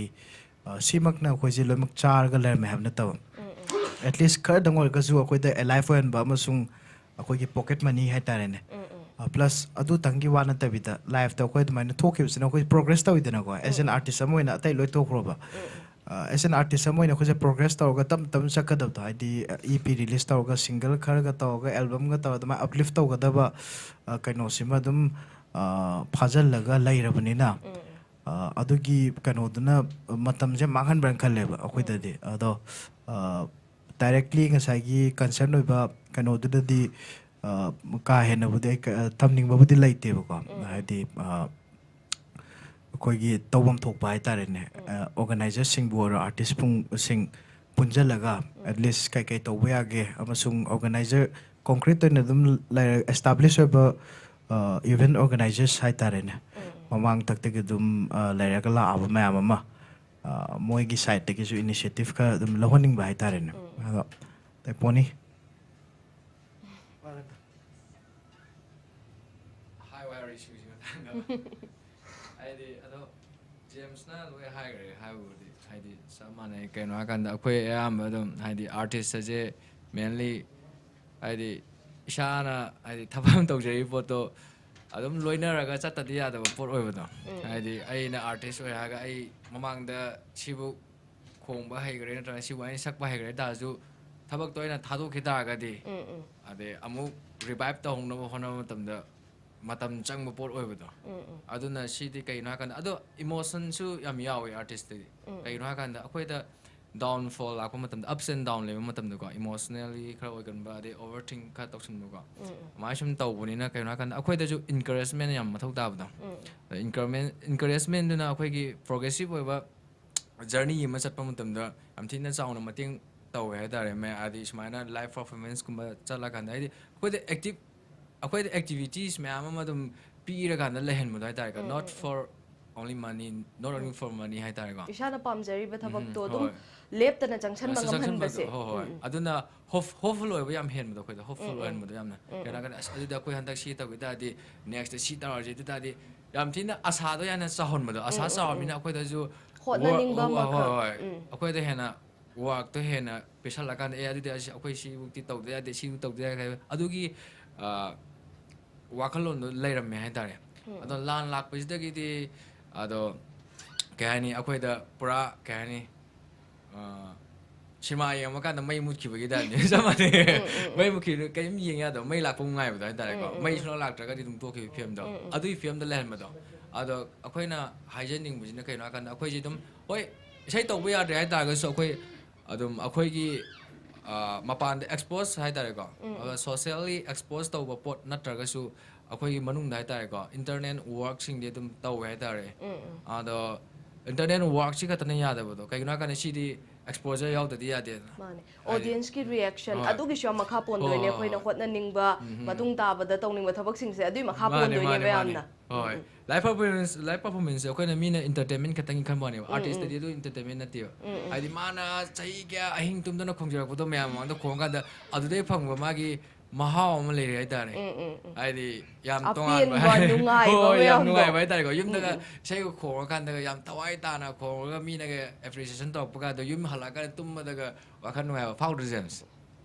ꯑ, ꯁꯤꯃꯛꯅ ꯑꯩꯈꯣꯏꯁꯦ ꯂꯣꯏꯅꯃꯛ ꯆꯥꯔꯒ ꯂꯩꯔꯝꯃꯦ ꯍꯥꯏꯕ ꯅꯠꯇꯕ, ꯎꯝ, ꯎꯝ. ꯑꯦꯠꯂꯤꯁ ꯈꯔꯗꯪ ꯑꯣꯏꯔꯒꯁꯨ ꯑꯩꯈꯣꯏꯗ ꯑꯦꯂꯥꯏꯐ ꯑꯣꯏꯍꯟꯕ ꯑꯃꯁꯨꯡ ꯑꯩꯈꯣꯏꯒꯤ ꯄꯣꯀꯦꯠ ꯃꯅꯤ ꯍꯥꯏꯇꯥꯔꯦꯅꯦ. ꯎꯝ, ꯎꯝ. ꯄ꯭ꯂꯁ ꯑꯗꯨꯇꯪꯒꯤ ꯋꯥ ꯅꯠꯇꯕꯤꯗ, ꯂꯥꯏꯐꯇ ꯑꯩꯈꯣꯏ ꯑꯗꯨꯃꯥꯏꯅ ꯊꯣꯛꯈꯤꯕꯁꯤꯅ ꯑꯩꯈꯣꯏ ꯄ꯭ꯔꯣꯒ꯭ꯔꯦꯁ ꯇꯧꯋꯤꯗꯅꯀꯣ, ꯑꯦꯁ ꯑꯦꯟ ꯎꯝ. ꯑꯥꯔꯇꯤꯁ ꯑꯃ ꯑꯣꯏꯅ꯫ ꯑꯇꯩ ꯂꯣꯏ ꯇꯣꯛꯈ꯭ꯔꯣꯕ, ꯎꯝ, ꯎꯝ. ꯑꯦꯁ ꯑꯦꯟ ꯑꯥꯔꯇꯤꯁ ꯑꯃ ꯑꯣꯏꯅ ꯑꯩꯈꯣꯏꯁꯦ ꯄ꯭ꯔꯣꯒ꯭ꯔꯦꯁ ꯇꯧꯔꯒ ꯇꯞ ꯇꯞꯅ ꯆꯠꯀꯗꯕꯗꯣ, ꯍꯥꯏꯗꯤ ꯏ ꯄꯤ ꯔꯤꯂꯤꯁ ꯇꯧꯔꯒ, ꯁꯤꯡꯒꯜ ꯈꯔꯒ ꯇꯧꯔꯒ, ꯑꯦꯜꯕꯝꯒ ꯇꯧꯔꯒ ꯑꯗꯨꯃꯥꯏꯅ ꯑꯞꯂꯤꯐ ꯇꯧꯒꯗꯕ, ꯑ, ꯀꯩꯅꯣꯁꯤꯃ ꯑꯗꯨꯝ, ꯑ, ꯐꯥꯖꯤꯜꯂꯒ ꯂꯩꯔꯕꯅꯤꯅ, ꯎꯝ, ꯎꯝ. ꯑ, ꯑꯗꯨꯒꯤ ꯀꯩꯅꯣꯗꯨꯅ ꯃꯇꯝꯁꯦ ꯃꯥꯡꯍꯟꯕ꯭ꯔꯅ ꯈꯜꯂꯦꯕ ꯑꯩꯈꯣꯏꯗꯗꯤ꯫ ꯑꯗꯣ, ꯑ, ꯗꯥꯏꯔꯦꯛꯂꯤ ꯉꯁꯥꯏꯒꯤ ꯀꯟꯁꯔꯟ ꯑꯣꯏꯕ ꯀꯩꯅꯣꯗꯨꯗꯗꯤ, ꯑ, ꯀꯥ ꯍꯦꯟꯅꯕꯨꯗꯤ ꯑꯩ ꯀ-, ꯊꯝꯅꯤꯡꯕꯕꯨꯗꯤ ꯂꯩꯇꯦꯕꯀꯣ꯫ ꯎꯝ. ꯍꯥꯏꯗꯤ, ꯑ, ꯑꯩꯈꯣꯏꯒꯤ ꯇꯧꯐꯝ ꯊꯣꯛꯄ ꯍꯥꯏꯇꯥꯔꯦꯅꯦ, ꯎꯝ. ꯑ, ꯑꯣꯔꯒꯅꯥꯏꯖꯔꯁꯤꯡꯕꯨ ꯑꯣꯏꯔꯣ, ꯑꯥꯔꯇꯤꯁꯄꯨꯡꯁꯤꯡ ꯄꯨꯟꯁꯤꯜꯂꯒ ꯎꯝ. ꯑꯦꯠꯂꯤꯁ ꯀꯩꯀꯩ ꯇꯧꯕ ꯌꯥꯒꯦ, ꯑꯃꯁꯨꯡ ꯑꯣꯔꯒꯅꯥꯏꯖꯔ ꯀꯣꯡꯀ꯭ꯔꯤꯠ ꯑꯣꯏꯅ ꯑꯗꯨꯝ ꯂꯩꯔ-, ꯑꯦꯁꯇꯥꯕ꯭ꯂꯤꯁ ꯑꯣꯏꯕ, ꯑ, ꯏꯚꯦꯟꯠ ꯑꯣꯔꯒꯅꯥꯏꯖꯔꯁ ꯍꯥꯏꯇꯥꯔꯦꯅꯦ, ꯎꯝ. ꯃꯃꯥꯡꯊꯛꯇꯒꯤ ꯑꯗꯨꯝ, ꯑ, ꯂꯩꯔꯒ ꯂꯥꯛꯑꯕ ꯃꯌꯥꯝ ꯑꯃ, ꯑ, ꯃꯣꯏꯒꯤ ꯁꯥꯏꯠꯇꯒꯤꯁꯨ ꯏꯅꯤꯁꯤꯌꯦꯇꯤꯚ ꯈꯔ ꯑꯗꯨꯝ ꯂꯧꯍꯟꯅꯤꯡꯕ ꯍꯥꯏꯇꯥꯔꯦꯅꯦ꯫ ꯎꯝ. ꯑꯗꯣ ꯇꯦꯄꯣꯅꯤ꯫ ꯍꯥꯏꯌꯨ ꯍꯥꯏꯔꯣ, ꯏꯁꯨꯒꯤ ꯃꯇꯥꯡꯗ꯫ ꯍꯥꯏꯗꯤ ꯑꯗꯣ ꯖꯦꯝꯁꯅ ꯂꯣꯏ ꯍꯥꯏꯈ꯭ꯔꯦ꯫ ꯍꯥꯏꯕꯕꯨꯗꯤ ꯍꯥꯏꯗꯤ ꯆꯞ ꯃꯥꯟꯅꯩ꯫ ꯀꯩꯅꯣ ꯍꯥꯏꯀꯥꯟꯗ ꯑꯩꯈꯣꯏ ꯑꯌꯥꯝꯕ ꯑꯗꯨꯝ ꯍꯥꯏꯗꯤ ꯑꯥꯔꯇꯤꯁ ꯑꯁꯦ ꯃꯦꯟꯂꯤ ꯍꯥꯏꯗꯤ ꯏꯁꯥꯅ ꯍꯥꯏꯗꯤ ꯊꯕꯛ ꯑꯃ ꯇꯧꯖꯔꯤꯕ ꯄꯣꯠꯇꯣ ꯑꯗꯨꯝ ꯂꯣꯏꯅꯔꯒ ꯆꯠꯇꯗꯤ ꯌꯥꯗꯕ ꯄꯣꯠ ꯑꯣꯏꯕꯗꯣ꯫ ꯎꯝ. ꯍꯥꯏꯗꯤ ꯑꯩꯅ ꯑꯥꯔꯇꯤꯁ ꯑꯣꯏꯔꯛꯑꯒ ꯑꯩ ꯃꯃꯥꯡꯗ ꯁꯤꯕꯨ ꯈꯣꯡꯕ ꯍꯩꯈ꯭ꯔꯦ ꯅꯠꯇ꯭ꯔꯒ ꯁꯤ ꯋꯥꯍꯩ ꯁꯛꯄ ꯍꯩꯈ꯭ꯔꯦ ꯍꯥꯏ ꯇꯥꯔꯁꯨ, ꯊꯕꯛꯇꯣ ꯑꯩꯅ ꯊꯥꯗꯣꯛꯈꯤ ꯇꯥꯔꯒꯗꯤ, ꯎꯝ ꯎꯝ ꯑꯗꯩ ꯑꯃꯨꯛ revive ꯇꯧꯍꯧꯅꯕ ꯍꯣꯠꯅꯕ ꯃꯇꯝꯗ ꯃꯇꯝ ꯆꯪꯕ ꯄꯣꯠ ꯑꯣꯏꯕꯗꯣ, ꯎꯝ ꯎꯝ ꯑꯗꯨꯅ ꯁꯤꯗꯤ ꯀꯩꯅꯣ ꯍꯥꯏꯀꯥꯟꯗ, ꯑꯗꯣ emotion ꯁꯨ ꯌꯥꯝ ꯌꯥꯎꯋꯦ artist ꯇꯗꯤ꯫ ꯎꯝ. ꯀꯩꯒꯤꯅꯣ ꯍꯥꯏꯀꯥꯟꯗ ꯑꯩꯈꯣꯏꯗ downfall ꯂꯥꯛꯄ ꯃꯇꯝꯗ, ups and down ꯂꯩꯕ ꯃꯇꯝꯗꯀꯣ, emotionally ꯈꯔ ꯑꯣꯏꯒꯟꯕ, ꯑꯗꯩ overthink ꯈꯔ ꯇꯧꯁꯟꯕꯀꯣ, ꯎꯝ ꯎꯝ ꯑꯗꯨꯃꯥꯏꯅ ꯁꯨꯝ ꯇꯧꯕꯅꯤꯅ ꯀꯩꯅꯣ ꯍꯥꯏꯀꯥꯟꯗ ꯑꯩꯈꯣꯏꯗꯁꯨ encouragement ꯌꯥꯝ ꯃꯊꯧ ꯇꯥꯕꯗꯣ꯫ ꯎꯝ. Encouragement, encouragement ꯗꯨꯅ ꯑꯩꯈꯣꯏꯒꯤ progressive ꯑꯣꯏꯕ journey ꯑꯃ ꯆꯠꯄ ꯃꯇꯝꯗ ꯌꯥꯝ ꯊꯤꯅ ꯆꯥꯎꯅ ꯃꯇꯦꯡ ꯇꯧꯋꯦ ꯍꯥꯏꯇꯥꯔꯦ꯫ ꯃꯌꯥ-, ꯍꯥꯏꯗꯤ ꯁꯨꯃꯥꯏꯅ live performance ꯀꯨꯝꯕ ꯆꯠꯂꯀꯥꯟꯗ, ꯍꯥꯏꯗꯤ ꯑꯩꯈꯣꯏꯗ active, ꯑꯩꯈꯣꯏꯗ activities ꯃꯌꯥꯝ ꯑꯃ ꯑꯗꯨꯝ ꯄꯤꯔꯀꯥꯟꯗ ꯂꯩꯍꯟꯕꯗꯣ ꯍꯥꯏꯇꯥꯔꯦꯀꯣ꯫ ꯎꯝ, Not um, um. for only money, not only for money ꯍꯥꯏꯇꯥꯔꯦꯀꯣ꯫ ꯏꯁꯥꯅ ꯄꯥꯝꯖꯔꯤꯕ ꯎꯝ, ꯊꯕꯛꯇꯣ ꯑꯗꯨꯝ ꯍꯣꯏ꯫ ꯂꯦꯞꯇꯅ ꯆꯪꯁꯟꯕ ꯑꯁ, ꯆꯪꯁꯟꯕꯗꯣ, ꯉꯝꯍꯟꯕꯁꯦ꯫ ꯍꯣꯏ, ꯍꯣꯏ꯫ ꯎꯝ, ꯎꯝ. ꯑꯗꯨꯅ hope, hopeful ꯑꯣꯏꯕ ꯌꯥꯝ ꯍꯦꯟꯕꯗꯣ ꯑꯩꯈꯣꯏꯗ, hopeful ꯎꯝ, ꯎꯝ, ꯑꯣꯏꯍꯟꯕꯗꯣ ꯌꯥꯝꯅ꯫ ꯎꯝ, ꯀꯩꯅꯣ ꯎꯝ. ꯍꯥꯏꯔꯀꯥꯟꯗ, "ꯑꯁ, ꯑꯗꯨꯗꯤ ꯑꯩꯈꯣꯏ ꯍꯟꯗꯛ ꯁꯤ ꯇꯧꯈꯤ ꯇꯥꯔꯗꯤ, next ꯁꯤ ꯇꯧꯔꯁꯦ", ꯑꯗꯨ ꯇꯥꯔꯗꯤ ꯌꯥꯝ ꯊꯤꯅ ꯑꯁꯥꯗꯣ ꯌꯥꯝꯅ ꯆꯥꯎꯍꯟꯕꯗꯣ꯫ ꯑꯁꯥ ꯎꯝ, ꯎꯝ, ꯆꯥꯎꯔꯕꯅꯤꯅ ꯎꯝ. ꯑꯩꯈꯣꯏꯗꯁꯨ ꯍꯣꯠꯅꯅꯤꯡꯕ ꯋꯥ-, ꯍꯣꯏ, ꯑꯃꯈꯛ꯫ ꯍꯣꯏ, ꯍꯣꯏ꯫ ꯎꯝ. ꯑꯩꯈꯣꯏꯗ ꯍꯦꯟꯅ work ꯇꯣ ꯍꯦꯟꯅ ꯄꯤꯁꯜꯂꯀꯥꯟꯗ, "ꯑꯦ, ꯑꯗꯨꯗꯤ ꯑꯁꯤ, ꯑꯩꯈꯣꯏ ꯁꯤꯕꯨꯛꯇꯤ ꯇꯧꯗ ꯌꯥꯗꯦ, ꯁꯤꯕꯨ ꯇꯧꯗ ꯌꯥꯗꯦ" ꯍꯥꯏꯕ ꯑꯗꯨꯒꯤ, ꯑ, ꯋꯥꯈꯜꯂꯣꯟꯗꯣ ꯂꯩꯔꯝꯃꯦ ꯍꯥꯏꯇꯥꯔꯦ꯫ ꯎꯝ. ꯑꯗꯣ ꯂꯥꯟ ꯂꯥꯛꯄꯁꯤꯗꯒꯤꯗꯤ, ꯑꯗꯣ, ꯀꯩ ꯍꯥꯏꯅꯤ, ꯑꯩꯈꯣꯏꯗ ꯄꯨꯔꯥ, ꯀꯩ ꯍꯥꯏꯅꯤ, ꯑ, ꯁꯤꯃꯥ ꯌꯦꯡꯕ ꯀꯥꯟꯗ ꯃꯩ ꯃꯨꯠꯈꯤꯕꯒꯤ ꯇꯥꯏꯞꯅꯦ, ꯆꯞ ꯃꯥꯟꯅꯩ꯫ ꯎꯝ, ꯎꯝ, ꯃꯩ ꯎꯝ. ꯃꯨꯠꯈꯤꯕꯗꯨ ꯀꯔꯤꯝ ꯌꯦꯡ ꯌꯥꯗꯕ, ꯃꯩ ꯂꯥꯛꯄ ꯉꯥꯏꯕꯗꯣ ꯍꯥꯏꯇꯥꯔꯦꯀꯣ꯫ ꯎꯝ, ꯎꯝ, ꯃꯩ ꯎꯝ. ꯁꯨꯡꯂꯥꯛ ꯂꯥꯛꯇ꯭ꯔꯒꯗꯤ ꯑꯗꯨꯝ ꯇꯣꯛꯈꯤꯕꯒꯤ ꯐꯤꯕꯝꯗꯣ, ꯎꯝ, ꯎꯝ. ꯑꯗꯨꯒꯤ ꯐꯤꯕꯝꯗ ꯂꯩꯍꯟꯕꯗꯣ꯫ ꯑꯗꯣ ꯑꯩꯈꯣꯏꯅ ꯍꯥꯏꯖꯅꯤꯡꯕꯁꯤꯅ ꯀꯩꯅꯣ ꯍꯥꯏꯀꯥꯟꯗ, ꯑꯩꯈꯣꯏꯁꯦ ꯑꯗꯨꯝ, ꯍꯣꯏ, ꯏꯁꯩ ꯇꯧꯕ ꯌꯥꯗ꯭ꯔꯦ ꯍꯥꯏꯇꯥꯔꯒꯁꯨ, ꯑꯩꯈꯣꯏ ꯑꯗꯨꯝ ꯑꯩꯈꯣꯏꯒꯤ, ꯑ, ꯃꯄꯥꯟꯗ expose ꯍꯥꯏꯇꯥꯔꯦꯀꯣ, ꯎꯝ, ꯎꯝ. ꯑꯗ socially expose ꯇꯧꯕ ꯄꯣꯠ ꯅꯠꯇ꯭ꯔꯒꯁꯨ, ꯑꯩꯈꯣꯏꯒꯤ ꯃꯅꯨꯡꯗ ꯍꯥꯏꯇꯥꯔꯦꯀꯣ, internal work ꯁꯤꯡꯗꯤ ꯑꯗꯨꯝ ꯇꯧꯋꯦ ꯍꯥꯏꯇꯥꯔꯦ꯫ ꯎꯝ, ꯎꯝ. ꯑꯗꯣ internal work ꯁꯤ ꯈꯛꯇꯅ ꯌꯥꯗꯕꯗꯣ, ꯀꯩꯒꯤꯅꯣ ꯍꯥꯏꯀꯥꯟꯗ ꯁꯤꯗꯤ exposure ꯌꯥꯎꯗꯗꯤ ꯌꯥꯗꯦꯗꯅ꯫ ꯃꯥꯅꯦ. ꯍꯥꯏꯗꯤ, Audience ꯀꯤ reaction ꯍꯣꯏ. ꯑꯗꯨꯒꯤꯁꯨ ꯌꯥꯝ ꯃꯈꯥ ꯍꯣꯏ, ꯄꯣꯟꯗꯣꯏꯅꯦ, ꯍꯣꯏ, ꯑꯩꯈꯣꯏꯅ ꯍꯣꯏ. ꯍꯣꯠꯅꯅꯤꯡꯕ, ꯎꯝ, ꯎꯝ. ꯃꯇꯨꯡ ꯇꯥꯕꯗ ꯇꯧꯅꯤꯡꯕ ꯊꯕꯛꯁꯤꯡꯁꯦ ꯑꯗꯨꯒꯤ ꯃꯈꯥ ꯃꯥꯅꯦ, ꯄꯣꯟꯗꯣꯏꯅꯦꯕ ꯃꯥꯅꯦ, ꯃꯥꯅꯦ꯫ ꯌꯥꯝꯅ꯫ ꯍꯣꯏ. ꯎꯝ, ꯎꯝ. Live performance, live performance ꯁꯦ ꯑꯩꯈꯣꯏꯅ ꯃꯤꯅ entertainment ꯈꯛꯇꯪꯒꯤ ꯈꯟꯕ ꯋꯥꯅꯦꯕ꯫ ꯎꯝ, Artist ꯎꯝ. ꯇꯗꯤ ꯑꯗꯨ entertainment ꯅꯠꯇꯦꯕ꯫ ꯎꯝ, ꯎꯝ. ꯍꯥꯏꯗꯤ ꯃꯥꯅ ꯆꯍꯤ ꯀꯌꯥ ꯑꯍꯤꯡ ꯇꯨꯝꯗꯅ ꯈꯣꯡꯖꯔꯛꯄꯗꯣ ꯃꯌꯥꯝ ꯃꯃꯥꯡꯗ ꯈꯣꯡꯉꯀꯥꯟꯗ ꯑꯗꯨꯗꯩ ꯐꯪꯕ ꯃꯥꯒꯤ ꯃꯍꯥꯎ ꯑꯃ ꯂꯩꯔꯦ ꯍꯥꯏꯇꯥꯔꯦ꯫ ꯎꯝ, ꯎꯝ, ꯎꯝ. ꯍꯥꯏꯗꯤ ꯌꯥꯝ ꯑꯄꯦꯟꯕ, ꯇꯣꯉꯥꯟꯕ꯫ ꯅꯨꯡꯉꯥꯏꯕ ꯍꯣꯏ, ꯍꯣꯏ, ꯌꯥꯝ ꯃꯌꯥꯝꯗꯣ. ꯅꯨꯡꯉꯥꯏꯕ ꯍꯥꯏꯇꯥꯔꯦꯀꯣ꯫ ꯌꯨꯝꯗꯒ ꯎꯝ, ꯎꯝ. ꯏꯁꯩꯒ ꯈꯣꯡꯉꯀꯥꯟꯗꯒ ꯌꯥꯝ ꯊꯋꯥꯏ ꯇꯥꯅ ꯈꯣꯡꯉꯒ ꯃꯤꯅꯒ appreciation ꯇꯧꯔꯛꯄ ꯀꯥꯟꯗꯣ, ꯌꯨꯝ ꯍꯜꯂꯛꯑꯀꯥꯟꯗ ꯇꯨꯝꯕꯗꯒ ꯋꯥꯈꯜ ꯅꯨꯡꯉꯥꯏꯕ ꯐꯥꯎꯗ꯭ꯔꯣ, ꯖꯦꯝꯁ?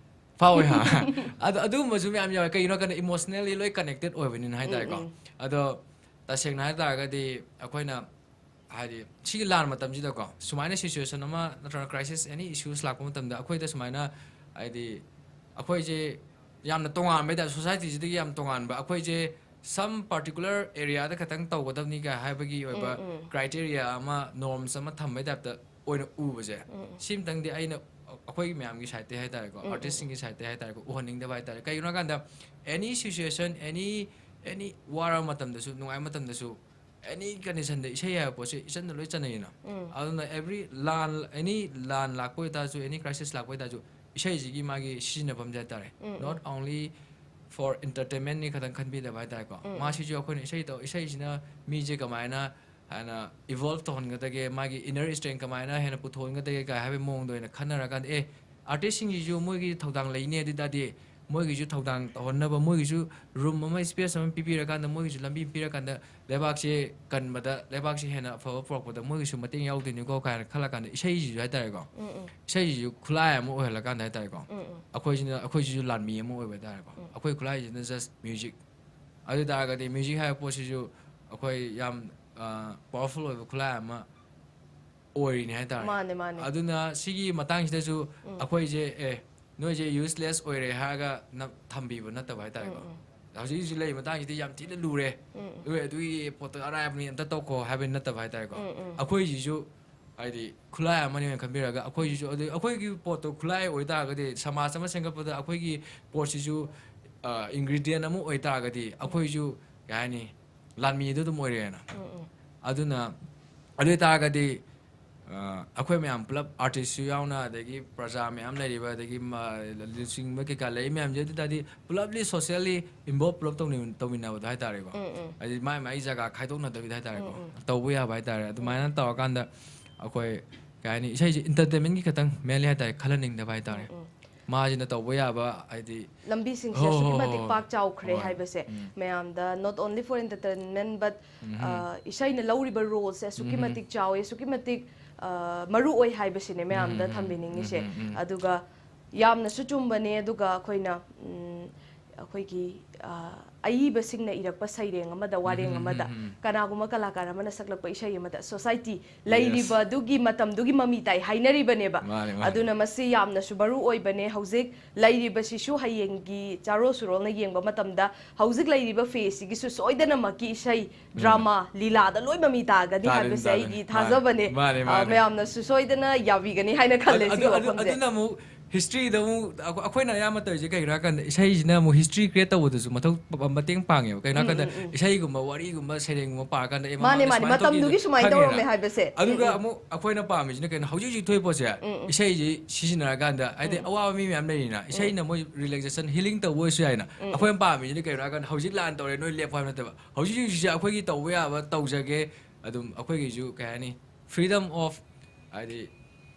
ꯐꯥꯎꯋꯦ, ꯍꯥ? ꯑꯗꯣ ꯑꯗꯨꯒꯨꯝꯕꯁꯨ ꯃꯌꯥꯝ ꯌꯥꯎꯋꯦ꯫ ꯀꯩꯒꯤꯅꯣ ꯍꯥꯏ ꯀꯥꯟꯗ emotionally ꯂꯣꯏ connected ꯑꯣꯏꯕꯅꯤꯅ ꯍꯥꯏꯇꯥꯔꯦꯀꯣ꯫ ꯎꯝ, ꯎꯝ. ꯑꯗꯣ ꯇꯁꯦꯡꯅ ꯍꯥꯏ ꯇꯥꯔꯒꯗꯤ ꯑꯩꯈꯣꯏꯅ ꯍꯥꯏꯗꯤ ꯁꯤꯒꯤ ꯂꯥꯟ ꯃꯇꯝꯁꯤꯗꯀꯣ, ꯁꯨꯃꯥꯏꯅ situation ꯑꯃ ꯅꯠꯇ꯭ꯔꯒ crisis, any issues ꯂꯥꯛꯄ ꯃꯇꯝꯗ ꯑꯩꯈꯣꯏꯗ ꯁꯨꯃꯥꯏꯅ, ꯍꯥꯏꯗꯤ ꯑꯩꯈꯣꯏꯁꯦ ꯌꯥꯝꯅ ꯇꯣꯉꯥꯟꯕ ꯍꯥꯏꯇꯥꯔꯦ, societyꯁꯤꯗꯒꯤ ꯌꯥꯝ ꯇꯣꯉꯥꯟꯕ, ꯑꯩꯈꯣꯏꯁꯦ some particular areaꯗ ꯈꯛꯇꯪ ꯇꯧꯒꯗꯕꯅꯤ ꯀꯥꯏ ꯍꯥꯏꯕꯒꯤ ꯑꯣꯏꯕ ꯎꯝ, ꯎꯝ. Criteria ꯑꯃ, norms ꯑꯃ ꯊꯝꯕꯩ typeꯇ ꯑꯣꯏꯅ ꯎꯕꯁꯦ, ꯎꯝ, ꯎꯝ. ꯁꯤꯝꯇꯪꯗꯤ ꯑꯩꯅ ꯑꯩꯈꯣꯏ ꯃꯌꯥꯝꯒꯤ sideꯇꯩ ꯍꯥꯏꯇꯥꯔꯦꯀꯣ, ꯎꯝ, ꯎꯝ. artistꯁꯤꯡꯒꯤ sideꯇꯩ ꯍꯥꯏꯇꯥꯔꯦꯀꯣ, ꯎꯍꯟꯅꯤꯡꯗꯕ ꯍꯥꯏꯇꯥꯔꯦ꯫ ꯀꯩꯒꯤꯅꯣ ꯍꯥꯏꯀꯥꯟꯗ, any situation, any, any ꯋꯥꯔꯕ ꯃꯇꯝꯗꯁꯨ, ꯅꯨꯡꯉꯥꯏꯕ ꯃꯇꯝꯗꯁꯨ, any conditionꯗ ꯏꯁꯩ ꯍꯥꯏꯕ ꯄꯣꯠꯁꯦ ꯏꯆꯟꯗ ꯂꯣꯏ ꯆꯟꯅꯩꯌꯦꯅ꯫ ꯎꯝ. ꯑꯗꯨꯅ every ꯂꯥꯟ, any ꯂꯥꯟ ꯂꯥꯛꯄ ꯑꯣꯏꯇꯥꯔꯁꯨ, any crisis ꯂꯥꯛꯄ ꯑꯣꯏꯇꯥꯔꯁꯨ, ꯏꯁꯩꯁꯤꯒꯤ ꯃꯥꯒꯤ ꯁꯤꯖꯤꯟꯅꯐꯝꯁꯦ ꯍꯥꯏꯇꯥꯔꯦ, ꯎꯝ, not ꯎꯝ. only for entertainmentꯅꯤ ꯈꯛꯇꯪ ꯈꯟꯕꯤꯗꯕ ꯍꯥꯏꯇꯥꯔꯦꯀꯣ꯫ ꯎꯝ, ꯎꯝ. ꯃꯥꯁꯤꯁꯨ ꯑꯩꯈꯣꯏꯅ ꯏꯁꯩ ꯇꯧ, ꯏꯁꯩꯁꯤꯅ ꯃꯤꯁꯦ ꯀꯃꯥꯏꯅ ꯍꯥꯏꯅ evolve ꯇꯧꯍꯟꯒꯗꯒꯦ, ꯃꯥꯒꯤ inner strength ꯀꯃꯥꯏꯅ ꯍꯦꯟꯅ ꯄꯨꯊꯣꯛꯍꯟꯒꯗꯒꯦ ꯀꯥꯏ ꯍꯥꯏꯕꯒꯤ ꯃꯑꯣꯡꯗ ꯑꯣꯏꯅ ꯈꯟꯅꯔꯀꯥꯟꯗ, ꯑꯦ, artistꯁꯤꯡꯁꯤꯁꯨ ꯃꯣꯏꯒꯤ ꯊꯧꯗꯥꯡ ꯂꯩꯅꯦ, ꯑꯗꯨ ꯇꯥꯔꯗꯤ ꯃꯣꯏꯒꯤꯁꯨ ꯊꯧꯗꯥꯡ ꯇꯧꯍꯟꯅꯕ, ꯃꯣꯏꯒꯤꯁꯨ room ꯑꯃ, space ꯑꯃ ꯄꯤꯕꯤꯔꯀꯥꯟꯗ, ꯃꯣꯏꯒꯤꯁꯨ ꯂꯝꯕꯤ ꯄꯤꯔꯀꯥꯟꯗ, ꯂꯩꯕꯥꯛꯁꯦ ꯀꯟꯕꯗ, ꯂꯩꯕꯥꯛꯁꯦ ꯍꯦꯟꯅ ꯑꯐꯕ ꯄꯨꯔꯛꯄꯗ ꯃꯣꯏꯒꯤꯁꯨ ꯃꯇꯦꯡ ꯌꯥꯎꯗꯣꯏꯅꯤꯀꯣ ꯀꯥꯏꯅ ꯈꯜꯂꯀꯥꯟꯗ, ꯏꯁꯩꯁꯤꯁꯨ ꯍꯥꯏꯇꯥꯔꯦꯀꯣ, ꯎꯝ, ꯎꯝ. ꯏꯁꯩꯁꯤꯁꯨ ꯈꯨꯠꯂꯥꯏ ꯑꯃ ꯑꯣꯏꯍꯜꯂꯀꯥꯟꯗ ꯍꯥꯏꯇꯥꯔꯦꯀꯣ, ꯎꯝ, ꯎꯝ. ꯑꯩꯈꯣꯏꯁꯤꯅ, ꯑꯩꯈꯣꯏꯁꯤꯁꯨ ꯂꯥꯟꯃꯤ ꯑꯃ ꯑꯣꯏꯕ ꯍꯥꯏꯇꯥꯔꯦꯀꯣ꯫ ꯎꯝ. ꯑꯩꯈꯣꯏ ꯈꯨꯠꯂꯥꯏꯁꯤꯅ just music꯫ ꯑꯗꯨ ꯑꯣꯏ ꯇꯥꯔꯒꯗꯤ music ꯍꯥꯏꯕ ꯄꯣꯠꯁꯤꯁꯨ ꯑꯩꯈꯣꯏ ꯌꯥꯝ powerful ꯑꯣꯏꯕ ꯈꯨꯠꯂꯥꯏ ꯑꯃ ꯑꯣꯏꯔꯤꯅꯤ ꯍꯥꯏꯇꯥꯔꯦ꯫ ꯃꯥꯅꯦ, ꯃꯥꯅꯦ. ꯑꯗꯨꯅ ꯁꯤꯒꯤ ꯃꯇꯥꯡꯁꯤꯗꯁꯨ ꯎꯝ. ꯑꯩꯈꯣꯏꯁꯦ, ꯑꯦ, ꯅꯣꯏꯁꯦ useless ꯑꯣꯏꯔꯦ ꯍꯥꯏꯔꯒ ꯅ-, ꯊꯝꯕꯤꯕ ꯅꯠꯇꯕ ꯍꯥꯏꯇꯥꯔꯦꯀꯣ꯫ ꯎꯝ, ꯎꯝ. ꯍꯧꯖꯤꯛ ꯍꯧꯖꯤꯛ ꯂꯩꯔꯤꯕ ꯃꯇꯥꯡꯁꯤꯗꯤ ꯌꯥꯝ ꯊꯤꯅ ꯂꯨꯔꯦ, ꯎꯝ, ꯎꯝ. ꯅꯣꯏ ꯑꯗꯨꯒꯤ ꯄꯣꯠꯇꯣ ꯑꯔꯥꯏꯕꯅꯤ, ꯑꯝꯇ ꯇꯧꯈꯣ ꯍꯥꯏꯕ ꯅꯠꯇꯕ ꯍꯥꯏꯇꯥꯔꯦꯀꯣ꯫ ꯎꯝ, ꯎꯝ. ꯑꯩꯈꯣꯏꯁꯤꯁꯨ ꯍꯥꯏꯗꯤ ꯈꯨꯠꯂꯥꯏ ꯑꯃꯅꯤ ꯑꯣꯏꯅ ꯈꯟꯕꯤꯔꯒ, ꯑꯩꯈꯣꯏꯁꯤꯁꯨ, ꯑꯗꯨ ꯑꯩꯈꯣꯏꯒꯤ ꯄꯣꯠꯇꯣ ꯈꯨꯠꯂꯥꯏ ꯑꯣꯏꯇꯥꯔꯒꯗꯤ, ꯁꯃꯥꯖ ꯑꯃ ꯁꯦꯝꯒꯠꯄꯗ ꯑꯩꯈꯣꯏꯒꯤ ꯄꯣꯠꯁꯤꯁꯨ ingredient ꯑꯃ ꯑꯣꯏꯇꯥꯔꯒꯗꯤ, ꯑꯩꯈꯣꯏꯁꯨ ꯀꯩ ꯍꯥꯏꯅꯤ, ꯂꯥꯟꯃꯤꯗꯣ ꯑꯗꯨꯝ ꯑꯣꯏꯔꯦꯅ꯫ ꯎꯝ, ꯎꯝ. ꯑꯗꯨꯅ ꯑꯗꯨ ꯑꯣꯏꯇꯥꯔꯒꯗꯤ, ꯑ, ꯑꯩꯈꯣꯏ ꯃꯌꯥꯝ ꯄꯨꯂꯞ, artistꯁꯨ ꯌꯥꯎꯅ, ꯑꯗꯒꯤ ꯄ꯭ꯔꯖꯥ ꯃꯌꯥꯝ ꯂꯩꯔꯤꯕ, ꯑꯗꯒꯤ ꯃ-, ꯂꯨꯆꯤꯡꯕ ꯀꯩꯀꯥ ꯂꯩꯔꯤ ꯃꯌꯥꯝꯁꯦ, ꯑꯗꯨ ꯇꯥꯔꯗꯤ ꯄꯨꯂꯞꯂꯤ socially involve ꯄꯨꯂꯞ ꯇꯧꯃꯤꯟ-, ꯇꯧꯃꯤꯟꯅꯕꯗꯣ ꯍꯥꯏꯇꯥꯔꯦꯀꯣ꯫ ꯎꯝ, ꯎꯝ. ꯍꯥꯏꯗꯤ ꯃꯥꯏ ꯃꯥꯏ ꯖꯒꯥ ꯈꯥꯏꯗꯣꯛꯅꯗꯕꯤꯗ ꯍꯥꯏꯇꯥꯔꯦꯀꯣ꯫ ꯎꯝ, ꯎꯝ. ꯇꯧꯕ ꯌꯥꯕ ꯍꯥꯏꯇꯥꯔꯦ꯫ ꯑꯗꯨꯃꯥꯏꯅ ꯇꯧꯔꯀꯥꯟꯗ ꯑꯩꯈꯣꯏ, ꯀꯩ ꯍꯥꯏꯅꯤ, ꯏꯁꯩꯁꯦ entertainmentꯀꯤ ꯈꯛꯇꯪ mainly ꯍꯥꯏꯇꯥꯔꯦ, ꯈꯜꯍꯟꯅꯤꯡꯗꯕ ꯍꯥꯏꯇꯥꯔꯦ꯫ ꯎꯝ, ꯎꯝ. ꯃꯥꯁꯤꯅ ꯇꯧꯕ ꯌꯥꯕ, ꯍꯥꯏꯗꯤ, ꯂꯝꯕꯤꯁꯤꯡꯁꯦ ꯍꯣꯏ, ꯑꯁꯨꯛꯀꯤ ꯍꯣꯏ, ꯃꯇꯤꯛ ꯍꯣꯏ, ꯄꯥꯛ ꯆꯥꯎꯈ꯭ꯔꯦ ꯍꯣꯏ. ꯍꯥꯏꯕꯁꯦ ꯎꯝ. ꯃꯌꯥꯝꯗ, not only for entertainment but, ꯎꯝ. ꯑ, ꯏꯁꯩꯅ ꯂꯧꯔꯤꯕ roleꯁꯦ ꯑꯁꯨꯛꯀꯤ ꯎꯝ. ꯃꯇꯤꯛ ꯆꯥꯎꯋꯤ, ꯑꯁꯨꯛꯀꯤ ꯃꯇꯤꯛ, ꯑ, ꯃꯔꯨ ꯑꯣꯏ ꯍꯥꯏꯕꯁꯤꯅꯦ ꯃꯌꯥꯝꯗ ꯎꯝ. ꯊꯝꯕꯤꯅꯤꯡꯉꯤꯁꯦ꯫ ꯎꯝ. ꯎꯝ. ꯑꯗꯨꯒ ꯌꯥꯝꯅꯁꯨ ꯆꯨꯝꯕꯅꯦ꯫ ꯑꯗꯨꯒ ꯑꯩꯈꯣꯏꯅ, ꯎꯝ, ꯑꯩꯈꯣꯏꯒꯤ ꯑ, ꯑꯏꯕꯁꯤꯡꯅ ꯏꯔꯛꯄ ꯁꯩꯔꯦꯡ ꯑꯃꯗ, ꯋꯥꯔꯦꯡ ꯑꯃꯗ, ꯀꯅꯥꯒꯨꯝꯕ ꯀꯂꯥꯀꯥꯔ ꯑꯃꯅ ꯁꯛꯂꯛꯄ ꯏꯁꯩ ꯑꯃꯗ ꯁꯣꯁꯥꯏꯇꯤ ꯂꯩꯔꯤꯕ ꯑꯗꯨꯒꯤ ꯃꯇꯝꯗꯨꯒꯤ ꯃꯃꯤ ꯇꯥꯏ ꯍꯥꯏꯅꯔꯤꯕꯅꯦꯕ꯫ ꯃꯥꯅꯦ, ꯃꯥꯅꯦ꯫ ꯑꯗꯨꯅ ꯃꯁꯤ ꯌꯥꯝꯅꯁꯨ ꯃꯔꯨ ꯑꯣꯏꯕꯅꯦ꯫ ꯍꯧꯖꯤꯛ ꯂꯩꯔꯤꯕꯁꯤꯁꯨ ꯍꯌꯦꯡꯒꯤ ꯆꯥꯔꯣꯜ ꯁꯨꯔꯣꯜꯅ ꯌꯦꯡꯕ ꯃꯇꯝꯗ ꯍꯧꯖꯤꯛ ꯂꯩꯔꯤꯕ ꯐꯦꯁꯁꯤꯒꯤꯁꯨ ꯁꯣꯏꯗꯅꯃꯛꯀꯤ ꯏꯁꯩ, ꯗ꯭ꯔꯃꯥ, ꯂꯤꯂꯥꯗ ꯂꯣꯏ ꯃꯃꯤ ꯇꯥꯒꯅꯤ ꯇꯥꯗꯣꯏꯅꯤ, ꯍꯥꯏꯕꯁꯦ ꯇꯥꯗꯣꯏꯅꯤ꯫ ꯑꯩꯒꯤ ꯃꯥꯅꯦ, ꯊꯥꯖꯕꯅꯦ꯫ ꯃꯥꯅꯦ, ꯑ, ꯃꯥꯅꯦ꯫ ꯃꯌꯥꯝꯅꯁꯨ ꯁꯣꯏꯗꯅ ꯌꯥꯕꯤꯒꯅꯤ ꯍꯥꯏꯅ ꯈꯜꯂꯦ ꯑꯗꯨ- ꯁꯤꯒꯤ ꯑꯗꯨ- ꯋꯥꯐꯝꯁꯦ꯫ ꯑꯗꯨꯅ ꯑꯃꯨꯛ ꯍꯤꯁꯇ꯭ꯔꯤꯗ ꯑꯃꯨꯛ ꯑꯩꯈꯣꯏ- ꯑꯩꯈꯣꯏꯅ ꯑꯌꯥꯝꯕ ꯇꯧꯔꯤꯁꯦ ꯀꯩꯒꯤꯅꯣ ꯍꯥꯏ ꯀꯥꯟꯗ, ꯏꯁꯩꯁꯤꯅ ꯑꯃꯨꯛ ꯍꯤꯁꯇ꯭ꯔꯤ ꯀ꯭ꯔꯤꯌꯦꯠ ꯇꯧꯕꯗꯁꯨ ꯃꯊꯧ ꯃꯇꯦꯡ ꯄꯥꯡꯉꯦꯕ꯫ ꯀꯩꯒꯤꯅꯣ ꯍꯥꯏ ꯀꯥꯟꯗ, ꯏꯁꯩꯒꯨꯝꯕ, ꯋꯥꯔꯤꯒꯨꯝꯕ, ꯁꯩꯔꯦꯡꯒꯨꯝꯕ ꯄꯥꯔꯀꯥꯟꯗ, ꯑꯦ, ꯃꯥꯅꯦ, ꯃꯃꯥꯡꯗ ꯃꯥꯅꯦ꯫ ꯁꯨꯃꯥꯏꯅ ꯃꯇꯝꯗꯨꯒꯤ ꯇꯧꯈꯤꯕꯗꯣ ꯁꯨꯃꯥꯏꯅ ꯈꯪꯉꯦꯗꯅ꯫ ꯇꯧꯔꯝꯃꯦ ꯍꯥꯏꯕꯁꯦ꯫ ꯑꯗꯨꯒ ꯎꯝ, ꯎꯝ꯫ ꯑꯃꯨꯛ ꯑꯩꯈꯣꯏꯅ ꯄꯥꯝꯃꯤꯁꯤꯅ ꯀꯩꯅꯣ, ꯍꯧꯖꯤꯛ ꯍꯧꯖꯤꯛ ꯊꯣꯛꯏ ꯄꯣꯠꯁꯦ, ꯏꯁꯩꯁꯤ ꯁꯤꯖꯤꯟꯅꯔꯀꯥꯟꯗ, ꯍꯥꯏꯗꯤ, ꯑꯋꯥꯕ ꯃꯤ ꯃꯌꯥꯝ ꯂꯩꯔꯤꯅ, ꯏꯁꯩꯅ ꯃꯣꯏ ꯔꯤꯂꯦꯛꯁꯦꯁꯟ, ꯍꯤꯂꯤꯡ ꯇꯧꯕ ꯑꯣꯏꯔꯁꯨ ꯌꯥꯏꯅ꯫ ꯑꯩꯈꯣꯏꯅ ꯄꯥꯝꯃꯤꯁꯤꯅ ꯀꯩꯅꯣ ꯍꯥꯏ ꯀꯥꯟꯗ, ꯍꯧꯖꯤꯛ ꯂꯥꯟ ꯇꯧꯔꯦ, ꯅꯣꯏ ꯂꯦꯞꯄꯣ ꯍꯥꯏꯕ ꯅꯠꯇꯕ, ꯍꯧꯖꯤꯛ ꯍꯧꯖꯤꯛꯁꯦ ꯑꯩꯈꯣꯏꯒꯤ ꯇꯧꯕ ꯌꯥꯕ ꯇꯧꯖꯒꯦ꯫ ꯑꯗꯨꯝ ꯑꯩꯈꯣꯏꯒꯤꯁꯨ, ꯀꯩ ꯍꯥꯏꯅꯤ, ꯐ꯭ꯔꯤꯗꯝ ꯑꯣꯐ, ꯍꯥꯏꯗꯤ,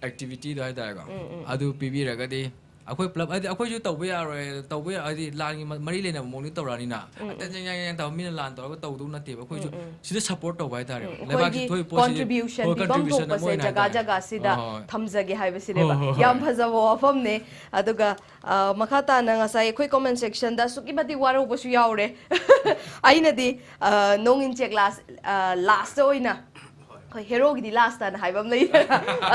ꯑꯦꯛꯇꯤꯚꯤꯇꯤꯗꯣ ꯍꯥꯏꯇꯥꯔꯦꯀꯣ, ꯑꯗꯨ ꯄꯤꯕꯤꯔꯒꯗꯤ ꯑꯩꯈꯣꯏ ꯄꯨꯂꯞ, ꯍꯥꯏꯗꯤ, ꯑꯩꯈꯣꯏꯁꯨ ꯇꯧꯕ ꯌꯥꯔꯣꯏ, ꯇꯧꯕ ꯌꯥ-, ꯍꯥꯏꯗꯤ, ꯂꯥꯟꯒꯤ ꯃ-, ꯃꯔꯤ ꯂꯩꯅꯕ ꯃꯑꯣꯡꯗ ꯇꯧꯔꯛꯑꯅꯤꯅ, ꯑꯇ ꯆꯪ ꯆꯪ ꯆꯪ ꯇꯧꯔ ꯃꯤꯅ ꯂꯥꯟ ꯇꯧꯔꯒ ꯇꯧꯗꯧ ꯅꯠꯇꯦꯕ꯫ ꯑꯩꯈꯣꯏꯁꯨ ꯁꯤꯗ ꯁꯞꯄꯣꯔꯠ ꯇꯧꯕ ꯍꯥꯏꯇꯥꯔꯦ꯫ ꯂꯩꯕꯥꯛꯁꯤ ꯑꯩꯈꯣꯏꯒꯤ ꯊꯣꯛꯏ ꯄꯣꯠꯁꯤꯗꯤ, ꯀꯣꯟꯇ꯭ꯔꯤꯕ꯭ꯌꯨꯁꯟ ꯍꯣꯏ, ꯄꯤꯐꯝ ꯀꯟꯇ꯭ꯔꯤꯕ꯭ꯌꯨꯁꯟ ꯑꯃ ꯊꯣꯛꯄꯁꯦ ꯑꯣꯏꯅ ꯖꯒꯥ ꯍꯥꯏꯇꯥꯔꯦ꯫ ꯖꯒꯥꯁꯤꯗ ꯍꯣꯏ, ꯍꯣꯏ, ꯍꯣꯏ꯫ ꯊꯝꯖꯒꯦ ꯍꯥꯏꯕꯁꯤꯅꯦꯕ꯫ ꯍꯣꯏ, ꯍꯣꯏ, ꯍꯣꯏ꯫ ꯌꯥꯝ ꯐꯖꯕ ꯋꯥꯐꯝꯅꯦ꯫ ꯑꯗꯨꯒ ꯑ, ꯃꯈꯥ ꯇꯥꯅ ꯉꯁꯥꯏ ꯑꯩꯈꯣꯏ ꯀꯣꯃꯦꯟ ꯁꯦꯛꯁꯟꯗ ꯑꯁꯨꯛꯀꯤ ꯃꯇꯤꯛ ꯋꯥꯔꯧꯕꯁꯨ ꯌꯥꯎꯔꯦ꯫ ꯑꯩꯅꯗꯤ ꯑ, ꯅꯣꯡ ꯏꯟꯆꯦꯛ ꯂꯥꯁ, ꯑ, ꯂꯥꯁꯇ ꯑꯣꯏꯅ, ꯑꯩꯈꯣꯏ ꯍꯦꯔꯣꯒꯤꯗꯤ ꯂꯥꯁꯇꯅ ꯍꯥꯏꯕ ꯑꯃ ꯂꯩ꯫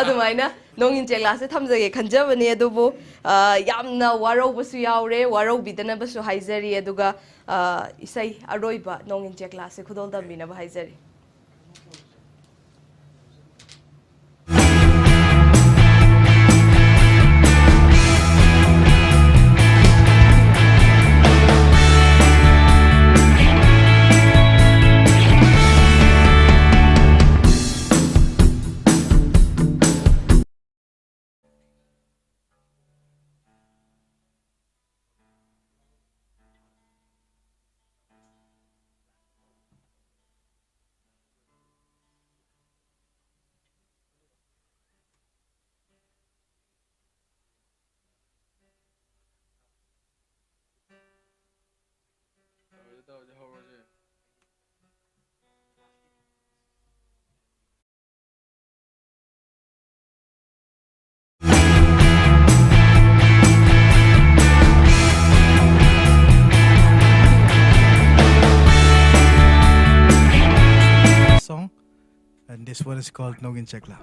ꯑꯗꯨꯃꯥꯏꯅ ꯅꯣꯡ ꯏꯟꯆꯦꯛ ꯂꯥꯁꯁꯦ ꯊꯝꯖꯒꯦ ꯈꯟꯖꯕꯅꯦ꯫ ꯑꯗꯨꯕꯨ ꯑ, ꯌꯥꯝꯅ ꯋꯥꯔꯧꯕꯁꯨ ꯌꯥꯎꯔꯦ, ꯋꯥꯔꯧꯕꯤꯗꯅꯕꯁꯨ ꯍꯥꯏꯖꯔꯤ꯫ ꯑꯗꯨꯒ ꯑ, ꯏꯁꯩ ꯑꯔꯣꯏꯕ ꯅꯣꯡ ꯏꯟꯆꯦꯛ ꯂꯥꯁꯁꯦ ꯈꯨꯗꯣꯜ ꯇꯝꯕꯤꯅꯕ ꯍꯥꯏꯖꯔꯤ꯫ This one is called Nongin Chekla.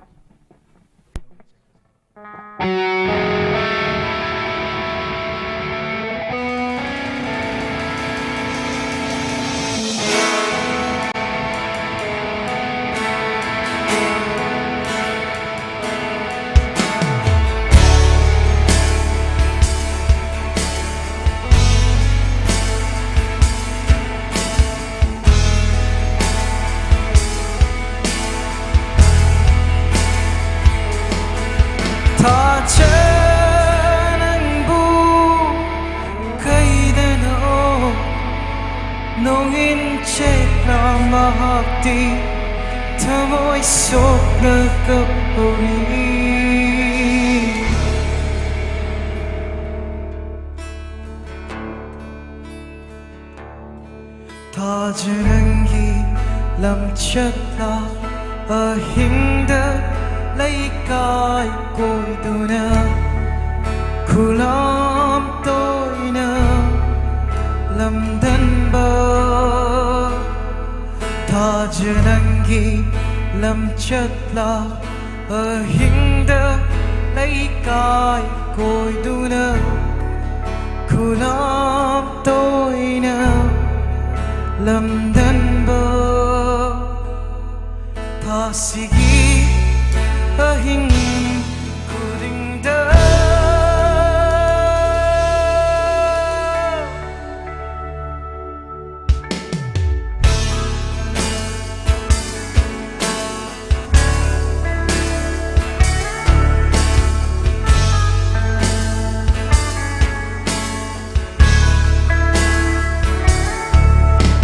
ꯊꯥꯖ ꯅꯪꯕꯨ ꯀꯩꯗꯅꯣ ꯅꯣꯡꯏꯟ ꯆꯦꯛꯂꯥ ꯃꯍꯥꯛꯇꯤ ꯊꯃꯣꯏ ꯁꯣꯛꯅ ꯀꯞꯄꯨꯔꯤ꯫ ꯊꯥꯖ ꯅꯪꯒꯤ ꯂꯝꯆꯠꯇ ꯑꯍꯤꯡꯗ ꯂꯩꯀꯥꯏ ꯀꯣꯏꯗꯨꯅ ꯈꯨꯂꯥꯝ ꯇꯣꯏꯅ ꯂꯝꯗꯟꯕ꯫ ꯊꯥꯖ ꯅꯪꯒꯤ ꯂꯝꯆꯠꯂ ꯑꯍꯤꯡꯗ ꯂꯩꯀꯥꯏ ꯀꯣꯏꯗꯨꯅ ꯈꯨꯂꯥꯝ ꯇꯣꯏꯅ ꯂꯝꯗꯟꯕ꯫ ꯊꯥꯁꯤꯒꯤ ꯑꯍꯤꯡ ꯈꯨꯗꯤꯡꯗ꯫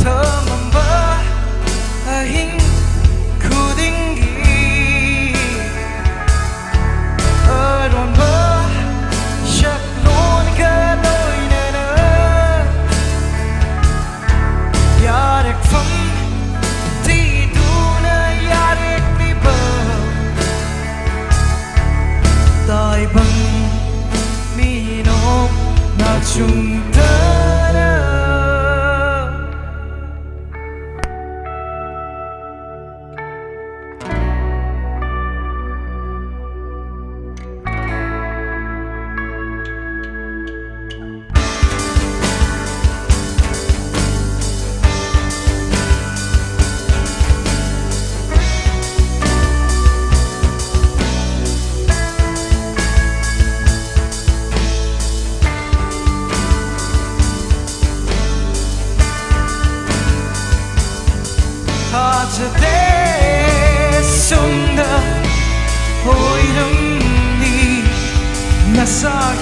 ꯊꯃꯝꯕ ꯑꯍꯤꯡ ꯈꯨꯗꯤꯡꯒꯤ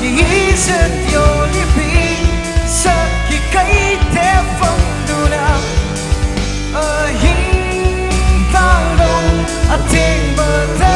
Isang yolipi sa kikay tefang duna. Ayin talong ating bata.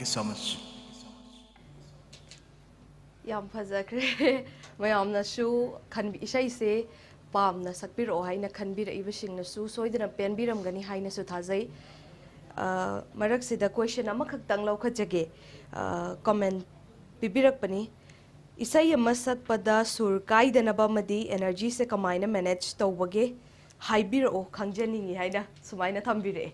So much. ꯌꯥꯝ ꯐꯖꯈ꯭ꯔꯦ꯫ ꯃꯌꯥꯝꯅꯁꯨ ꯈꯟꯕꯤ- ꯏꯁꯩꯁꯦ ꯄꯥꯝꯅ ꯁꯛꯄꯤꯔꯛꯑꯣ ꯍꯥꯏꯅ ꯈꯟꯕꯤꯔꯛꯏꯕꯁꯤꯡꯅꯁꯨ ꯁꯣꯏꯗꯅ ꯄꯦꯟꯕꯤꯔꯝꯒꯅꯤ ꯍꯥꯏꯅꯁꯨ ꯊꯥꯖꯩ꯫ ꯑ, ꯃꯔꯛꯁꯤꯗ ꯀꯣꯏꯁꯟ ꯑꯃꯈꯛꯇꯪ ꯂꯧꯈꯠꯆꯒꯦ꯫ ꯀꯃꯦꯟ ꯄꯤꯕꯤꯔꯛꯄꯅꯤ, "ꯏꯁꯩ ꯑꯃ ꯁꯛꯄꯗ ꯁꯨꯔ ꯀꯥꯏꯗꯅꯕ ꯑꯃꯗꯤ ꯑꯦꯅꯔꯖꯤꯁꯦ ꯀꯃꯥꯏꯅ ꯃꯦꯅꯦꯖ ꯇꯧꯕꯒꯦ ꯍꯥꯏꯕꯤꯔꯛꯑꯣ, ꯈꯪꯖꯅꯤꯡꯉꯤ" ꯍꯥꯏꯅ ꯁꯨꯃꯥꯏꯅ ꯊꯝꯕꯤꯔꯛꯑꯦ꯫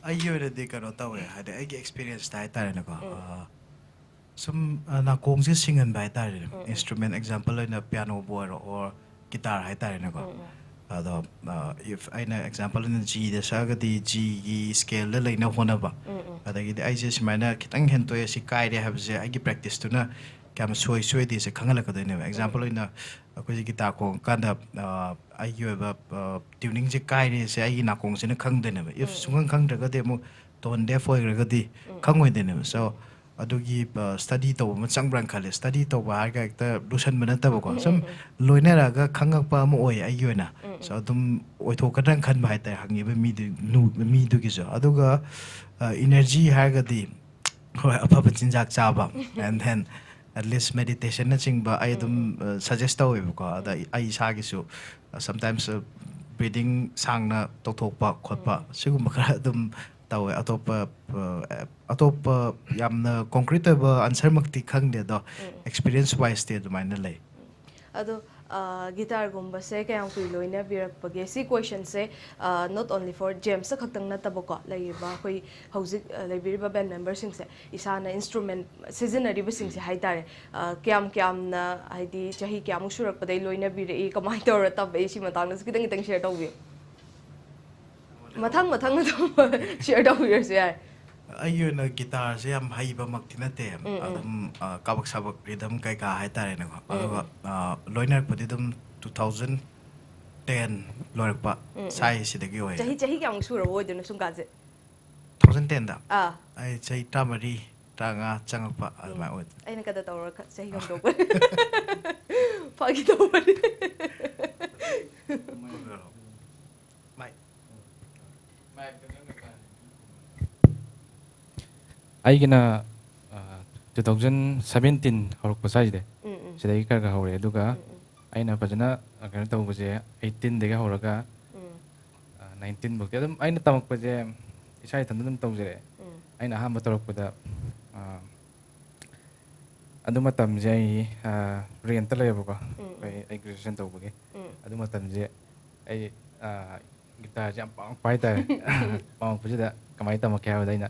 ꯑꯩꯒꯤ ꯑꯣꯏꯅꯗꯤ ꯀꯩꯅꯣ ꯇꯧꯋꯦ, ꯍꯥꯏꯗꯤ ꯑꯩꯒꯤ ꯑꯦꯛꯁꯄꯤꯔꯤꯌꯦꯟꯁꯇ ꯍꯥꯏꯇꯥꯔꯦꯅꯦꯀꯣ꯫ ꯑ, ꯁꯨꯝ ꯑ, ꯅꯥꯀꯣꯡꯁꯦ ꯁꯤꯡꯍꯟꯕ ꯍꯥꯏꯇꯥꯔꯦꯅꯦ꯫ ꯏꯟꯁꯇ꯭ꯔꯨꯃꯦꯟ ꯑꯦꯛꯖꯥꯝꯄꯜ ꯑꯣꯏꯅ ꯄꯤꯌꯥꯅꯣꯕꯨ ꯑꯣꯏꯔꯣ ꯑꯣꯔ ꯒꯤꯇꯥꯔ ꯍꯥꯏꯇꯥꯔꯦꯅꯦꯀꯣ꯫ ꯑꯗꯣ, ꯑ, if ꯑꯩꯅ ꯑꯦꯛꯖꯥꯝꯄꯜ ꯑꯣꯏꯅ ꯖꯤꯗ ꯁꯛꯑꯒꯗꯤ ꯖꯤꯒꯤ ꯁ꯭ꯀꯦꯜꯗ ꯂꯩꯅ ꯍꯣꯠꯅꯕ꯫ ꯑꯗꯒꯤꯗꯤ ꯑꯩꯁꯦ ꯁꯨꯃꯥꯏꯅ ꯈꯤꯇꯪ ꯍꯦꯟꯇꯣꯛꯑꯦ, ꯁꯤ ꯀꯥꯏꯔꯦ ꯍꯥꯏꯕꯁꯦ ꯑꯩꯒꯤ ꯄ꯭ꯔꯦꯛꯇꯤꯁꯇꯨꯅ ꯀꯌꯥꯝ ꯁꯣꯏ ꯁꯣꯏꯗꯦꯁꯦ ꯈꯪꯍꯜꯂꯛꯀꯗꯣꯏꯅꯦꯕ꯫ ꯑꯦꯛꯖꯥꯝꯄꯜ ꯑꯣꯏꯅ ꯑꯩꯈꯣꯏꯁꯦ ꯒꯤꯇꯥꯔ ꯈꯣꯡꯉꯀꯥꯟꯗ, ꯑ, ꯑꯩꯒꯤ ꯑꯣꯏꯕ, ꯑ, ꯇ꯭ꯌꯨꯅꯤꯡꯁꯦ ꯀꯥꯏꯔꯦꯁꯦ ꯑꯩꯒꯤ ꯅꯥꯀꯣꯡꯁꯤꯅ ꯈꯪꯗꯣꯏꯅꯦꯕ꯫ If ꯁꯨꯡꯈꯪ ꯈꯪꯗ꯭ꯔꯒꯗꯤ ꯑꯃꯨꯛ ꯇꯣꯟ ꯗꯦꯐ ꯑꯣꯏꯈ꯭ꯔꯒꯗꯤ ꯈꯪꯉꯣꯏꯗꯣꯏꯅꯦꯕ꯫ So ꯑꯗꯨꯒꯤ, ꯑ, ꯁ꯭ꯇꯗꯤ ꯇꯧꯕ ꯑꯃ ꯆꯪꯕ꯭ꯔꯥꯅ ꯈꯜꯂꯦ꯫ ꯁ꯭ꯇꯗꯤ ꯇꯧꯕ ꯍꯥꯏꯔꯒ ꯍꯦꯛꯇ ꯂꯨꯁꯟꯕ ꯅꯠꯇꯕꯀꯣ, ꯁꯨꯝ ꯂꯣꯏꯅꯔꯒ ꯈꯪꯉꯛꯄ ꯑꯃ ꯑꯣꯏꯌꯦ ꯑꯩꯒꯤ ꯑꯣꯏꯅ꯫ So ꯑꯗꯨꯝ ꯑꯣꯏꯊꯣꯛꯀꯗ꯭ꯔꯥꯅ ꯈꯟꯕ ꯍꯥꯏꯇꯥꯔꯦ, ꯍꯪꯉꯤꯕ ꯃꯤꯗꯨ-, ꯅꯨ-, ꯃꯤꯗꯨꯒꯤꯁꯨ꯫ ꯑꯗꯨꯒ, ꯑ, ꯏꯅꯔꯖꯤ ꯍꯥꯏꯔꯒꯗꯤ, ꯍꯣꯏ, ꯑꯐꯕ ꯆꯤꯟꯖꯥꯛ ꯆꯥꯕ, and then at least ꯃꯦꯗꯤꯇꯦꯁꯟꯅꯆꯤꯡꯕ ꯑꯩ ꯑꯗꯨꯝ, ꯑ, ꯁꯖꯦꯁ ꯇꯧꯋꯦꯕꯀꯣ꯫ ꯑꯗ ꯑꯩ, ꯑꯩ ꯏꯁꯥꯒꯤꯁꯨ, ꯑ, sometimes, ꯑ, ꯕ꯭ꯔꯤꯗꯤꯡ ꯁꯥꯡꯅ ꯇꯧꯊꯣꯛꯄ ꯈꯣꯠꯄ, ꯁꯤꯒꯨꯝꯕ ꯈꯔ ꯑꯗꯨꯝ ꯇꯧꯋꯦ꯫ ꯑꯇꯣꯞꯄ, ꯑ, ꯑꯇꯣꯞꯄ ꯌꯥꯝꯅ ꯀꯣꯡꯀ꯭ꯔꯤꯠ ꯑꯣꯏꯕ ꯑꯟꯁꯔꯃꯛꯇꯤ ꯈꯪꯗꯦ, ꯑꯗꯣ ꯑꯦꯛꯁꯄꯤꯔꯤꯌꯦꯟꯁ ꯋꯥꯏꯁꯇꯤ ꯑꯗꯨꯃꯥꯏꯅ ꯂꯩ꯫ ꯑꯗꯣ, ꯑ, ꯒꯤꯇꯥꯔꯒꯨꯝꯕꯁꯦ ꯀꯌꯥꯝ ꯀꯨꯏ ꯂꯣꯏꯅꯕꯤꯔꯛꯄꯒꯦ? ꯁꯤ ꯀꯣꯏꯁꯟꯁꯦ, ꯑ, not only for ꯖꯦꯝꯁꯇ ꯈꯛꯇꯪ ꯅꯠꯇꯕꯀꯣ, ꯂꯩꯔꯤꯕ ꯑꯩꯈꯣꯏ ꯍꯧꯖꯤꯛ, ꯑ, ꯂꯩꯕꯤꯔꯤꯕ ꯕꯦꯟ ꯃꯦꯝꯕꯔꯁꯤꯡꯁꯦ, ꯏꯁꯥꯅ ꯏꯟꯁꯇ꯭ꯔꯨꯃꯦꯟ ꯁꯤꯖꯤꯟꯅꯔꯤꯕꯁꯤꯡꯁꯦ ꯍꯥꯏꯇꯥꯔꯦ, ꯑ, ꯀꯌꯥꯝ ꯀꯌꯥꯝꯅ, ꯍꯥꯏꯗꯤ ꯆꯍꯤ ꯀꯌꯥꯃꯨꯛ ꯁꯨꯔꯛꯄꯗꯒꯤ ꯂꯣꯏꯅꯕꯤꯔꯛꯏ, ꯀꯃꯥꯏꯅ ꯇꯧꯔ ꯇꯝꯃꯛꯏ, ꯁꯤ ꯃꯇꯥꯡꯗꯁꯨ ꯈꯤꯇꯪ ꯈꯤꯇꯪ ꯁꯤꯌꯔ ꯇꯧꯕꯤꯌꯨ꯫ ꯃꯊꯪ ꯃꯊꯪ ꯑꯗꯨꯝ ꯁꯤꯌꯔ ꯇꯧꯕꯤꯔꯁꯨ ꯌꯥꯏ꯫ ꯑꯩꯒꯤ ꯑꯣꯏꯅ ꯒꯤꯇꯥꯔꯁꯦ ꯌꯥꯝ ꯍꯩꯕꯃꯛꯇꯤ ꯅꯠꯇꯦ꯫ ꯑꯗꯨꯝ, ꯑ, ꯀꯥꯕꯛ ꯁꯥꯕꯛ ꯔꯤꯗꯝ ꯀꯩꯀꯥ ꯍꯥꯏꯇꯥꯔꯦꯅꯦꯀꯣ꯫ ꯑꯗꯨꯒ, ꯑ, ꯂꯣꯏꯅꯔꯛꯄꯗꯤ ꯑꯗꯨꯝ two thousand ten ꯂꯣꯏꯔꯛꯄ ꯁ꯭ꯋꯥꯏꯁꯤꯗꯒꯤ ꯑꯣꯏꯌꯦ꯫ ꯆꯍꯤ, ꯆꯍꯤ ꯀꯌꯥꯃꯨꯛ ꯁꯨꯔꯕ ꯑꯣꯏꯗꯣꯏꯅꯣ ꯁꯨꯝ ꯀꯥꯟꯁꯦ? Two thousand ten ꯗ? ꯑꯥ꯫ ꯑꯩ ꯆꯍꯤ ꯇꯔꯥꯃꯔꯤ, ꯇꯔꯥꯃꯉꯥ ꯆꯪꯉꯛꯄ ꯑꯗꯨꯃꯥꯏꯅ ꯑꯣꯏ꯫ ꯑꯩꯅ ꯀꯗ ꯇꯧꯔꯒ ꯈ-, ꯆꯍꯤ ꯈꯪꯗꯣꯛꯄ꯫ ꯐꯥꯒꯤ ꯇꯧꯕꯅꯤ꯫ ꯃꯥꯏ꯫ ꯃꯥꯏꯛꯇ ꯅꯪꯅ ꯀꯥꯟꯅ ꯑꯩꯒꯤꯅ ꯇꯨ ꯊꯥꯎꯖꯟ ꯁꯕꯦꯟꯇꯤꯟ ꯍꯧꯔꯛꯄ ꯁ꯭ꯋꯥꯏꯁꯤꯗ ꯎꯝ ꯎꯝ ꯁꯤꯗꯒꯤ ꯈꯔ ꯈꯔ ꯍꯧꯔꯛꯑꯦ꯫ ꯑꯗꯨꯒ ꯎꯝ ꯎꯝ ꯑꯩꯅ ꯐꯖꯅ ꯀꯩꯅꯣ ꯇꯧꯕꯁꯦ ꯑꯩꯠꯇꯤꯟꯗꯒꯤ ꯍꯧꯔꯒ ꯎꯝ ꯅꯥꯏꯟꯇꯤꯟꯐꯧꯗꯤ ꯑꯗꯨꯝ ꯑꯩꯅ ꯇꯝꯃꯛꯄꯁꯦ ꯏꯁꯥ ꯏꯊꯟꯇ ꯑꯗꯨꯝ ꯇꯧꯖꯔꯛꯑꯦ꯫ ꯎꯝ ꯑꯩꯅ ꯑꯍꯥꯟꯕ ꯇꯧꯔꯛꯄꯗ ꯑꯗꯨ ꯃꯇꯝꯁꯦ ꯑꯩ ꯔꯦꯟꯠꯇ ꯂꯩꯌꯦꯕꯀꯣ꯫ ꯎꯝ ꯑꯩꯈꯣꯏ ꯎꯝ ꯑꯩ ꯒ꯭ꯔꯦꯖꯨꯑꯦꯁꯟ ꯇꯧꯕꯒꯤ꯫ ꯎꯝ ꯑꯗꯨ ꯃꯇꯝꯁꯦ ꯑꯩ ꯒꯤꯇꯥꯔꯁꯦ ꯌꯥꯝ ꯄꯥꯝꯃꯛꯄ ꯍꯥꯏꯇꯥꯔꯦ꯫ ꯄꯥꯝꯃꯛꯄꯁꯤꯗ ꯀꯃꯥꯏꯅ ꯇꯝꯃꯛꯀꯦ ꯍꯥꯏꯕꯗ ꯑꯩꯅ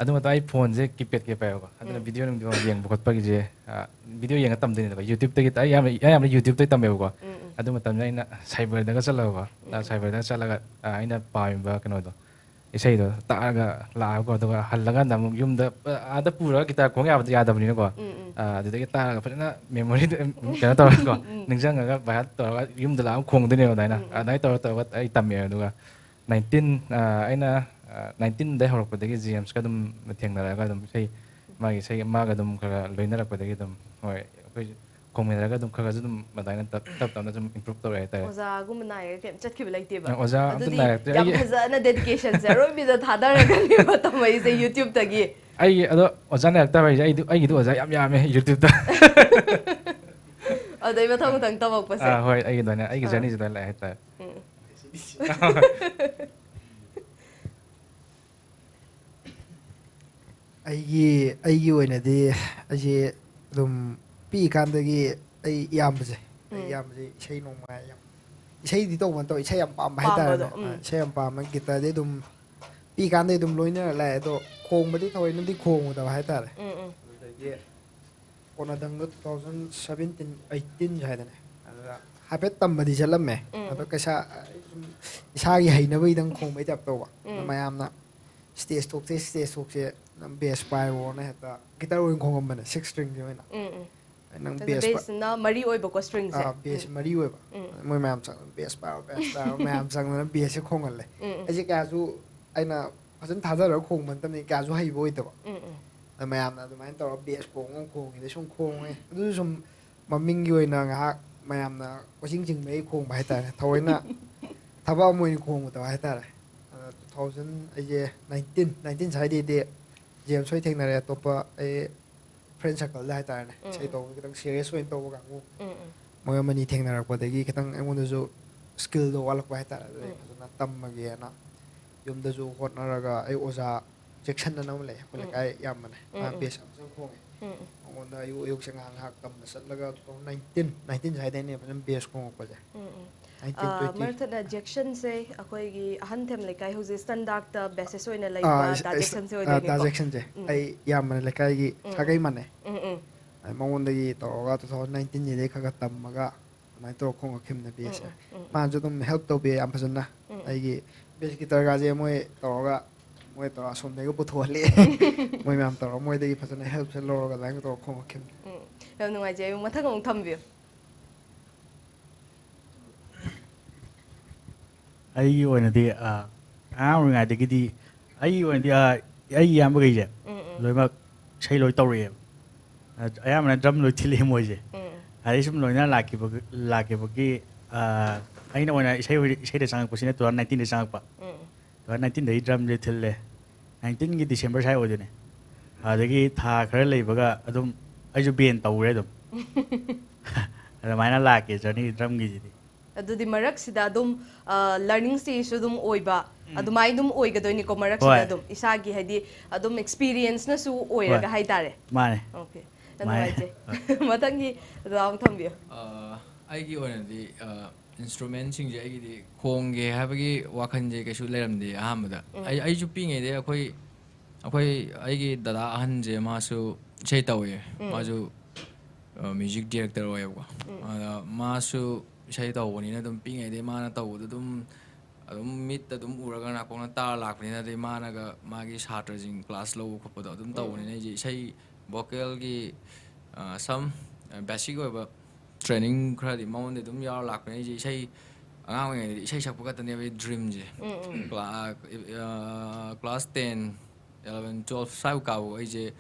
ꯑꯗꯨ ꯃꯇꯝ ꯑꯩ ꯐꯣꯟꯁꯦ ꯀꯤꯄꯦꯗ ꯀꯤꯄꯦꯗ ꯄꯥꯏꯌꯦꯕꯀꯣ꯫ ꯑꯗꯨꯅ ꯎꯝ ꯚꯤꯗꯤꯑꯣ ꯅꯨꯡꯗꯤꯑꯣ ꯌꯦꯡꯕ ꯈꯣꯠꯄꯒꯤꯁꯦ ꯚꯤꯗꯤꯑꯣ ꯌꯦꯡꯉ ꯇꯝꯗꯣꯏꯅꯦꯕ꯫ ꯌꯨꯇ꯭ꯌꯨꯕꯇꯒꯤ ꯑꯩ ꯌꯥꯝꯅ ꯑꯌꯥꯝꯕꯅ ꯌꯨꯇ꯭ꯌꯨꯕꯇꯒꯤ ꯇꯝꯃꯦꯕꯀꯣ꯫ ꯎꯝ ꯎꯝ ꯑꯗꯨ ꯃꯇꯝꯗ ꯑꯩꯅ ꯁꯥꯏꯕꯔꯗꯒ ꯆꯠꯂꯒꯀꯣ꯫ ꯎꯝ ꯁꯥꯏꯕꯔꯗꯒ ꯆꯠꯂꯒ ꯑꯩꯅ ꯄꯥꯝꯃꯤꯕ ꯀꯩꯅꯣꯗꯣ ꯏꯁꯩꯗꯣ ꯇꯥꯛꯑꯒ ꯂꯥꯛꯑꯒꯀꯣ꯫ ꯑꯗꯨꯒ ꯍꯜꯂꯀꯥꯟꯗ ꯑꯃꯨꯛ ꯌꯨꯝꯗ ꯑꯥꯗ ꯄꯨꯔꯒ ꯒꯤꯇꯥꯔ ꯈꯣꯡ ꯌꯥꯕꯗꯤ ꯌꯥꯗꯕꯅꯤꯅꯀꯣ꯫ ꯎꯝ ꯎꯝ ꯑꯗꯨꯗꯒꯤ ꯇꯥꯔꯒ ꯐꯖꯅ ꯃꯦꯃꯣꯔꯤ ꯀꯩꯅꯣ ꯇꯧꯔꯒꯀꯣ ꯎꯝ ꯅꯤꯡꯁꯤꯡꯉꯒ ꯚꯥꯏꯍꯥꯔꯠ ꯇꯧꯔꯒ ꯌꯨꯝꯗ ꯂꯥꯛꯑꯒ ꯈꯣꯡꯗꯣꯏꯅꯦꯕ꯫ ꯑꯗꯨꯃꯥꯏꯅ ꯎꯝ ꯎꯝ ꯑꯗꯨꯃꯥꯏꯅ ꯇꯧꯔ ꯇꯧꯔꯒ ꯑꯩ ꯇꯝꯃꯦ꯫ ꯑꯗꯨꯒ ꯅꯥꯏꯟꯇꯤꯟ ꯑꯩꯅ ꯅꯥꯏꯟꯇꯤꯟꯗꯩ ꯍꯧꯔꯛꯄꯗꯒꯤ ꯖꯦꯝꯁꯀ ꯑꯗꯨꯝ ꯊꯦꯡꯅꯔꯛꯑꯒ ꯑꯗꯨꯝ ꯏꯁꯩ ꯃꯥꯒꯤ ꯏꯁꯩ ꯃꯥꯒ ꯑꯗꯨꯝ ꯈꯔ ꯈꯔ ꯂꯣꯏꯅꯔꯛꯄꯗꯒꯤ ꯑꯗꯨꯝ ꯍꯣꯏ ꯑꯩꯈꯣꯏ ꯈꯣꯡꯃꯤꯟꯅꯔꯒ ꯑꯗꯨꯝ ꯈꯔ ꯈꯔꯁꯨ ꯑꯗꯨꯝ ꯑꯗꯨꯃꯥꯏꯅ ꯇꯞ ꯇꯞ ꯇꯞꯅ ꯁꯨꯝ ꯏꯝꯄ꯭ꯔꯨꯞ ꯇꯧꯔꯛꯑꯦ ꯍꯥꯏꯇꯥꯔꯦ꯫ ꯑꯣꯖꯥꯒꯨꯝꯕ ꯅꯥꯏꯔꯒ ꯀꯩꯝ ꯆꯠꯈꯤꯕ ꯂꯩꯇꯦꯕ꯫ ꯑꯣꯖꯥ ꯑꯝꯇ ꯑꯗꯨꯗꯤ ꯅꯥꯏꯔꯛꯇ꯭ꯔꯦ꯫ ꯌꯥꯝ ꯑꯩꯒꯤ ꯐꯖꯅ ꯗꯦꯗꯤꯀꯦꯁꯟꯁꯦ ꯑꯔꯣꯏꯕꯤꯗ ꯊꯥꯗꯔꯒꯅꯦꯕ ꯇꯝꯃꯛꯏꯁꯦ ꯌꯨꯇ꯭ꯌꯨꯕꯇꯒꯤ꯫ ꯑꯩꯒꯤ ꯑꯗꯣ ꯑꯣꯖꯥ ꯅꯥꯏꯔꯛꯇꯕ ꯍꯥꯏꯁꯦ ꯑꯩꯗꯤ ꯑꯩꯒꯤꯗꯤ ꯑꯣꯖꯥ ꯌꯥꯝ ꯌꯥꯝꯃꯦ ꯌꯨꯇ꯭ꯌꯨꯕꯇ꯫ ꯑꯗꯩ ꯃꯊꯪ ꯃꯊꯪ ꯇꯝꯃꯛꯄꯁꯦ꯫ ꯑꯥ ꯍꯣꯏ ꯑꯩꯒꯤ ꯑꯗꯨꯃꯥꯏꯅ ꯑꯩꯒꯤ ꯑꯥ ꯖꯔꯅꯤꯁꯦ ꯑꯗꯨꯃꯥꯏꯅ ꯂꯥꯛꯑꯦ ꯍꯥꯏꯇꯥꯔꯦ꯫ ꯎꯝ ꯑꯩꯒꯤ ꯑꯩꯒꯤ ꯑꯣꯏꯅꯗꯤ ꯑꯩꯁꯦ ꯑꯗꯨꯝ ꯄꯤꯛꯏꯀꯥꯟꯗꯒꯤ ꯑꯩ ꯏꯌꯥꯝꯕꯁꯦ ꯑꯩ ꯎꯝ ꯏꯌꯥꯝꯕꯁꯦ ꯏꯁꯩ ꯅꯣꯡꯃꯥꯏ ꯌꯥꯝ ꯏꯁꯩꯗꯤ ꯇꯧꯕ ꯅꯠꯇꯕ ꯏꯁꯩ ꯌꯥꯝ ꯄꯥꯝꯕ ꯄꯥꯝꯕꯗꯣ ꯍꯥꯏꯇꯥꯔꯦꯅꯦ꯫ ꯎꯝ ꯑꯥ, ꯏꯁꯩ ꯌꯥꯝ ꯄꯥꯝꯕ ꯒꯤꯇꯔꯗꯤ ꯑꯗꯨꯝ ꯄꯤꯛꯏꯀꯥꯟꯗꯩ ꯑꯗꯨꯝ ꯂꯣꯏꯅꯔ ꯂꯥꯛꯑꯦ꯫ ꯑꯗꯣ ꯈꯣꯡꯕꯗꯤ ꯊꯑꯣꯏꯅꯗꯤ ꯈꯣꯡꯉꯨꯗꯕ ꯍꯥꯏꯇꯥꯔꯦ꯫ ꯎꯝ ꯎꯝ ꯑꯗꯨꯗꯒꯤ ꯀꯣꯟꯅꯊꯪꯗ ꯇꯨ ꯊꯥꯎꯖꯟ ꯁꯕꯦꯟꯇꯤꯟ ꯑꯩꯠꯇꯤꯟ ꯁ꯭ꯋꯥꯏꯗꯅꯦ꯫ ꯑꯗꯨꯗ ꯍꯥꯏꯐꯦꯠ ꯇꯝꯕꯗꯤ ꯆꯠꯂꯝꯃꯦ꯫ ꯎꯝ ꯑꯗꯣ ꯀꯩꯁꯥ ꯑꯩ ꯁꯨꯝ ꯏꯁꯥꯒꯤ ꯍꯩꯅꯕꯒꯤꯗꯪ ꯈꯣꯡꯕꯩ ꯇꯥꯏꯞ ꯇꯧꯕ꯫ ꯑꯗꯣ ꯎꯝ ꯃꯌꯥꯝꯅ ꯁ꯭ꯇꯦꯖ ꯊꯣꯛꯁꯦ ꯁ꯭ꯇꯦꯖ ꯊꯣꯛꯁꯦ ꯅꯪ ꯕꯦꯁ ꯄꯥꯏꯔꯣꯅ ꯍꯦꯛꯇ ꯒꯤꯇꯔ ꯑꯣꯏꯅ ꯈꯣꯡꯉꯝꯕꯅꯦ ꯁꯤꯛꯁ ꯁ꯭ꯇ꯭ꯔꯤꯡꯁꯦ ꯑꯣꯏꯅ꯫ ꯎꯝ ꯎꯝ ꯅꯪ ꯑꯗ ꯕꯦꯁ ꯄꯥꯏ ꯕꯦꯁꯁꯤꯅ ꯃꯔꯤ ꯑꯣꯏꯕꯀꯣ ꯁ꯭ꯇ꯭ꯔꯤꯡꯁꯦ꯫ ꯑꯥ ꯕꯦꯁ ꯎꯝ ꯃꯔꯤ ꯑꯣꯏꯕ꯫ ꯎꯝ ꯃꯣꯏ ꯃꯌꯥꯝ ꯆꯪ ꯕꯦꯁ ꯄꯥꯏꯔꯣ ꯕꯦꯁ ꯄꯥꯏꯔꯣ ꯃꯌꯥꯝ ꯆꯪꯗꯅ ꯕꯦꯁꯁꯦ ꯈꯣꯡꯍꯜꯂꯦ꯫ ꯎꯝ ꯎꯝ ꯑꯩꯁꯦ ꯀꯌꯥꯁꯨ ꯑꯩꯅ ꯐꯖꯅ ꯊꯥꯖꯔꯒ ꯈꯣꯡꯕ ꯅꯠꯇꯕꯅꯤ ꯀꯌꯥꯁꯨ ꯍꯩꯕ ꯑꯣꯏꯗꯕ꯫ ꯎꯝ ꯎꯝ ꯑꯗ ꯃꯌꯥꯝꯅ ꯑꯗꯨꯃꯥꯏꯅ ꯇꯧꯔꯒ ꯕꯦꯁ ꯈꯣꯡꯉ ꯈꯣꯡꯉꯤꯗ ꯁꯨꯝ ꯈꯣꯡꯉꯦ꯫ ꯑꯗꯨꯁꯨ ꯁꯨꯝ ꯃꯃꯤꯡꯒꯤ ꯑꯣꯏꯅ ꯉꯥꯏꯍꯥꯛ ꯃꯌꯥꯝꯅ ꯀꯣꯏꯆꯤꯡ ꯆꯤꯡꯕꯒꯤ ꯈꯣꯡꯕ ꯍꯥꯏꯇꯥꯔꯦ꯫ ꯊꯑꯣꯏꯅ ꯊꯕꯛ ꯑꯃ ꯑꯣꯏꯅ ꯈꯣꯡꯕꯗꯣ ꯍꯥꯏꯇꯥꯔꯦ꯫ ꯑꯗ ꯇꯨ ꯊꯥꯎꯖꯟ ꯑꯩꯁꯦ ꯅꯥꯏꯟꯇꯤꯟ ꯅꯥꯏꯟꯇꯤꯟ ꯁ꯭ꯋꯥꯏꯗꯩꯗꯤ ꯖꯦꯝꯁ ꯍꯣꯏ ꯊꯦꯡꯅꯔꯦ, ꯑꯇꯣꯞꯄ ꯑꯩ ꯐ꯭ꯔꯦꯟ ꯁꯔꯀꯜꯗ ꯍꯥꯏꯇꯥꯔꯦꯅꯦ, ꯎꯝ, ꯏꯁꯩ ꯎꯝ꯫ ꯇꯧꯕ ꯈꯤꯇꯪ ꯁꯤꯔꯤꯌꯁ ꯑꯣꯏꯅ ꯇꯧꯕ ꯀꯥꯡꯕꯨ꯫ ꯎꯝ, ꯎꯝ꯫ ꯃꯣꯏ ꯑꯃꯅꯤ ꯊꯦꯡꯅꯔꯛꯄꯗꯒꯤ ꯈꯤꯇꯪ ꯑꯩꯉꯣꯟꯗꯁꯨ ꯁ꯭ꯀꯤꯜꯗꯣ ꯋꯥꯠꯂꯛꯄ ꯍꯥꯏꯇꯥꯔꯦ, ꯑꯗꯨꯗꯩ ꯎꯝ꯫ ꯐꯖꯅ ꯇꯝꯃꯒꯦꯅ ꯌꯨꯝꯗꯁꯨ ꯍꯣꯠꯅꯔꯒ, ꯑꯩ ꯑꯣꯖꯥ ꯖꯦꯛꯁꯟ ꯑꯅ ꯑꯃ ꯂꯩ, ꯑꯩꯈꯣꯏ ꯎꯝ꯫ ꯂꯩꯀꯥꯏ ꯌꯥꯝꯕꯅꯦ, ꯃꯥ ꯎꯝ, ꯎꯝ꯫ ꯕꯦꯁ ꯌꯥꯝ ꯐꯖꯅ ꯈꯣꯡꯉꯦ꯫ ꯎꯝ, ꯎꯝ꯫ ꯃꯉꯣꯟꯗ ꯑꯌꯨꯛ ꯑꯌꯨꯛꯁꯦ ꯉꯥꯏꯍꯥꯛ ꯉꯥꯏꯍꯥꯛ ꯇꯝꯕ ꯆꯠꯂꯒ two thousand nineteen, nineteen ꯁ꯭ꯋꯥꯏꯗꯩꯅꯦ ꯐꯖꯅ ꯕꯦꯁ ꯈꯣꯡꯉꯛꯄꯁꯦ꯫ ꯎꯝ, ꯎꯝ꯫ nineteen, ꯑꯥ, twenty꯫ ꯃꯔꯛ ꯊꯠꯅ ꯖꯦꯛꯁꯟꯁꯦ ꯑꯩꯈꯣꯏꯒꯤ ꯑꯍꯟ ꯊꯦꯝ ꯂꯩꯀꯥꯏ ꯍꯧꯖꯤꯛ ꯁ꯭ꯇꯦꯟꯗꯥꯔꯗ ꯕꯦꯁꯤꯁ ꯑꯣꯏꯅ ꯑꯥ, ꯂꯩꯕ ꯏꯁ- ꯗꯥ ꯏꯁ- ꯖꯦꯛꯁꯟꯁꯦ ꯑꯥ, ꯗꯥ ꯑꯣꯏꯗꯣꯏꯅꯤꯀꯣ? ꯖꯦꯛꯁꯟꯁꯦ ꯎꯝ꯫ ꯑꯩ ꯏꯌꯥꯝꯕꯅ ꯂꯩꯀꯥꯏꯒꯤ ꯎꯝ, ꯁꯥꯒꯩ ꯎꯝ꯫ ꯃꯥꯟꯅꯩ꯫ ꯎꯝ, ꯎꯝ꯫ ꯑꯩ ꯃꯉꯣꯟꯗꯒꯤ ꯇꯧꯔꯒ two thousand nineteenꯁꯤꯗꯩ ꯈꯔ ꯈꯔ ꯇꯝꯃꯒ ꯑꯗꯨꯃꯥꯏꯅ ꯇꯧꯔ ꯈꯣꯡꯉꯛꯈꯤꯕꯅꯦ ꯎꯝ, ꯕꯦꯁꯁꯦ꯫ ꯎꯝ, ꯎꯝ, ꯎꯝ꯫ ꯃꯥꯅꯁꯨ ꯑꯗꯨꯝ ꯍꯦꯜꯞ ꯇꯧꯕꯤ ꯌꯥꯝ ꯐꯖꯅ꯫ ꯎꯝ, ꯎꯝ꯫ ꯑꯩꯒꯤ ꯕꯦꯁ ꯒꯤꯇꯔꯒꯥꯁꯦ ꯃꯣꯏ ꯇꯧꯔꯒ, ꯃꯣꯏ ꯇꯧꯔꯒ ꯑꯁꯣꯝꯗꯒꯤ ꯄꯨꯊꯣꯛꯍꯜꯂꯦ꯫ ꯃꯣꯏ ꯃꯌꯥꯝ ꯇꯧꯔꯒ ꯃꯣꯏꯗꯒꯤ ꯐꯖꯅ ꯍꯦꯜꯞꯁꯦ ꯂꯧꯔꯒ ꯑꯗꯨꯃꯥꯏꯅ ꯇꯧꯔꯒ ꯈꯣꯡꯉꯛꯈꯤꯕꯅꯦ꯫ ꯎꯝ꯫ ꯌꯥꯝ ꯅꯨꯡꯉꯥꯏꯖꯩ꯫ ꯑꯩ ꯃꯊꯪ ꯑꯃꯨꯛ ꯊꯝꯕꯤꯌꯨ꯫ ꯑꯩꯒꯤ ꯑꯣꯏꯅꯗꯤ, ꯑ, ꯑꯉꯥꯡ ꯑꯣꯏꯔꯤꯉꯩꯗꯒꯤꯗꯤ ꯑꯩꯒꯤ ꯑꯣꯏꯅꯗꯤ, ꯑ, ꯑꯩꯒꯤ ꯏꯌꯥꯝꯕꯈꯩꯁꯦ ꯎꯝ, ꯎꯝ꯫ ꯂꯣꯏꯅꯃꯛ ꯏꯁꯩ ꯂꯣꯏ ꯇꯧꯔꯛꯑꯦꯕ꯫ ꯑ, ꯑꯌꯥꯝꯕꯅ ꯗ꯭ꯔꯝ ꯂꯣꯏ ꯊꯤꯜꯂꯛꯑꯦ ꯃꯣꯏꯁꯦ꯫ ꯎꯝ꯫ ꯑꯗꯩ ꯁꯨꯝ ꯂꯣꯏꯅ ꯂꯥꯛꯈꯤꯕ-, ꯂꯥꯛꯈꯤꯕꯒꯤ, ꯑ, ꯑꯩꯅ ꯑꯣꯏꯅ ꯏꯁꯩ ꯑꯣꯏ-, ꯏꯁꯩꯗ ꯆꯪꯉꯛꯄꯁꯤꯅ two thousand nineteenꯗ ꯆꯪꯉꯛꯄ꯫ ꯎꯝ꯫ Two thousand nineteenꯗꯒꯤ ꯗ꯭ꯔꯝꯁꯦ ꯊꯤꯜꯂꯦ꯫ Nineteenꯒꯤ December ꯁ꯭ꯋꯥꯏ ꯑꯣꯏꯗꯣꯏꯅꯦ꯫ ꯑꯗꯒꯤ ꯊꯥ ꯈꯔ ꯂꯩꯕꯒ ꯑꯗꯨꯝ ꯑꯩꯁꯨ ꯕꯦꯟ ꯇꯧꯈ꯭ꯔꯦ ꯑꯗꯨꯝ꯫ ꯑꯗꯨꯃꯥꯏꯅ ꯂꯥꯛꯀꯦ journey ꯗ꯭ꯔꯝꯒꯤꯁꯤꯗꯤ꯫ ꯑꯗꯨꯗꯤ ꯃꯔꯛꯁꯤꯗ ꯑꯗꯨꯝ, ꯑ, learning stageꯁꯨ ꯑꯗꯨꯝ ꯑꯣꯏꯕ, ꯎꯝ꯫ ꯑꯗꯨꯃꯥꯏꯅ ꯑꯗꯨꯝ ꯑꯣꯏꯒꯗꯣꯏꯅꯤꯀꯣ, ꯃꯔꯛꯁꯤꯗ ꯍꯣꯏ꯫ ꯑꯗꯨꯝ ꯏꯁꯥꯒꯤ ꯍꯥꯏꯗꯤ ꯑꯗꯨꯝ experienceꯅꯁꯨ ꯑꯣꯏꯔꯒ ꯍꯣꯏ꯫ ꯍꯥꯏꯇꯥꯔꯦ꯫ ꯃꯥꯅꯦ꯫ Okay꯫ ꯌꯥꯝ ꯃꯥꯅꯦ꯫ ꯅꯨꯡꯉꯥꯏꯖꯩ꯫ ꯃꯊꯪꯒꯤ ꯑꯗꯨꯗ ꯑꯃꯨꯛ ꯊꯝꯕꯤꯌꯨ꯫ ꯑ, ꯑꯩꯒꯤ ꯑꯣꯏꯅꯗꯤ, ꯑ, instrumentꯁꯤꯡꯁꯦ ꯑꯩꯒꯤꯗꯤ ꯈꯣꯡꯒꯦ ꯍꯥꯏꯕꯒꯤ ꯋꯥꯈꯜꯁꯦ ꯀꯩꯁꯨ ꯂꯩꯔꯝꯗꯦ ꯑꯍꯥꯟꯕꯗ꯫ ꯎꯝ꯫ ꯑꯩ, ꯑꯩꯁꯨ ꯄꯤꯛꯏꯉꯩꯗꯩ ꯑꯩꯈꯣꯏ, ꯑꯩꯈꯣꯏ, ꯑꯩꯒꯤ ꯗꯗꯥ ꯑꯍꯟꯁꯦ ꯃꯥꯁꯨ ꯏꯁꯩ ꯇꯧꯋꯦ꯫ ꯎꯝ꯫ ꯃꯥꯁꯨ, ꯑ, music director ꯑꯣꯏꯌꯦꯕꯀꯣ꯫ ꯎꯝ꯫ ꯑꯗ ꯃꯥꯁꯨ ꯏꯁꯩ ꯇꯧꯕꯅꯤꯅ ꯑꯗꯨꯝ ꯄꯤꯛꯏꯉꯩꯗꯩ ꯃꯥꯅ ꯇꯧꯕꯗꯣ ꯑꯗꯨꯝ, ꯑꯗꯨꯝ ꯃꯤꯠꯇ ꯑꯗꯨꯝ ꯎꯔꯒ ꯅꯥꯀꯣꯡꯅ ꯇꯥꯔ ꯂꯥꯛꯄꯅꯤꯅ, ꯑꯗꯩ ꯃꯥꯅꯒ ꯃꯥꯒꯤ ꯁꯥꯇ꯭ꯔꯁꯤꯡ class ꯂꯧꯕ ꯈꯣꯠꯄꯗꯣ ꯑꯗꯨꯝ ꯎꯝ꯫ ꯇꯧꯕꯅꯤꯅ ꯑꯩꯁꯦ ꯏꯁꯩ vocalꯒꯤ, ꯑ, some, ꯑ, basic ꯑꯣꯏꯕ training ꯈꯔꯗꯤ ꯃꯉꯣꯟꯗ ꯑꯗꯨꯝ ꯌꯥꯎꯔ ꯂꯥꯛꯄꯅꯦ꯫ ꯑꯩꯁꯦ ꯏꯁꯩ ꯑꯉꯥꯡ ꯑꯣꯏꯔꯤꯉꯩꯗꯗꯤ ꯏꯁꯩ ꯁꯛꯄ ꯈꯛꯇꯅꯦꯕ ꯑꯩ dreamꯁꯦ꯫ ꯎꯝ, ꯎꯝ꯫ Cla-, ꯑ, class ten, eleven, twelve ꯁ꯭ꯋꯥꯏ ꯀꯥꯕ ꯑꯩꯁꯦ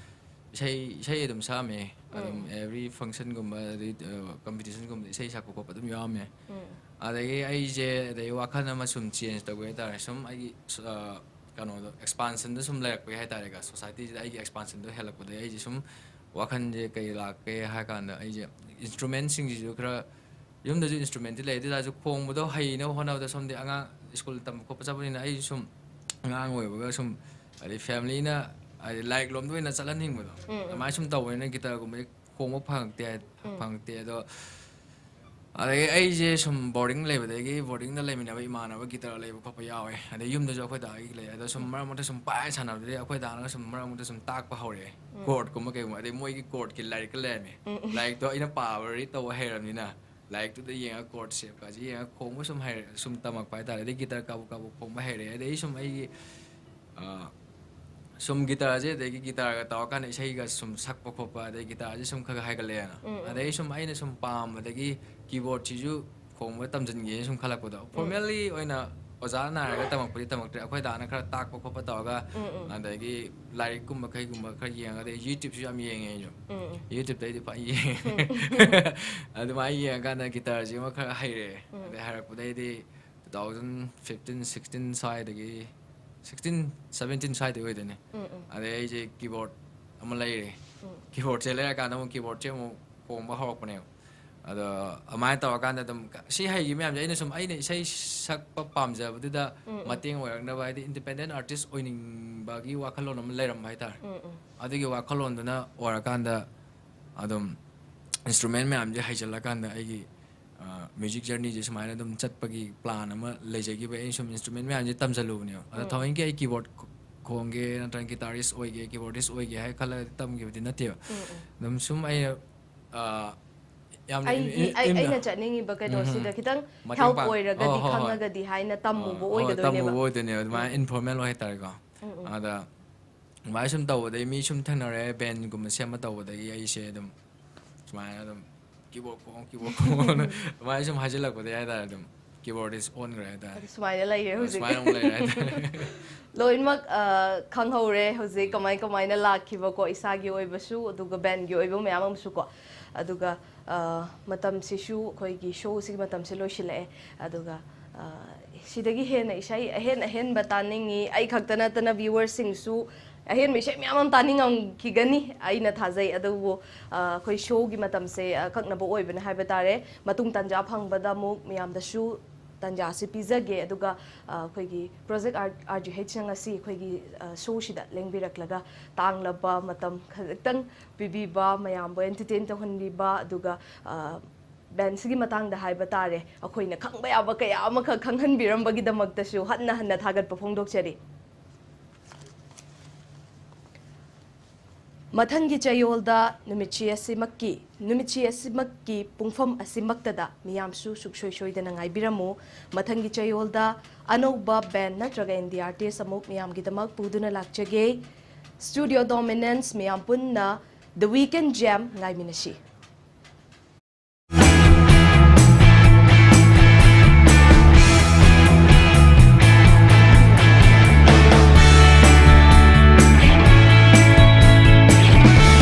ꯏꯁꯩ, ꯏꯁꯩ ꯑꯗꯨꯝ ꯁꯛꯑꯝꯃꯦ꯫ ꯑꯗꯨꯝ ꯎꯝ꯫ every functionꯒꯨꯝꯕ, ꯑꯗꯩ, ꯑ, competitionꯒꯨꯝꯕꯗ ꯏꯁꯩ ꯁꯛꯄ ꯈꯣꯠꯄ ꯑꯗꯨꯝ ꯌꯥꯎꯔꯝꯃꯦ꯫ ꯎꯝ꯫ ꯑꯗꯒꯤ ꯑꯩꯁꯦ, ꯑꯗꯩ ꯋꯥꯈꯜ ꯑꯃ ꯁꯨꯝ change ꯇꯧꯒꯦ ꯍꯥꯏꯇꯥꯔꯦ꯫ ꯁꯨꯝ ꯑꯩꯒꯤ, ꯑ, ꯀꯩꯅꯣꯗꯣ ꯑꯦꯛꯁꯄꯥꯟꯁꯟꯗꯣ ꯁꯨꯝ ꯂꯩꯔꯛꯄꯒꯤ ꯍꯥꯏꯇꯥꯔꯦꯀꯣ, ꯁꯣꯁꯥꯏꯇꯤꯁꯤꯗ ꯑꯩꯒꯤ ꯑꯦꯛꯁꯄꯥꯟꯁꯟꯗꯣ ꯍꯦꯜꯂꯛꯄꯗꯒꯤ ꯑꯩꯁꯦ ꯁꯨꯝ ꯋꯥꯈꯜꯁꯦ ꯀꯩ ꯂꯥꯛꯀꯦ ꯍꯥꯏ ꯀꯥꯟꯗ, ꯑꯩꯁꯦ ꯏꯟꯁꯇ꯭ꯔꯨꯃꯦꯟꯁꯤꯡꯁꯤꯁꯨ ꯈꯔ, ꯌꯨꯝꯗꯁꯨ ꯏꯟꯁꯇ꯭ꯔꯨꯃꯦꯟꯗꯤ ꯂꯩ, ꯑꯗꯨ ꯑꯣꯏ ꯇꯥꯔꯁꯨ ꯈꯣꯡꯕꯗꯣ ꯍꯩꯅꯕ ꯍꯣꯠꯅꯕꯗ ꯁꯣꯝꯗꯤ ꯑꯉꯥꯡ ꯁ꯭ꯀꯨꯜ ꯇꯝꯕ ꯈꯣꯠꯄ ꯆꯠꯄꯅꯤꯅ ꯑꯩꯁꯨ ꯁꯨꯝ ꯑꯉꯥꯡ ꯑꯣꯏꯕꯒ ꯁꯨꯝ, ꯍꯥꯏꯗꯤ ꯐꯦꯃꯤꯂꯤꯅ ꯍꯥꯏꯗꯤ ꯂꯥꯏꯔꯤꯛ ꯂꯣꯝꯗ ꯑꯣꯏꯅ ꯆꯠꯍꯟꯅꯤꯡꯕꯗꯣ, ꯎꯝ, ꯎꯝ. ꯑꯗꯨꯃꯥꯏꯅ ꯁꯨꯝ ꯇꯧꯕꯅꯤꯅ ꯒꯤꯇꯔꯒꯨꯝꯕꯗꯤ ꯈꯣꯡꯕ ꯐꯪꯉꯛꯇꯦ ꯍꯥꯏ-, ꯎꯝ. ꯐꯪꯉꯛꯇꯦ꯫ ꯑꯗꯣ ꯑꯗꯒꯤ ꯑꯩꯁꯦ ꯁꯨꯝ ꯕꯣꯔꯗꯤꯡ ꯂꯩꯕꯗꯒꯤ, ꯕꯣꯔꯗꯤꯡꯗ ꯂꯩꯃꯤꯟꯅꯕ ꯏꯃꯥꯟꯅꯕ ꯒꯤꯇꯔ ꯂꯩꯕ ꯈꯣꯠꯄ ꯌꯥꯎꯋꯦ, ꯑꯗꯩ ꯌꯨꯝꯗꯁꯨ ꯑꯩꯈꯣꯏ ꯗꯥꯒꯤ ꯂꯩ꯫ ꯑꯗꯣ ꯁꯨꯝ ꯃꯔꯛ ꯃꯔꯛꯇ ꯁꯨꯝ ꯄꯥꯏ ꯁꯥꯟꯅꯕꯗꯒꯤ ꯑꯩꯈꯣꯏ ꯗꯥꯅꯒ ꯁꯨꯝ ꯃꯔꯛ ꯃꯔꯛꯇ ꯁꯨꯝ ꯇꯥꯛꯄ ꯍꯧꯔꯛꯑꯦ, ꯎꯝ. ꯀꯣꯔꯠꯀꯨꯝꯕ ꯀꯩꯒꯨꯝꯕ, ꯑꯗꯩ ꯃꯣꯏꯒꯤ ꯀꯣꯔꯠꯀꯤ ꯂꯥꯏꯔꯤꯛꯀ ꯂꯩꯔꯝꯃꯦ꯫ ꯎꯝ, ꯎꯝ. ꯂꯥꯏꯔꯤꯛꯇꯣ ꯑꯩꯅ ꯄꯥꯕ ꯔꯤꯗ ꯇꯧꯕ ꯍꯩꯔꯕꯅꯤꯅ, ꯂꯥꯏꯔꯤꯛꯇꯨꯗ ꯌꯦꯡꯉꯒ ꯀꯣꯔꯠ ꯁꯦꯞꯀꯁꯦ ꯌꯦꯡꯉꯒ ꯈꯣꯡꯕ ꯁꯨꯝ ꯍꯩꯔꯦ, ꯁꯨꯝ ꯇꯝꯃꯛꯄ ꯍꯥꯏꯇꯥꯔꯦ꯫ ꯑꯗꯩ ꯒꯤꯇꯔ ꯀꯥꯕꯣꯛ ꯀꯥꯕꯣꯛ ꯈꯣꯡꯕ ꯍꯩꯔꯦ꯫ ꯑꯗꯩ ꯁꯨꯝ ꯑꯩꯒꯤ, ꯑ, ꯁꯨꯝ ꯒꯤꯇꯔꯁꯦ, ꯑꯗꯒꯤ ꯒꯤꯇꯔꯒ ꯇꯧꯔꯀꯥꯟꯗ ꯏꯁꯩꯒ ꯁꯨꯝ ꯁꯛꯄ ꯈꯣꯠꯄ, ꯑꯗꯩ ꯒꯤꯇꯔꯁꯦ ꯁꯨꯝ ꯈꯔ ꯈꯔ ꯍꯩꯒꯠꯂꯛꯑꯦꯅ꯫ ꯎꯝ, ꯎꯝ. ꯑꯗꯩ ꯁꯨꯝ ꯑꯩꯅ ꯁꯨꯝ ꯄꯥꯝꯕꯗꯒꯤ ꯀꯤꯕꯣꯔꯗꯁꯤꯁꯨ ꯈꯣꯡꯕ ꯇꯝꯁꯤꯟꯒꯦꯅ ꯁꯨꯝ ꯈꯜꯂꯛꯄꯗꯣ꯫ ꯐꯣꯔꯃꯦꯜꯂꯤ ꯑꯣꯏꯅ ꯑꯣꯖꯥ ꯅꯥꯏꯔꯒ ꯇꯝꯃꯛꯄꯗꯤ ꯇꯝꯃꯛꯇ꯭ꯔꯦ, ꯑꯩꯈꯣꯏ ꯗꯥꯅ ꯈꯔ ꯇꯥꯛꯄ ꯈꯣꯠꯄ ꯇꯧꯔꯒ, ꯎꯝ, ꯎꯝ. ꯑꯗꯒꯤ ꯂꯥꯏꯔꯤꯛꯀꯨꯝꯕ ꯀꯩꯒꯨꯝꯕ ꯈꯔ ꯌꯦꯡꯉꯒ, ꯑꯗꯩ ꯌꯨꯇ꯭ꯌꯨꯕꯁꯨ ꯌꯥꯝ ꯌꯦꯡꯉꯦ ꯑꯩꯁꯨ꯫ ꯎꯝ, ꯎꯝ. ꯌꯨꯇ꯭ꯌꯨꯕꯇꯩꯗꯤ ꯐꯖꯅ ꯌꯦꯡꯉꯦ꯫ ꯑꯗꯨꯃꯥꯏꯅ ꯌꯦꯡꯉꯀꯥꯟꯗ ꯒꯤꯇꯔꯁꯤꯃ ꯈꯔ ꯍꯩꯔꯛꯑꯦ꯫ ꯎꯝ. ꯑꯗꯩ ꯍꯩꯔꯛꯄꯗꯩꯗꯤ two thousand fifteen sixteen ꯁ꯭ꯋꯥꯏꯗꯒꯤ, sixteen seventeen ꯁ꯭ꯋꯥꯏꯗꯒꯤ ꯑꯣꯏꯗꯣꯏꯅꯦ꯫ ꯎꯝ, ꯎꯝ. ꯑꯗꯩ ꯑꯩꯁꯦ ꯀꯤꯕꯣꯔꯗ ꯑꯃ ꯂꯩꯔꯦ꯫ ꯎꯝ. ꯀꯤꯕꯣꯔꯗꯁꯦ ꯂꯩꯔꯀꯥꯟꯗ ꯑꯃꯨꯛ ꯀꯤꯕꯣꯔꯗꯁꯦ ꯑꯃꯨꯛ ꯈꯣꯡꯕ ꯍꯧꯔꯛꯄꯅꯦꯕ꯫ ꯑꯗꯣ ꯑꯗꯨꯃꯥꯏꯅ ꯇꯧꯔꯀꯥꯟꯗ ꯑꯗꯨꯝ ꯁꯤ ꯍꯩꯈꯤꯕ ꯃꯌꯥꯝꯁꯦ ꯑꯩꯅ ꯁꯨꯝ, ꯑꯩꯅ ꯏꯁꯩ ꯁꯛꯄ ꯄꯥꯝꯖꯕꯗꯨꯗ ꯎꯝ, ꯎꯝ. ꯃꯇꯦꯡ ꯑꯣꯏꯔꯛꯅꯕ, ꯍꯥꯏꯗꯤ ꯏꯟꯗꯤꯄꯦꯟꯗꯦꯟ ꯑꯥꯔꯇꯤꯁ ꯑꯣꯏꯅꯤꯡꯕꯒꯤ ꯋꯥꯈꯜꯂꯣꯟ ꯑꯃ ꯂꯩꯔꯝꯕ ꯍꯥꯏꯇꯥꯔꯦ꯫ ꯎꯝ, ꯎꯝ. ꯑꯗꯨꯒꯤ ꯋꯥꯈꯜꯂꯣꯟꯗꯨꯅ ꯑꯣꯏꯔꯀꯥꯟꯗ ꯑꯗꯨꯝ ꯏꯟꯁꯇ꯭ꯔꯨꯃꯦꯟ ꯃꯌꯥꯝꯁꯦ ꯍꯩꯖꯤꯜꯂꯀꯥꯟꯗ ꯑꯩꯒꯤ, ꯑ, ꯃ꯭ꯌꯨꯖꯤꯛ ꯖꯔꯅꯤꯁꯦ ꯁꯨꯃꯥꯏꯅ ꯑꯗꯨꯝ ꯆꯠꯄꯒꯤ ꯄ꯭ꯂꯥꯟ ꯑꯃ ꯂꯩꯖꯈꯤꯕ꯫ ꯑꯩꯅ ꯁꯨꯝ ꯏꯟꯁꯇ꯭ꯔꯨꯃꯦꯟ ꯃꯌꯥꯝꯁꯦ ꯇꯝꯁꯤꯜꯂꯨꯕꯅꯦꯕ꯫ ꯑꯗꯣ ꯎꯝ. ꯊꯑꯣꯏꯀꯤ ꯑꯩ ꯀꯤꯕꯣꯔꯗ ꯈꯣ-, ꯈꯣꯡꯒꯦ ꯅꯠꯇ꯭ꯔꯒ ꯒꯤꯇꯥꯔꯤꯁ ꯑꯣꯏꯒꯦ, ꯀꯤꯕꯣꯔꯗꯤꯁ ꯑꯣꯏꯒꯦ ꯍꯥꯏ ꯈꯜꯂꯒ ꯇꯝꯈꯤꯕꯗꯤ ꯅꯠꯇꯦꯕ꯫ ꯎꯝ, ꯎꯝ. ꯑꯗꯨꯝ ꯁꯨꯝ ꯑꯩꯅ, ꯑ, ꯌꯥꯝꯅ ꯑꯩꯒꯤ, ꯏꯟ-, ꯏꯟ-, ꯑꯩ, ꯏꯟ-, ꯑꯩꯅ ꯆꯠꯅꯤꯡꯉꯤꯕ ꯀꯩꯅꯣꯁꯤꯗ ꯎꯝ. ꯈꯤꯇꯪ ꯃꯇꯦꯡ ꯍꯦꯜꯞ ꯄꯥꯡ-, ꯑꯣꯏꯔꯒꯗꯤ, ꯍꯣꯏ, ꯍꯣꯏ, ꯍꯣꯏ. ꯈꯪꯉꯒꯗꯤ ꯍꯥꯏꯅ ꯇꯝꯃꯨꯕ ꯍꯣꯏ, ꯑꯣꯏꯒꯗꯣꯏꯅꯦꯕ꯫ ꯇꯝꯃꯨꯕ ꯑꯣꯏꯗꯣꯏꯅꯦꯕ꯫ ꯑꯗꯨꯃꯥꯏꯅ ꯎꯝ. ꯏꯟꯐꯣꯔꯃꯦꯜ ꯑꯣꯏ ꯍꯥꯏꯇꯥꯔꯦꯀꯣ꯫ ꯎꯝ, ꯎꯝ. ꯑꯗ ꯑꯗꯨꯃꯥꯏꯅ ꯁꯨꯝ ꯇꯧꯕꯗꯒꯤ ꯃꯤ ꯁꯨꯝ ꯊꯦꯡꯅꯔꯦ, ꯕꯦꯟꯒꯨꯝꯕ ꯁꯦꯝꯕ ꯇꯧꯕꯗꯒꯤ ꯑꯩꯁꯦ ꯑꯗꯨꯝ ꯁꯨꯃꯥꯏꯅ ꯑꯗꯨꯝ "ꯀꯤꯕꯣꯔꯗ ꯈꯣꯡꯉꯣ, ꯀꯤꯕꯣꯔꯗ ꯈꯣꯡꯉꯣꯅ" ꯑꯗꯨꯃꯥꯏꯅ ꯁꯨꯝ ꯍꯥꯏꯖꯤꯜꯂꯛꯄꯗꯒꯤ ꯍꯥꯏꯇꯥꯔꯦ, ꯑꯗꯨꯝ ꯀꯤꯕꯣꯔꯗꯤꯁ ꯑꯣꯟꯈ꯭ꯔꯦ ꯍꯥꯏꯇꯥꯔꯦ꯫ ꯑꯗꯨ ꯁꯨꯃꯥꯏꯅ ꯂꯩꯔꯦ ꯍꯧꯖꯤꯛ꯫ ꯁꯨꯃꯥꯏꯅ ꯑꯃꯨꯛ ꯂꯩꯔꯦ ꯍꯥꯏꯇꯥꯔꯦ꯫ ꯂꯣꯏꯅꯃꯛ, ꯑ, ꯈꯪꯍꯧꯔꯦ ꯍꯧꯖꯤꯛ ꯀꯃꯥꯏ ꯀꯃꯥꯏꯅ ꯂꯥꯛꯈꯤꯕꯀꯣ, ꯏꯁꯥꯒꯤ ꯑꯣꯏꯕꯁꯨ ꯑꯗꯨꯒ ꯕꯦꯟꯒꯤ ꯑꯣꯏꯕ ꯃꯌꯥꯝ ꯑꯃꯁꯨꯀꯣ꯫ ꯑꯗꯨꯒ, ꯑ, ꯃꯇꯝꯁꯤꯁꯨ ꯑꯩꯈꯣꯏꯒꯤ ꯁꯣꯁꯤꯒꯤ ꯃꯇꯝꯁꯤ ꯂꯣꯏꯁꯤꯜꯂꯛꯑꯦ꯫ ꯑꯗꯨꯒ ꯑ, ꯁꯤꯗꯒꯤ ꯍꯦꯟꯅ ꯏꯁꯩ ꯑꯍꯦꯟ ꯑꯍꯦꯟꯕ ꯇꯥꯅꯤꯡꯉꯤ꯫ ꯑꯩ ꯈꯛꯇ ꯅꯠꯇꯅ viewerꯁꯤꯡꯁꯨ ꯑꯍꯦꯟꯕ ꯏꯁꯩ ꯃꯌꯥꯝ ꯑꯃ ꯇꯥꯅꯤꯡꯉꯝꯈꯤꯒꯅꯤ ꯑꯩꯅ ꯊꯥꯖꯩ꯫ ꯑꯗꯨꯕꯨ, ꯑ, ꯑꯩꯈꯣꯏ showꯒꯤ ꯃꯇꯝꯁꯦ ꯑꯀꯛꯅꯕ ꯑꯣꯏꯕꯅ ꯍꯥꯏꯕ ꯇꯥꯔꯦ꯫ ꯃꯇꯨꯡ ꯇꯥꯟꯖꯥ ꯐꯪꯕꯗ ꯑꯃꯨꯛ ꯃꯌꯥꯝꯗꯁꯨ ꯇꯥꯟꯖꯥ ꯑꯁꯤ ꯄꯤꯖꯒꯦ꯫ ꯑꯗꯨꯒ, ꯑ, ꯑꯩꯈꯣꯏꯒꯤ Project R-, RGHꯅ ꯉꯁꯤ ꯑꯩꯈꯣꯏꯒꯤ, ꯑ, showꯁꯤꯗ ꯂꯦꯡꯕꯤꯔꯛꯂꯒ ꯇꯥꯡꯂꯕ ꯃꯇꯝ ꯈꯖꯤꯛꯇꯪ ꯄꯤꯕꯤꯕ, ꯃꯌꯥꯝꯕꯨ entertain ꯇꯧꯍꯟꯕꯤꯕ, ꯑꯗꯨꯒ, ꯑ, bandꯁꯤꯒꯤ ꯃꯇꯥꯡꯗ ꯍꯥꯏꯕ ꯇꯥꯔꯦ, ꯑꯩꯈꯣꯏꯅ ꯈꯪꯕ ꯌꯥꯕ ꯀꯌꯥ ꯑꯃꯈꯛ ꯈꯪꯍꯟꯕꯤꯔꯝꯕꯒꯤꯗꯃꯛꯇꯁꯨ ꯍꯟꯅ ꯍꯟꯅ ꯊꯥꯒꯠꯄ ꯐꯣꯡꯗꯣꯛꯆꯔꯤ꯫ ꯃꯊꯪꯒꯤ ꯆꯌꯣꯜꯗ ꯅꯨꯃꯤꯠꯁꯤ ꯑꯁꯤꯃꯛꯀꯤ, ꯅꯨꯃꯤꯠꯁꯤ ꯑꯁꯤꯃꯛꯀꯤ ꯄꯨꯡꯐꯝ ꯑꯁꯤꯃꯛꯇꯗ ꯃꯤꯌꯥꯝꯁꯨ ꯁꯨꯛꯁꯣꯏ ꯁꯣꯏꯗꯅ ꯉꯥꯏꯕꯤꯔꯝꯃꯨ꯫ ꯃꯊꯪꯒꯤ ꯆꯌꯣꯜꯗ ꯑꯅꯧꯕ band ꯅꯠꯇ꯭ꯔꯒ indie artist ꯑꯃꯨꯛ ꯃꯤꯌꯥꯝꯒꯤꯗꯃꯛ ꯄꯨꯗꯨꯅ ꯂꯥꯛꯆꯒꯦ꯫ Studio Dominance ꯃꯤꯌꯥꯝ ꯄꯨꯟꯅ The Weekend Jam ꯉꯥꯏꯃꯤꯟꯅꯁꯤ꯫